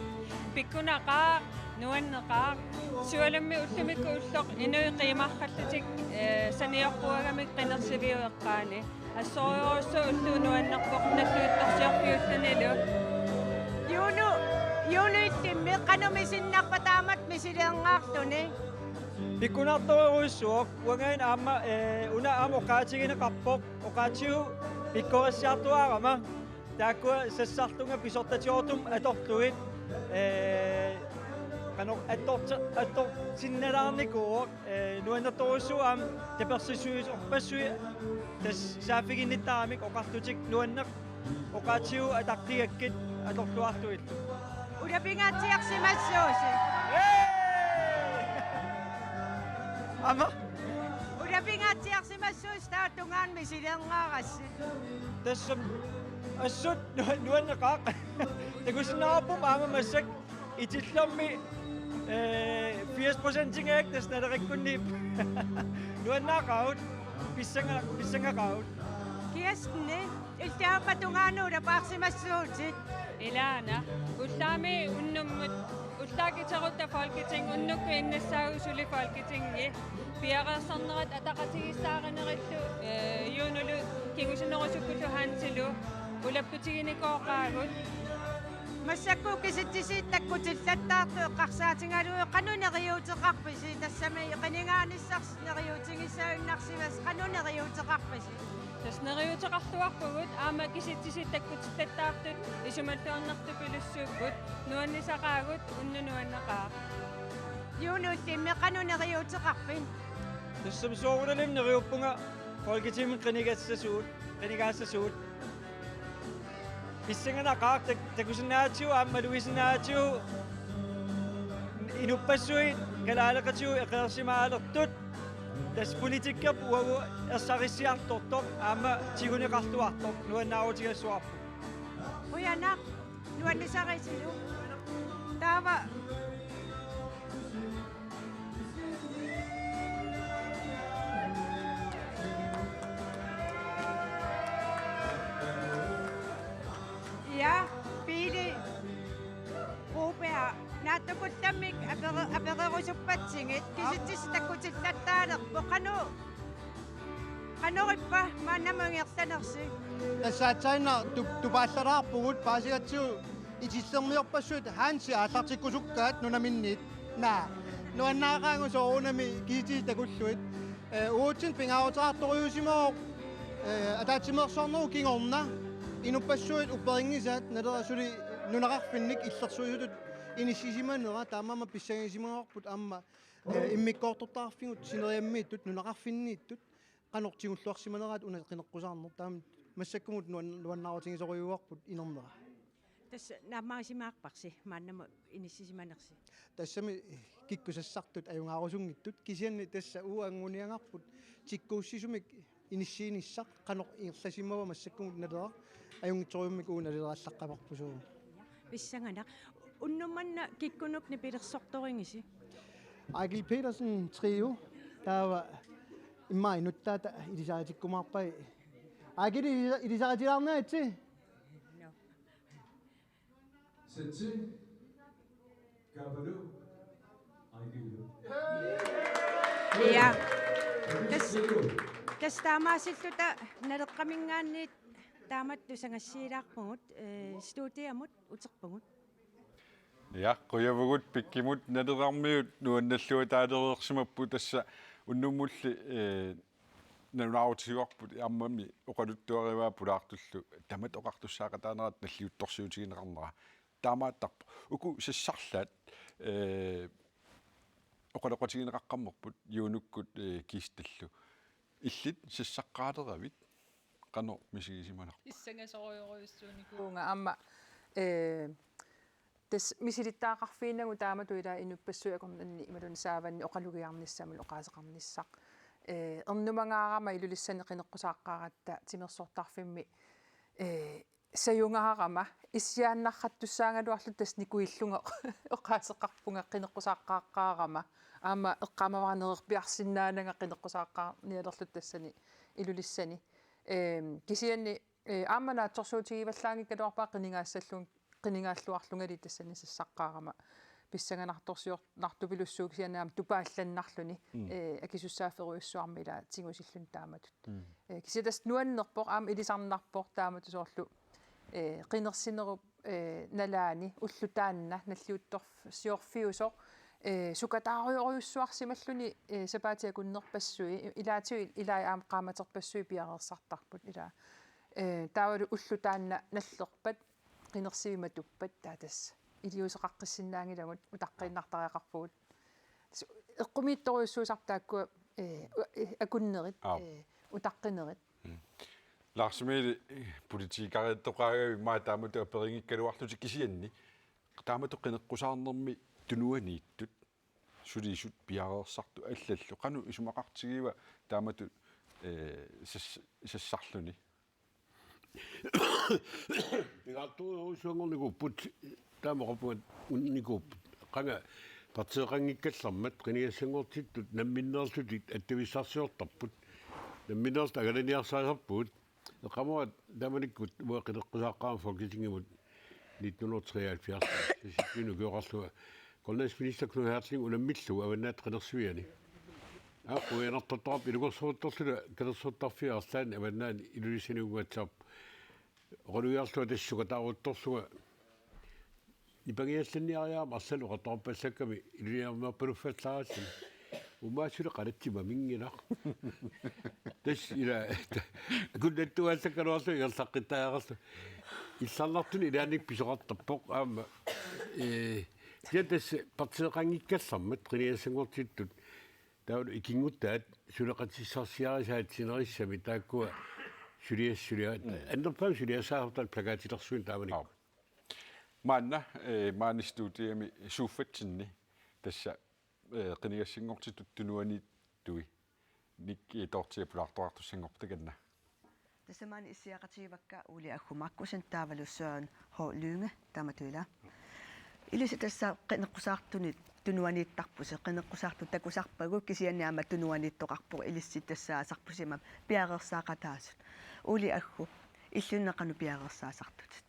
Pikkunaqaaq, nuanneqaaq. Sualummik ullumikkut ulloq inuit qiimaarallutik, eh, saniorpuagamik qinersiviup eqqaani. Assorujussuaq ulloq nuannerpoq nalliuttorsiorfiullunilu. Juno, Juno, illimmi qanoq misinnarpa taamatut misileerngaarluni? Pikkunartorujussuuvoq, uangaana aamma, eh, una aamma oqaatigineqarpoq, oqaatsigut pikkorissiartuaarama. Taakkua sassarlunga pisortatigoortumik atorlugit, eh, qanoq attorti-, attorsinnalaarnikuuvoq, eh, nuannertorujussuuvoq aamma tapersersuisorpassuit tassa saaffiginnittaramik oqarlutik nuanneq oqaatsigut ataqqigakkit atorluarlugillu. Ulapingaatsiarsimassuusi. Ee! Aamma? Ulapingaatsiarsimassuusi taava tungaanut misileerngaarassi. Tassami assut nu-, nuanneqaaq. Takusinnaavarput aamma massakkut itillermi, eh, firs procentingajak tassa Naleqqakkunniippoq. Nuannaaqaagut, pissanga-, pissangaqaagut. Kirsteni, illit aamma tungaanut ulapaarsimassuutit. Ilaana, ullaami unnummut, ullaaq iterutta Folketing, unnukkut innassaagut suli Folketingi. Piareersarnerat ataqatigiissaarinerillu, eh, Junolu kingusinnerusukkullu Hansilu ulapputiginikooqaagut. Massakkut kisitsisit takkutillattaartut eqqarsaatigalugu qanoq neriuuteqarpisi, tassami qinigaanissarsi neriuutigissaguinnarsimasi, qanoq neriuuteqarpisi? Tassa neriuuteqarluarpugut aamma kisitsisit takkutillattaartut isumalluarnartupilussuupput, nuannisaqaagut, unnuk nuanneqaaq. Juno, illimmi qanoq neriuuteqarpit? Tassami soorunalimi neriuppunga Folketingimi qinigassasugut, qinigaassasugut. Pissanganaqaaq tak-, takusinnaagatsigu aamma malugisinnaagatsigu inuppassuit kalaaleqatigut eqeersimaalertut. Tassa politikkerput uagut ersarissiartortoq aamma tiguneqarluartoq nuannaarutigissavarput. Qujanaq, nuannisarisilu. Taava. Ja, Pele Broberg. Naatsukullammik apere-, apererusuppatsigit, kisitsisit takkutillattaalerpoq, qanoq, qanoq ippa maannamut ingerlanersi? Tassa aatsaannaq tup-, tupaallalaarpugut, paasigatsigu itillermiorpassuit Hansi aallartikkusukkaat nunaminniit. Naa, nuannaaqaanga soorunami kisitsisit takullugit. Eh, uatsinnut pingaaruteqartorujuusimavoq, eh, ataatsimeersuarnerup kingorna inuppassuit upperinngisaat, Naleraq suli nunaqarfinnik illersuisutut inissisimanera, taamaammat pissangasimavarput aamma, eh, immikkoortortaqarfigut sineriammiittut, nunaqarfinniittut, qanoq tigulluarsimaneraat una qineqqusaarneq, taama massakkumut nuan-, nuannaarutigisorujussuuarput inernera. Tassa naammagisimaqarparsi maannamut inissisimanersi? Tassami kikkut sassartut ajugaarusunngitsut, kisianni tassa uagut anguniagarput tikkuussisumik inissiinissaq, qanoq ingerlasimava massakkumut Naleraq, ajunngitsorujummik uagut Naleraq allaqqavarput suu. Pissanganaq. Unnuk manna kikkunuku nipilersortorigisi? Eigil Petersen Trio, taava immaqa inuttaata ilisaritikkumaarpai. Eigil ilisa-, ilisaritilaarneritsi? Setsi, Kapalu, Aikilu. Ja. Tassa, tassa taamaasilluta Naleqqaminngaanniit taamatut tusangassiilaarpugut, eh, studiamut uterpugut. Ja, qujavugut Pikkimut Nalerarmiut nuannalluataalereersimapput, tassa unnummulli, eh, nalunaarutigaarput aammami oqaluttuarivaa pulaartullu tamat oqartussaaqataanerat nalliuttorsiutigineqarnera. Taamaattarpoq. Uku sassarlaat, eh, oqaloqatigineqaqqammerput Junukkut, eh, Kistallu. Illit sassaqqaaleravit qanoq misigisimanarpa? Pissangasorujorujussuunikuuvunga aamma, eh, tassa misilittagaqarfiinagu taamatut ilaa inuppassuit akornanni imaluunniit saavanni oqalugiarnissamut oqaaseqarnissaq. Eh, ernumangaarama Ilulissani qineqqusaaqqaaratta timersortarfimmi, eh, sajungaarama issiaannarrattussaagaluarluta tassa nikuillunga oqaaseqarpunga qineqqusaaqqaaqqaarama. Aamma eqqaamavara nererpiarsinnaananga qineqqusaaqqaarnialerluta tassani Ilulissani. Ehm, kisianni, eh, aamma naatsorsuutigivallaanngikkaluarpara qinigaassallun-, qinigaalluarlungali tassani sassaqqaarama pissanganartorsior-, nartupilussuup kisianni aamma tupaallannarluni, mm, eh, akisussaafferujussuarmi ilaa tigusilluni taamatut. Mm. Eh, kisianni tassa nuannerpoq, aamma ilisarnarpoq taamatut soorlu, eh, qinersinerup, eh, nalaani ulloq taanna nalliuttorsiorfiusoq, eh, sukataarujorujussuarsimalluni, eh, sapaatip akunnerpassui, i-, ilaatigut ilai aamma qaammaterpassuit piareersartarput ilaa. Eh, taavalu ulloq taanna nallerpat, qinersivik matuppat, taava tassa iliuuseqaqqissinnaanngilagut, utaqqiinnartariaqarpugut. Tassa eqqumiitsorujussuusarput taakkua, eh, u-, eh, akunnerit, aap, eh, utaqqinerit. Mm. Lars Emil, eh, politikeriartoqaagavit maani taamatut aperinngikkaluarlutit kisianni, taamatut qineqqusaarnermi tunuaniittut, sulisut piareersartut allallu, qanoq isumaqartigiva taamatut, eh, sas-, sassarluni? Pingaartorujussuanngornikuupput, taama oqarpunga unnikuupput. Qanga partiiqanngikkallarmat qinigassanngortittut namminneerlutik attavissarsiortarput. Namminneerlutik angalaniarsaasarpugut. Eqqaamavara taamanikkut uanga qineqqusaaqqaarama Folketingimut nitten hundrede og treoghalvfjerds. Sassittuinnaq ukioqarlunga. Grønlands minister Knud Hertling unammillugu Avannaata Qinersiviani. Aa, quianartortoqarpoq, ilukorsoruttorluta katersortarfia arlaanni avannaani Ilulissaniunnguatsiarpoq. Oqalugiarlunga tassa sukataaruttorlunga. Nipangiallanniariarama arlaannik oqartoqarpassakkami iluliarmiorpaluffallaaralluni. Uummaassuleq qalatsimaminngilaq. Tassa ila, akunnattuaallakkaluarlunga ingerlaqqittariaqarlunga. Illarnartuni ilaanni pisoqartarpoq aamma. Eh, kisianni tassa partiiqanngikkallarmat qinigassanngortittut. Taavalu ikinnguttaat suleqatissarsiarisaat sinerissami taakkua sulias-, sulia-, mm, annerpaamik suliassaasartut plakatilersuineq taamanikkut. Aap. Maanna, eh, maani studiami suuffatsinni tassa, eh, qinigassanngortitut tunuaniittuinik, eh, toortia pulaartoqartussanngorput takanna. Tassa maani issiaqatigivakka Ole Aggu Markussen taavalu Søren H. Lynge taamatut ilaa. Ilissi tassa qineqqusaartunit tunuaniittarpusi, qineqqusaartut takusarpagut kisianni aamma tunuaniittoqarpoq ilissi tassaasarpusi aamma piareersaaqataasut. Ole Aggu, illit una qanoq piareersaasartutit?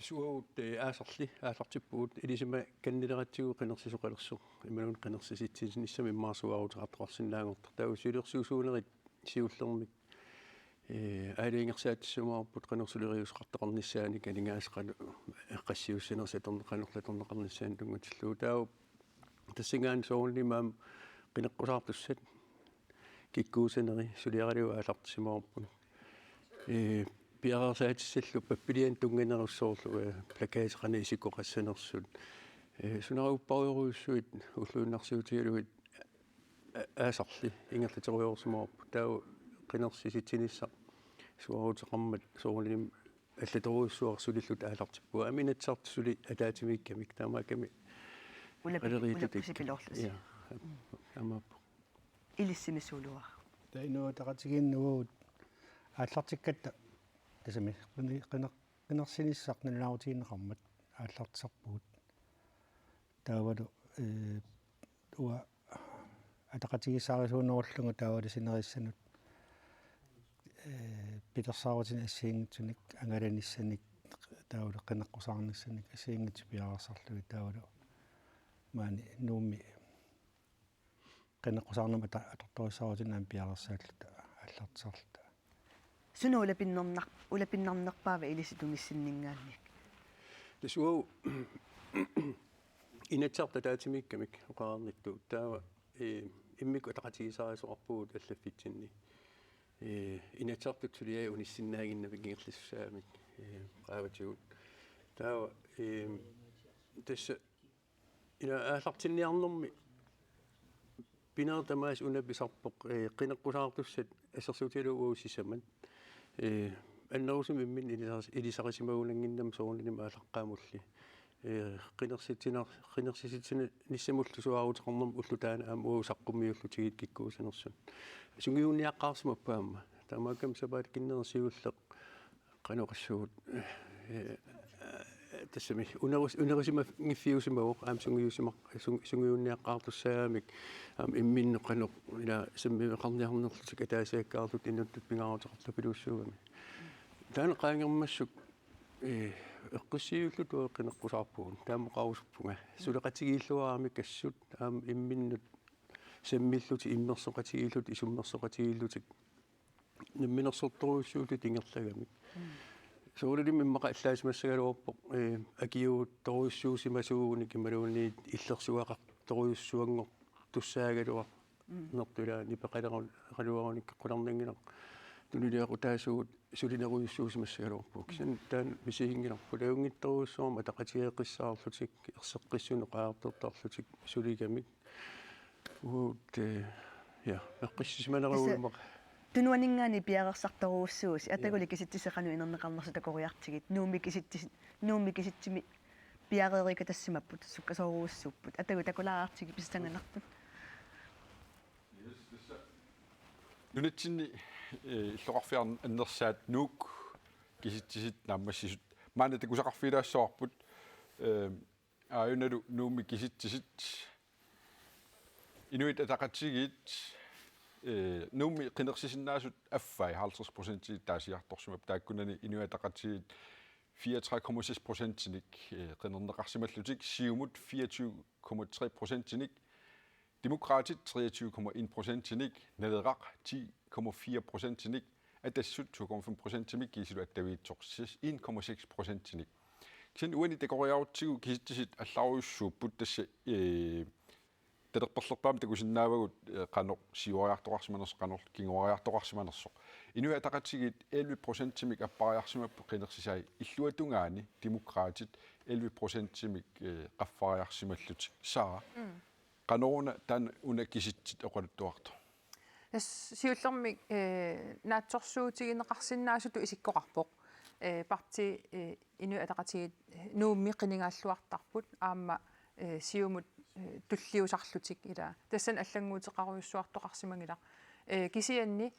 Suagut, eh, aasarli, aallartippugut, ilisimakannileratsigit qinersisoqalersoq, imaluunniit qinersisitsinissamik immaqa suaaruteqartoqarsinnaanngortoq. Taava siulersuisuunerit siullermik, eh, aalajangersaatissimavoq qinersileriuseqartoqarnissaannik, aningaasat qanoq eqqassiuussinersoq atorneq-, qanoq atorneqarnissaanut tunngatillugu. Taava tassanngaanniit soorunami aamma qineqqusaartussat kikkuussinerit suliaralugit aallartissimavarput. Ee, piareersaatissallu pappilianut tunnganerussoorlu, ee, plakatit qanoq isikkoqassanersut. Ee, sunarupparujorujussuit ulluinnarsiutigalugit a-, aasarli ingerlaterujoorsimavarput. Taava qinersisitsinissaq suaaruteqarmat soorunami allatorujussuaq sulilluta aallartippugut. Aamma Inatsisartut suli ataatsimiikkamik taamaakkami Ulapik-, qaleriittut ulapisipiloorlusi. Ja. Aamma. Ilissimisuuluara. Taava Inuit Ataqatigiinni uagut aallartikkatta tassami qini-, qiner-, qinersinissaq nalunaarutigineqarmat aallartisarpugut. Taavalu, ee, uanga ataqatigiissaarisuunerullunga taavalu sinerissanut, ee, pilersaarutinik assigiinngitsunik angalanissanik taavalu qineqqusaarnissanik assigiinngitsut piareersarlugit taavalu maani Nuummi qineqqusaarnermut ata-, atortorissaarutinnaani piareersaalluta aallartisarluta. Suna ulapinnernar-, ulapinnarnerpaava ilissi tunissinninngaanniit? Tassa uagut Inatsisartut ataatsimiikkamik oqarnittut taava, ee, immikkut ataqatigiissaarisoqarpugut allaffitsinni. Ee, Inatsisartut suliai unissinnaaginnamik ingerlasussaamik, ee, qaavatigut. Taava, ee, tassa ila aallartinniarnermi pinerit tamaasa una pisarpoq, ee, qineqqusaartussat assersuutigalugu uagut sisamat. Ee, annerusumik imminnut ilisaris-, ilisarisimagunannginnami soorunami aallaqqaamulli. Ee, qinersitsinar-, qinersisitsinissamullu suaaruteqarnermut ulloq taanna aamma uagut saqqummiullutigit kikkuussinersut. Sungiunniaqqaarsimapput aamma. Taamaakkami sapaatip akunneri siulleq qanoq oqassuugut, ee, tassami unerus-, unerusimaffigisimasoq aamma sungiusimaq-, sung-, sungiunniaqqaartussaagamik aamma imminnut qanoq ila sammiveqarniarnerlutik ataasiakkaarlutik inuttut pingaaruteqartupilussuugami. Taanna qaangermassuk, ee, eqqissiiulluta qineqqusaarpugut, taama oqarusuppunga. Suleqatigiilluaramik assut aamma imminnut sammillutik immersoqatigiillutik isummersoqatigiillutik namminersortorujussuullutik ingerlagamik. Mm. Soorunami immaqa allaasimassagaluarpoq, ee, akiuuttorujussuusimasuugunik imaluunniit illersuaqartorujussuanngortussaagaluarnertut, mm, ila nipeqaleru-, qaluarunik qularnanngilaq tunuliaqutaasugut sulinerujussuusimassagaluarpugut. Kisianni taanna misiginngilaq. Pulaanngitsorujussuarmik ataqatigeeqqissaarlutik, erseqqissunik oqariartortarlutik suligamik. Uagut, ee, ja, eqqissisimaneruvoq. Tassa immaqa tunuaninngaanniit piareersartorujussuusi, ataguli, ja, kisitsisit qanoq inerneqarnersut takoriartigit, Nuummi kisitsis-, Nuummi kisitsimi piareerikatassimapput, sukkasoorujussuupput, atagu takulaartigit pissanganartut. Nunatsinni, ee, illoqarfiit annersaat Nuuk kisitsisit naammassisut maanna takusaqarfigilaassavarput, ee, aajunalu Nuummi kisitsisit, Inuit Ataqatigiit, ee, Nuummi qinersisinnaasut affai halvtreds procent taasiartorsimapput, taakkunani Inuit Ataqatigiit fireogtredive komma seks procentinik, ee, qinerneqarsimallutik, Siumut fireogtyve komma tre procentinik, Demokraatit treogtyve komma en procentinik, Naleraq ti komma fire procentinik, Atassut to komma fem procentimik kiisalu Attaviitsoq en komma seks procentinik. Kisianni uani takoriarutsigu kisitsisit allarujussuupput, tassa, ee, talerperlerpaamik takusinnaavagut, ee, qanoq siuariartoqarsimanersoq, qanoq kinguariartoqarsimanersoq. Inuit Ataqatigiit elleve procentimik appariarsimapput qinersisai, illuatungaani Demokraatit elleve procentimik, ee, qaffariarsimallutik. Sara. Mm. Qanoruna taanna una kisitsit oqaluttuartoq? Tassa siullermik, ee, naatsorsuutigineqarsinnaasutut isikkoqarpoq. Ee, partii, ee, Inuit Ataqatigiit, ee, Nuummi qinigaalluartarput aamma, ee, Siumut, ee, tulliusarlutik ila. Tassani allannguuteqarujussuartoqarsimagilaq. Ee, kisianni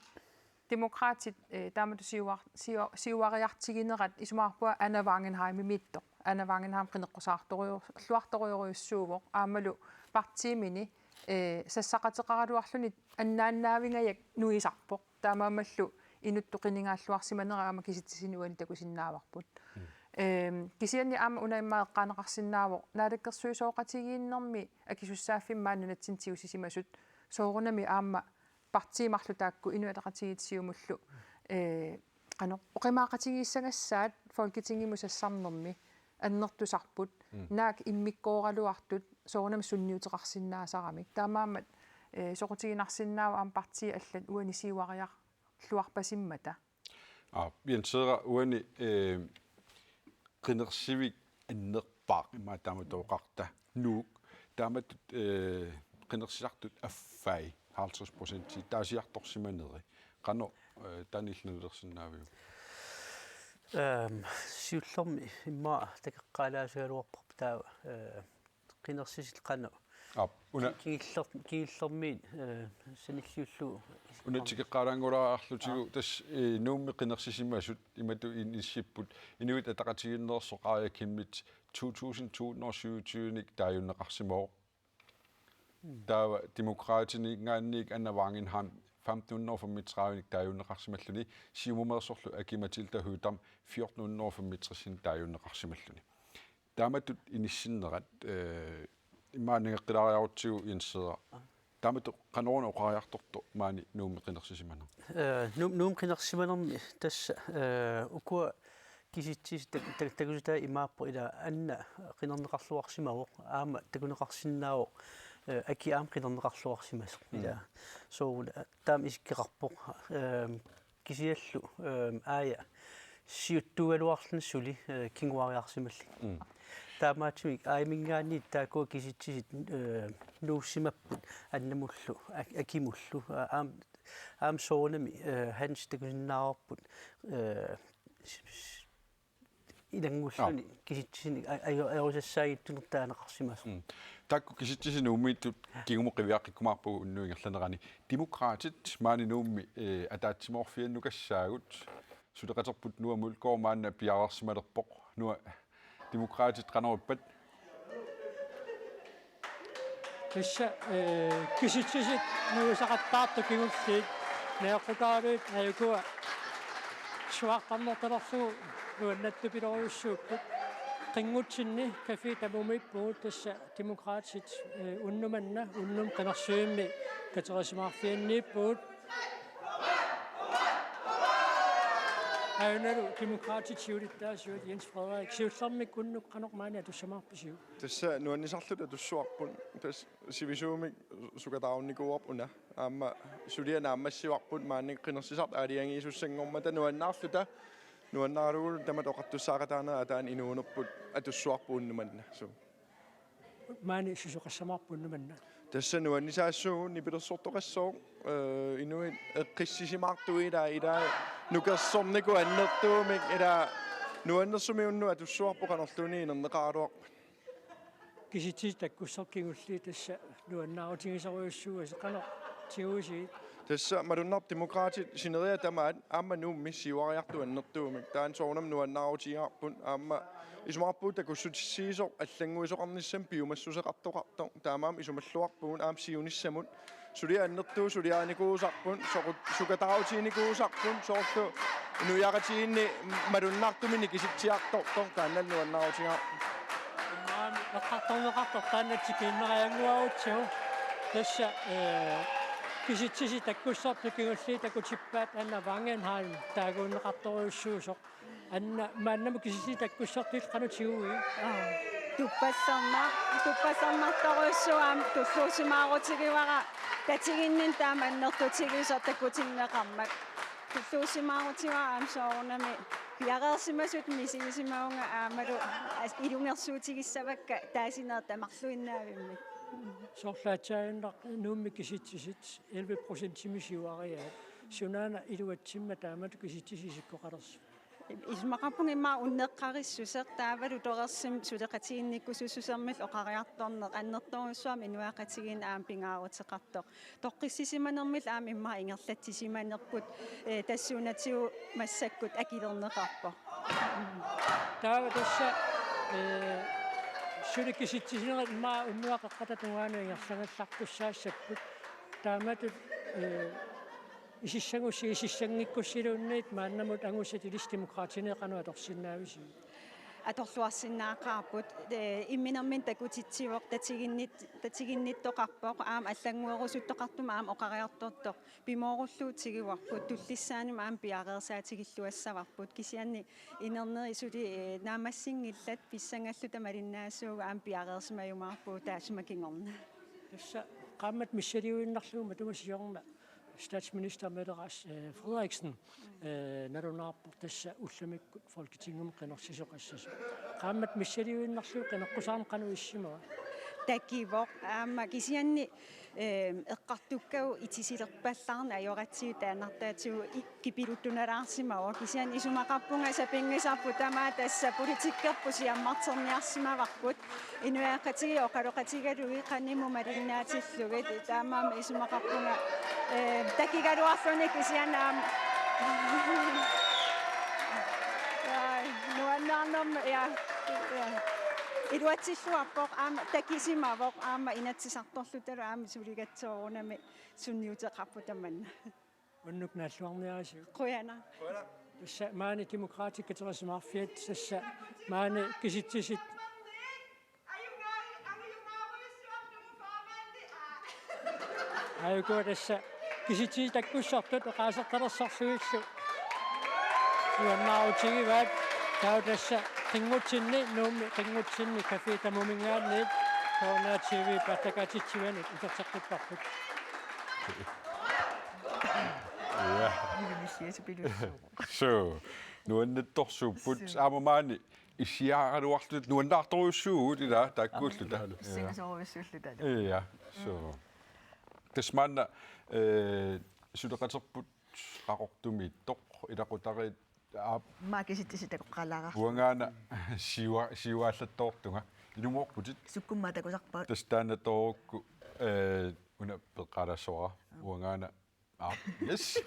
Demokraatit, ee, taamatut siuar-, siua-, siuariartiginerat isumaqarpunga Anna Wangenheimimiittoq. Anna Wangenheim qineqqusaartoruju-, -luartorujorujussuuvoq. Aammalu partiimini, ee, sassaqateqaraluarluni annaannaavingajak nuisarpoq. Taamaammallu inuttut qinigaalluarsimanera aamma kisitsisini uani takusinnaavarput. Mm. Ehm, kisianni aamma una immaqa eqqaaneqarsinnaavoq naalakkersuisooqatigiinnermi akisussaaffimmi maani nunatsinni tigusisimasut soorunami aamma partiit marluk taakku Inuit Ataqatigiit Siumullu, eh, qanoq oqimaaqatigiissagassaat Folketingimut sassarnermi annertusarput, mm, naak immikkooraluartut soorunami sunniuteqarsinnaasaramik. Taamaammat, eh, soqutiginarsinnaavoq aamma partiit allat uani siuariarluarpasimmata. Aa, Jens Eera, uani, eh, qinersivik annerpaaq immaqa taamatut oqarta Nuuk. Taamatut, eh, qinersisartut affai halvtreds procent taasiartorsimaneri. Qanoq, eh, taanna illit nalulersinnaaviuk? Ehm, siullermik immaqa takoqqaalaasagaluarparput taava, eh, qinersisit qanoq. Aap, una. Kingiller-, kingillermiit, eh, sanilliullugu. Una tikeqqaalaanngulaarlutigu, aa, tassa, eh, Nuummi qinersisimasut imatut in-, inissipput Inuit Ataqatigiinneersoq Aaja Chemnitz to tusind to hundrede og syvogtyve-nik taajunneqarsimavoq. Mm. Taava Demokraatininngaanniit Anna Wangenheim femten hundrede og femogtredive-nik taajunneqarsimalluni, Siumumeersorlu Aki-Matilda Høegh-Dam fjorten hundrede og femogtres-inik taajunneqarsimalluni. Taamatut inissinnerat, eh, immaqa nangeqqilaariarutsigu Jens Eera. Aa. Taamatut qanoruna oqariartortoq maani Nuummi qinersisimanermi? Eh, Nuum-, Nuummi qinersisimanermi tassa, eh, ukua kisitsisit tak-, tak-, takussutai imaappoq ila Anna qinerneqarluarsimavoq, aamma takuneqarsinnaavoq, eh, Aki aamma qinerneqarluarsimasoq, mm, ila. Soorlu, eh, taama isikkoqarpoq, eh, kisianni, eh, Aaja siuttuugaluarluni suli, eh, kinguariarsimalluni. Mm. Taamaattumik Aajaminngaanniit taakkua kisitsisit, eh, nuussimapput Annamullu, Ak-, Akimullu, a-, aam-, aamma soorunami, eh, Hans takusinnaavarput, eh, s-, s-, ilanngulluni, aa, kisitsisinik a-, ajo-, ajorusassaajuttunik taaneqarsimasoq. Mm. Taakku kisitsisit Nuummiittut kingumut qiviaqqikkumaarpagut unnuk ingerlanerani. Demokraatit maani Nuummi, eh, ataatsimoorfiannukassaagut. Suleqaterput Nuka Mølgaard maanna piareersimalerpoq. Nuka, Demokraatit qanoq ippat? Tassa, eh, kisitsisit nuisaqattaartut kingulliit najoqqutaaralugit aajukua suaartarnertalerlugu nuannaartupilorujussuupput. Qinngutsinni café tamumiippugut, tassa Demokraatit, eh, unnuk manna, unnuk qinersivimmi katersimaarfianniippugut. Aajuna Demokraatit siulittaasuat Jens Frederik, siullermik unnuk qanoq maani atussamaarpisiuk? Tassa nuannisarluta atussuarput. Tassa sivisuumik sukataarunnikuuarput una. Aamma suliaq naammassivarput maani qinersisartut aalajangiisussanngormata nuannaarluta. Nuannaarlugulu tamatta oqartussaaqataanerat ataani inuunerput atussuarput unnuk manna. Suu. Maani susoqassamaarput unnuk manna? Tassa nuannisaassuugut nipilersortoqassooq, eh, inuit eqqissisimaartut ilaa, ilaa nukersornikut annertuumik ilaa nuannersumik unnuk atussuarput qanorluunniit inerneqaraluarpat. Kisitsisit takkussapput kingulliit tassa nuannaarutigisorujussuuasi, qanoq tiguisigit? Tassa malunnarpoq Demokraatit sineriak tamaat aamma Nuummi siuariartut annertuumik. Taanna soorunami nuannaarutigaarput aamma isumaqarpugut takussutissiisoq allannguisoqarnissamut piumassuseqartoqartoq. Taamaammat isumalluarpugut aamma siunissamut. Suliaq annertuumik suliarinikuusarput, soqut-, sukataarutiginikuusarput, soorlu inuiaqatigiinni malunnartumik nikisitsiartortoq taannalu nuannaarutigaarput. Aamma eqqartorneqartoq taanna tikiinnariannguarutsigu. Tassa, eh, kisitsisit takkussapput kingulliit takutippaat Anna Wangenheim taaguunneqartorujussuusoq. Anna, maannamut kisitsisit takkussapput qanoq tiguit? Aa, tupasserna-, tupassersorujussuuvoq, aamma tulluusimaarutigivara tatiginninni taama annertutigisoq takutinneqarmat. Tulluusimaarutigivara aamma soorunami piareersimasutut misigisimavunga aammalu as-, ilungersuutigissavakka taasineq tamarluinnaavimmik. Soorlu aatsaannguaq Nuummi kisitsisit elleve procentimik siuariaat. Sunaana iluatsimmat taamatut kisitsisit isikkoqalersut? Isumaqarpunga immaqa unneqqarissuseq taavalu utoreersumik suleqatiginnikkusussusermillu oqariartorneq annertoorujussuarmik inuiaqatigiinni aamma pingaaruteqartoq. Toqqissisimanermillu aamma immaqa ingerlatsisimanerput, eh, tassuunatigut massakkut akilerneqarpoq. Taava tassa, eh, suli kisitsisinerit immaqa unnuap qeqqata tungaanut ingerlagallartussaassapput. Taamatut, eh, isissagussiuk isissanngikkussiluunniit maannamut angusat ilissi Demokraatini qanoq atorsinnaavisigit? Atorluarsinnaaqaarput, ee, imminermini takutitsivoq, tatiginnit-, tatiginnittoqarpoq, aamma allannguerusuttoqartumik aamma oqariartortoq, pimoorulluutigivarput, tullissaanut aamma piareersaatigilluassavarput, kisianni inerneri suli, ee, naammassinngillat, pissangalluta malinnaasuugut, aamma piareersimajumaarpugut taassuma kingorna. Tassa qaammat missiliuinnarlugu matuma siorna statsminister Mette Ras-, eh, Frederiksen, eh, nalunaarpoq tassa ullumikku Folketingimi qinersisoqassasoq. Qaammat missiliuinnarlugu qineqqusaarneq qanoq issimava? Takivoq aamma kisianni, eh, eqqartukkagut itisilerpallaarneq ajoratsigu taannartaatigut i-, kipiluttunalaarsimavoq, kisianni isumaqarpunga sapinngisarput tamaat tassa politikkerput siammarterniarsimavarput. Inuiaqatigiit oqaloqatigalugit qanimut malinnaatillugit, taamaammat isumaqarpunga, eh, takigaluarluni kisianni aamma. Ai, nuannaarnermi, ja, ja. Iluatsilluarpoq aamma takisimavoq aamma Inatsisartorlutalu aamma suligassoorunami sunniuteqarpoq tamanna. Unnuk naalluarniarisiuk. Qujanaq. Tassa maani Demokraatit katersimaarfiat, tassa maani kisitsisit. Aajuku tassa kisitsisit takkussortut oqaasertalersorlugillu nuannaarutigivaat, taava tassa qinngutsinni, Nuummi qinngutsinni Café Tamuminngaanniit, K N R T V-p aallakaatitsivianut uterteqqipparput. Ja. Ilumisiasapilussuuvoq. So, nuannattorsuupput. So. Aamma maani issiaagaluarluta nuannaartorujussuuvugut ilaa taakkuulluta. Singasorujussuulluta. Ja, so. Tassa maanna, eh, suleqaterput Qaqortumiittoq, ilaqutariit aap. Maa kisitsisit takoqqaalaararlugit. Uangaana siua-, siuaallattoortunga. Ilumoorputit. Sukkummaa takusarpa? Tassa taanna toorukku, eh, una peqqaalaassuara. Uangaana. Aap, yes.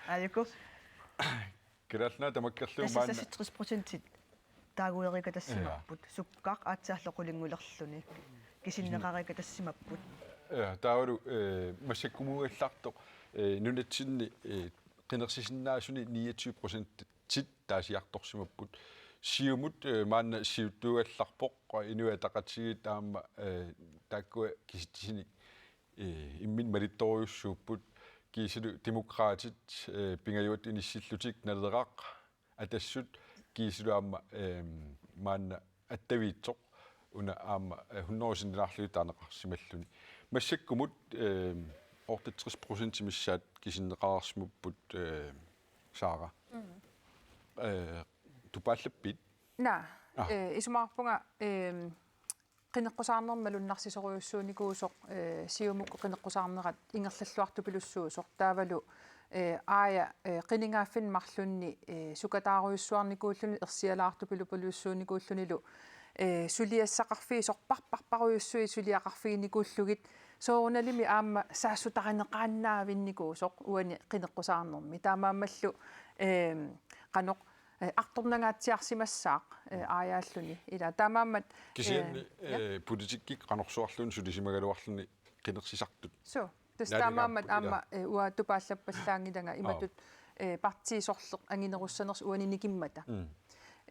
Aajuku. Kalaallit Nunaat tamakkerlugu maanna. Tassa seksogtres procentit taaguerikatassimapput. Ja. Sukkaq aatsaallu qulinngulerluni. Kisinneqareerikatassimapput. Ja, taavalu, eh, massakkumuugallartoq, eh, nunatsinni, eh, qinersisinnaasuni niogtyve procentit taasiartorsimapput. Siumut, eh, maanna siuttuugallarpoq, Inuit Ataqatigiit aamma, eh, taakkua kisitsisinik, eh, imminnut malittorujussuupput, kiisalu Demokraatit, eh, pingajuat inissillutik Naleraq, Atassut, kiisalu aamma, eh, maanna Attaviitsoq, una aamma, eh, hundrede sinnilaarlugit taaneqarsimalluni. Massakkumut, eh, otteogtres procent missaat kisinneqareersimapput, eh, Saara. Mm. Eh, tupaallappit? Naa, ah, eh, isumaqarpunga, eh, qineqqusaarnermi malunnarsisorujussuunikuusoq, eh, Siumukkut qineqqusaarnerat ingerlalluartupilussuusoq. Taavalu, eh, aaja, eh, qinigaaffinni marlunni, eh, sukataarujussuarnikuulluni ersialaartupilupilussuunikuullunilu, eh, suliassaqarfiit sorpassuarparujussuit suliaqarfiginikuullugit. Soorunalimi aamma saassutarineqaannaavinnikuusoq uani qineqqusaarnermi. Taamaammallu, eh, qanoq, eh, artornangaatsiarsimassaaq, eh, aajaalluni. Ila taamaammat, kisianni, eh, ja, eh, politikkikkut qanorsuarluunniit sulisimagaluarluni qinersisartut. Suu. Tassa naaligaarput, taamaammat ila, aamma, eh, uanga tupaallappallaanngilanga, aap, imatut, eh, partii sorleq anginerussanersoq uani nikimmata. Mm.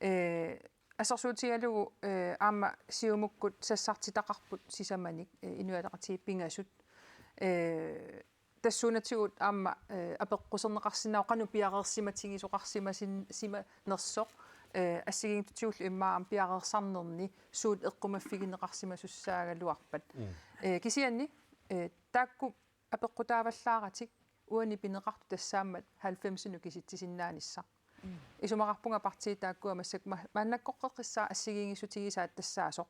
Eh, assersuutigalugu, eh, aamma Siumukkut sassartitaqarput sisamanik, eh, Inuit Ataqatigiit pingasut. Eh, tassuunatigut aamma, eh, apeqquserneqarsinnaavoq qanoq piareersimatigisoqarsimasin-, simanersoq, eh, assigiinngitsutigullu immaqa aamma piareersarnerni suut eqqumaffigineqarsimasussaagaluarpat. Mm. Eh, kisianni, eh, taakku apeqqutaavallaaratik uani pineqartut tassaammat halvfemsinut kisitsisinnaanissaq. Mm. Isumaqarpunga partiit taakkua massakkut ma-, maannakkoqqeqqissaaq assigiinngissutigisaat tassaasoq,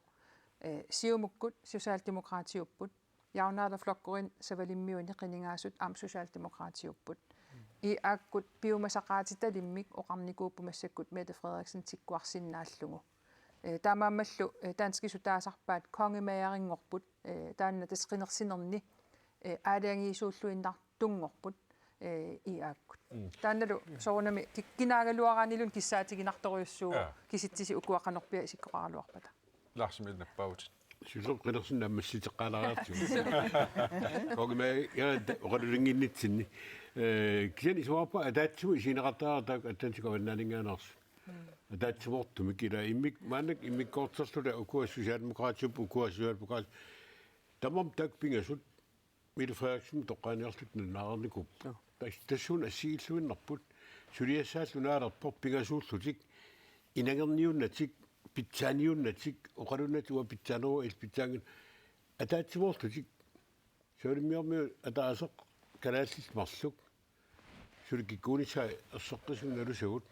eh, Siumukkut Socialdemokratiupput, Javnaðarflokkurin Savalimmiuni qinigaasut aamma Socialdemokratiupput. Mm. I A K-kut piumasaqaatitalimmik oqarnikuupput massakkut Mette Frederiksen tikkuarsinnaallugu. Eh, taamaammallu, eh, danskisut taasarpaat kongemagerinngorput, eh, taanna tassa qinersinerni, eh, aalajangiisuulluinnartunngorput, eh, I A K-kut. Mm. Taannalu soorunami ki-, kinaagaluaraanniluunniit kissaatiginartorujussuuvoq, ja, kisitsisit ukua qanorpiaq isikkoqaraluarpata. Lars Emil nappaavutit. Siullermik qinersineq naammassiteqqaalaariartigu. Kongemageri oqalulinnginnitsinni. Eh, kisianni isumaqarpunga ataatsimut isigineqartariaqartoq Atlantic Avannaaninngaanneersut. Ataatsimoortumik ila immik-, maannakkut immikkoortorluta ukua Socialdemokratiup, ukua Socialdemokratiup. Tamarmik taakku pingasut Mette Frederiksenimut toqqaaniarlutik nalunaarnikuupput. Joo. Tas-, tassuuna assigiilluinnarput. Suliassaallu naalerpoq pingasuullutik. Inangerniunnatik, pitsaaniunnatik, oqalunnatik uanga pitsaaneruara illit pitsaanngilaq. Ataatsimoorlutik. Savalimmiormiut ataaseq kalaallit marluk. Suli kikkuunissaa erseqqissumik nalusagut.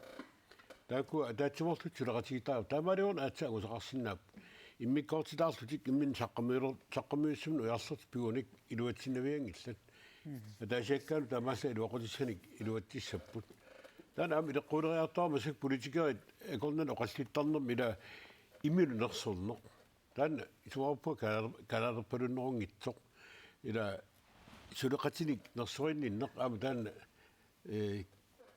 Taakku ataatsimoorlutik suleqatigiittariaqarput. Taamaaliorneq aatsaat angusaqarsinnaapput. Immikkoortitaarlutik imminut saqqummiuler-, saqqummiussamut ujarlertut pigunik iluatsinnavianngillat. Ataasiakkaanut taamaallaat iluaqutissanik iluatsissapput. Taanna aamma ileqquuleriartuarmat massakkut politikerit akornanni oqallittarnermi ila imminut nersorneq. Taanna isumaqarpunga kalaal-, kalaalerpalunnerunngitsoq. Ila suleqatinik nersorinninneq aamma taanna, eh,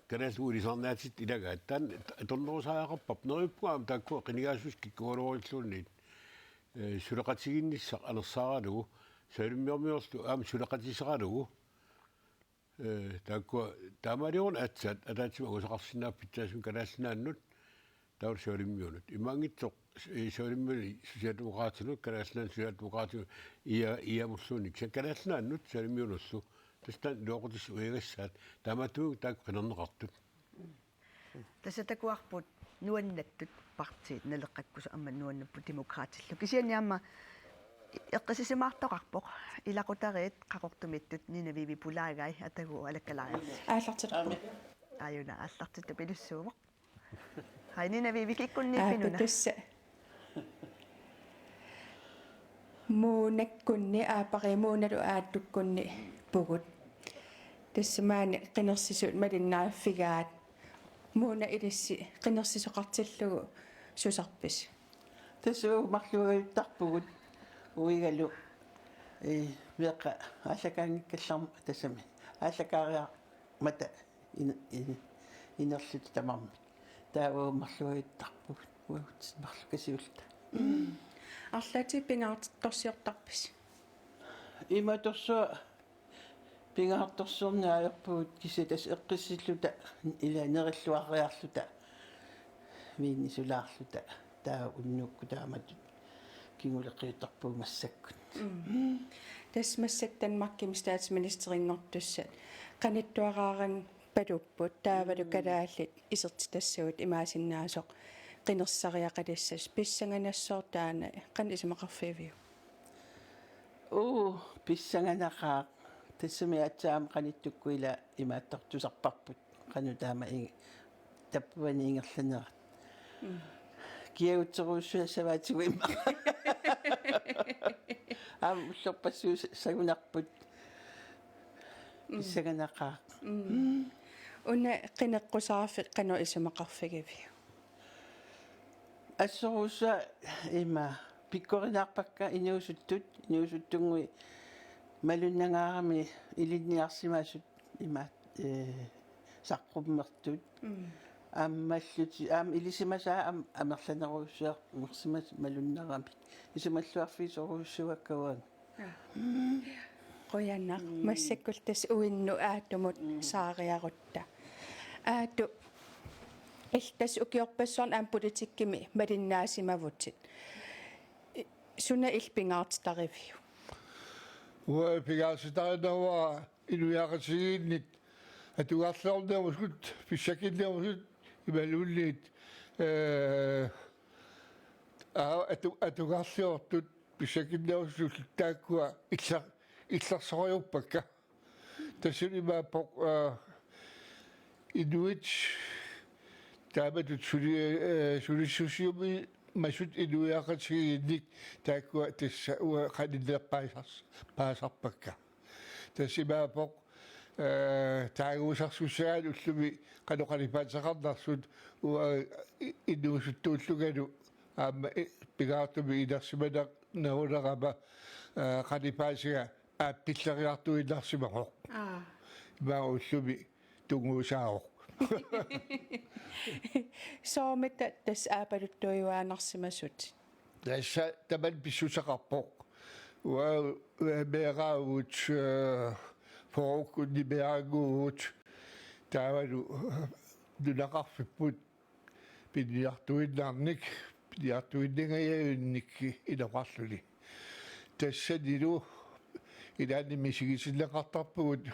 Kalaallit Nunaat ilisarnaatitta ilagaat. Taanna atornerusariaqarparput. Neriuppunga aamma taakkua qinigaasussat kikkuugaluaruilluunniit, eh, suleqatigiinnissaq anersaaralugu, savalimmiormiunullu aamma suleqatiseralugu. Eh, taakkua taamaaliorneq aatsaat ataatsimut angusaqarsinnaapput pitsaasumik Kalaallit Nunaannut, taava Savalimmiunut. Imaanngitsoq, eh, Savalimmiuni Socialdemokraatinut, Kalaallit Nunaanni Socialdemokraatinut, IA, IA-mulluunniit. Kisianni Kalaallit Nunaannut Savalimmiunullu. Tassa taanna iluaqutissat ujagassaat. Taamaattumik taakku qinerneqartut. Tassa takuarput nuannattut partiit naleqqakkusut aamma nuannerput Demokraatillu. Kisianni aamma eqqissisimaartoqarpoq ilaqutariit Qaqortumiittut Nina Vivi pulaagai atagu alakkalaariarsi. Aallartippu. Aajuna aallartittupilussuuvoq. Hai Nina Vivi kikkunniippinuna. Aappa tassa. Muunakkunni aappariit Muunalu Aattukkunni pugut. Tassa maani qinersisut malinnaaffigaat. Muuna ilissi qinersisoqartillugu susarpisi? Tassa uagut marluagajuttarpugut uigalu, eh, meeqqat aallakaanngikkallarmata tassami. Aallakaariarmata in-, in-, inerluta tamarmik. Taava uagut marluagajuttarpugut. Uagut marluk kasiulluta. Arlaatigut pingaartorsiortarpisi? Imaattoq pingaartorsiorneq ajorpugut kisianni tassa eqqissilluta ila nerilluariarluta viinisulaarluta taava unnukkut taamatut kinguleqiuttarpugut massakkut. Mm. Tassa massakkut Danmarkimi statsministerinngortussat qanittuaraaranngorpalupput taavalu kalaallit isertitassagut imaassinnaasoq qinersisariaqalissasoq pissanganassaaq taanna qanoq isumaqarfigiviuk? Uu, pissanganaqaaq. Tassami aatsaat aamma qanittukkut ila imaattortusarparput. Qanoq taama ing-, tappuani ingerlanerat. Mm. Kiagutserujussuaq savaatigut immaqa. Aamma ullorpassuit sagunarput. Mm. Pissanganaqaaq. Mm. Una qineqqusaarfik qanoq isumaqarfigiviuk? Assorujussuaq ima pikkorinaarpakka inuusuttut, inuusuttunnguit malunnangaarami ilinniarsimasut ima, eh, saqqummertut. Mm. Aammallutik, aamma ilisimasaat aamma amerlanerujussuarsimasut malunnaramik. Isumalluarfigisorujussuuakka uanga. Qujanaq. Mm. Massakkut tassa uinnut Aattumut, mm, saariarutta. Aattu, illit tassa ukiorpassuarni aamma politikkimi malinnaassimavutit. I-, suna illit pingaartitariviuk? Uanga pingaartitarineruara inuiaqatigiinnik atugarliornerusut, pissakinnerusut imaluunniit, eh, aa, atu-, atugarliortut pissakinnerusut taakkua iller-, illersoriuppakka. Tassani imaappoq, eh, inuit taamatut suli-, eh, sulissusiumimasut inuiaqatigiinnik taakkua tassa uanga qaninnerpaasars-, paasarpakka. Tassa imaappoq, eh, taaguusersussagaanni ullumi qanoq qalipaateqarnersut uanga i-, inuusuttuullungalu aamma i-, pingaartumik inersimanerulerama, eh, qalipaatiga aappilleriartuinnarsimavoq. Aa. Ima ullumi tunnguusaavoq. Soormita tassa aappaluttuiuaannarsimasut? Tassa tamanna pissuseqarpoq. Uanga meeraavugut, eh, fyrrekkunni meeraannguuvugut. Taavalu, eh, nunaqarfipput Piniartuinnarnik, piniartuinnangajavunnik inoqarluni. Tassanilu ilaanni misigisinneqartarpugut,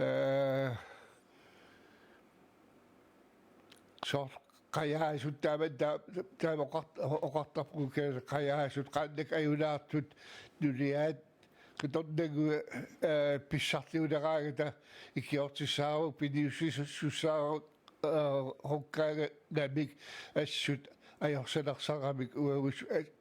ee, soorlu qajaasut taama, taa-, taama oqart-, oqartarpugut, qajaasut, qaannak ajunaartut, nuliaat, qitornagu, ee, pissarliuneraangata ikiortissaavoq, piniussisussaavoq, ee, hukkaangamik assut ajorsalersaramik uagus, ee,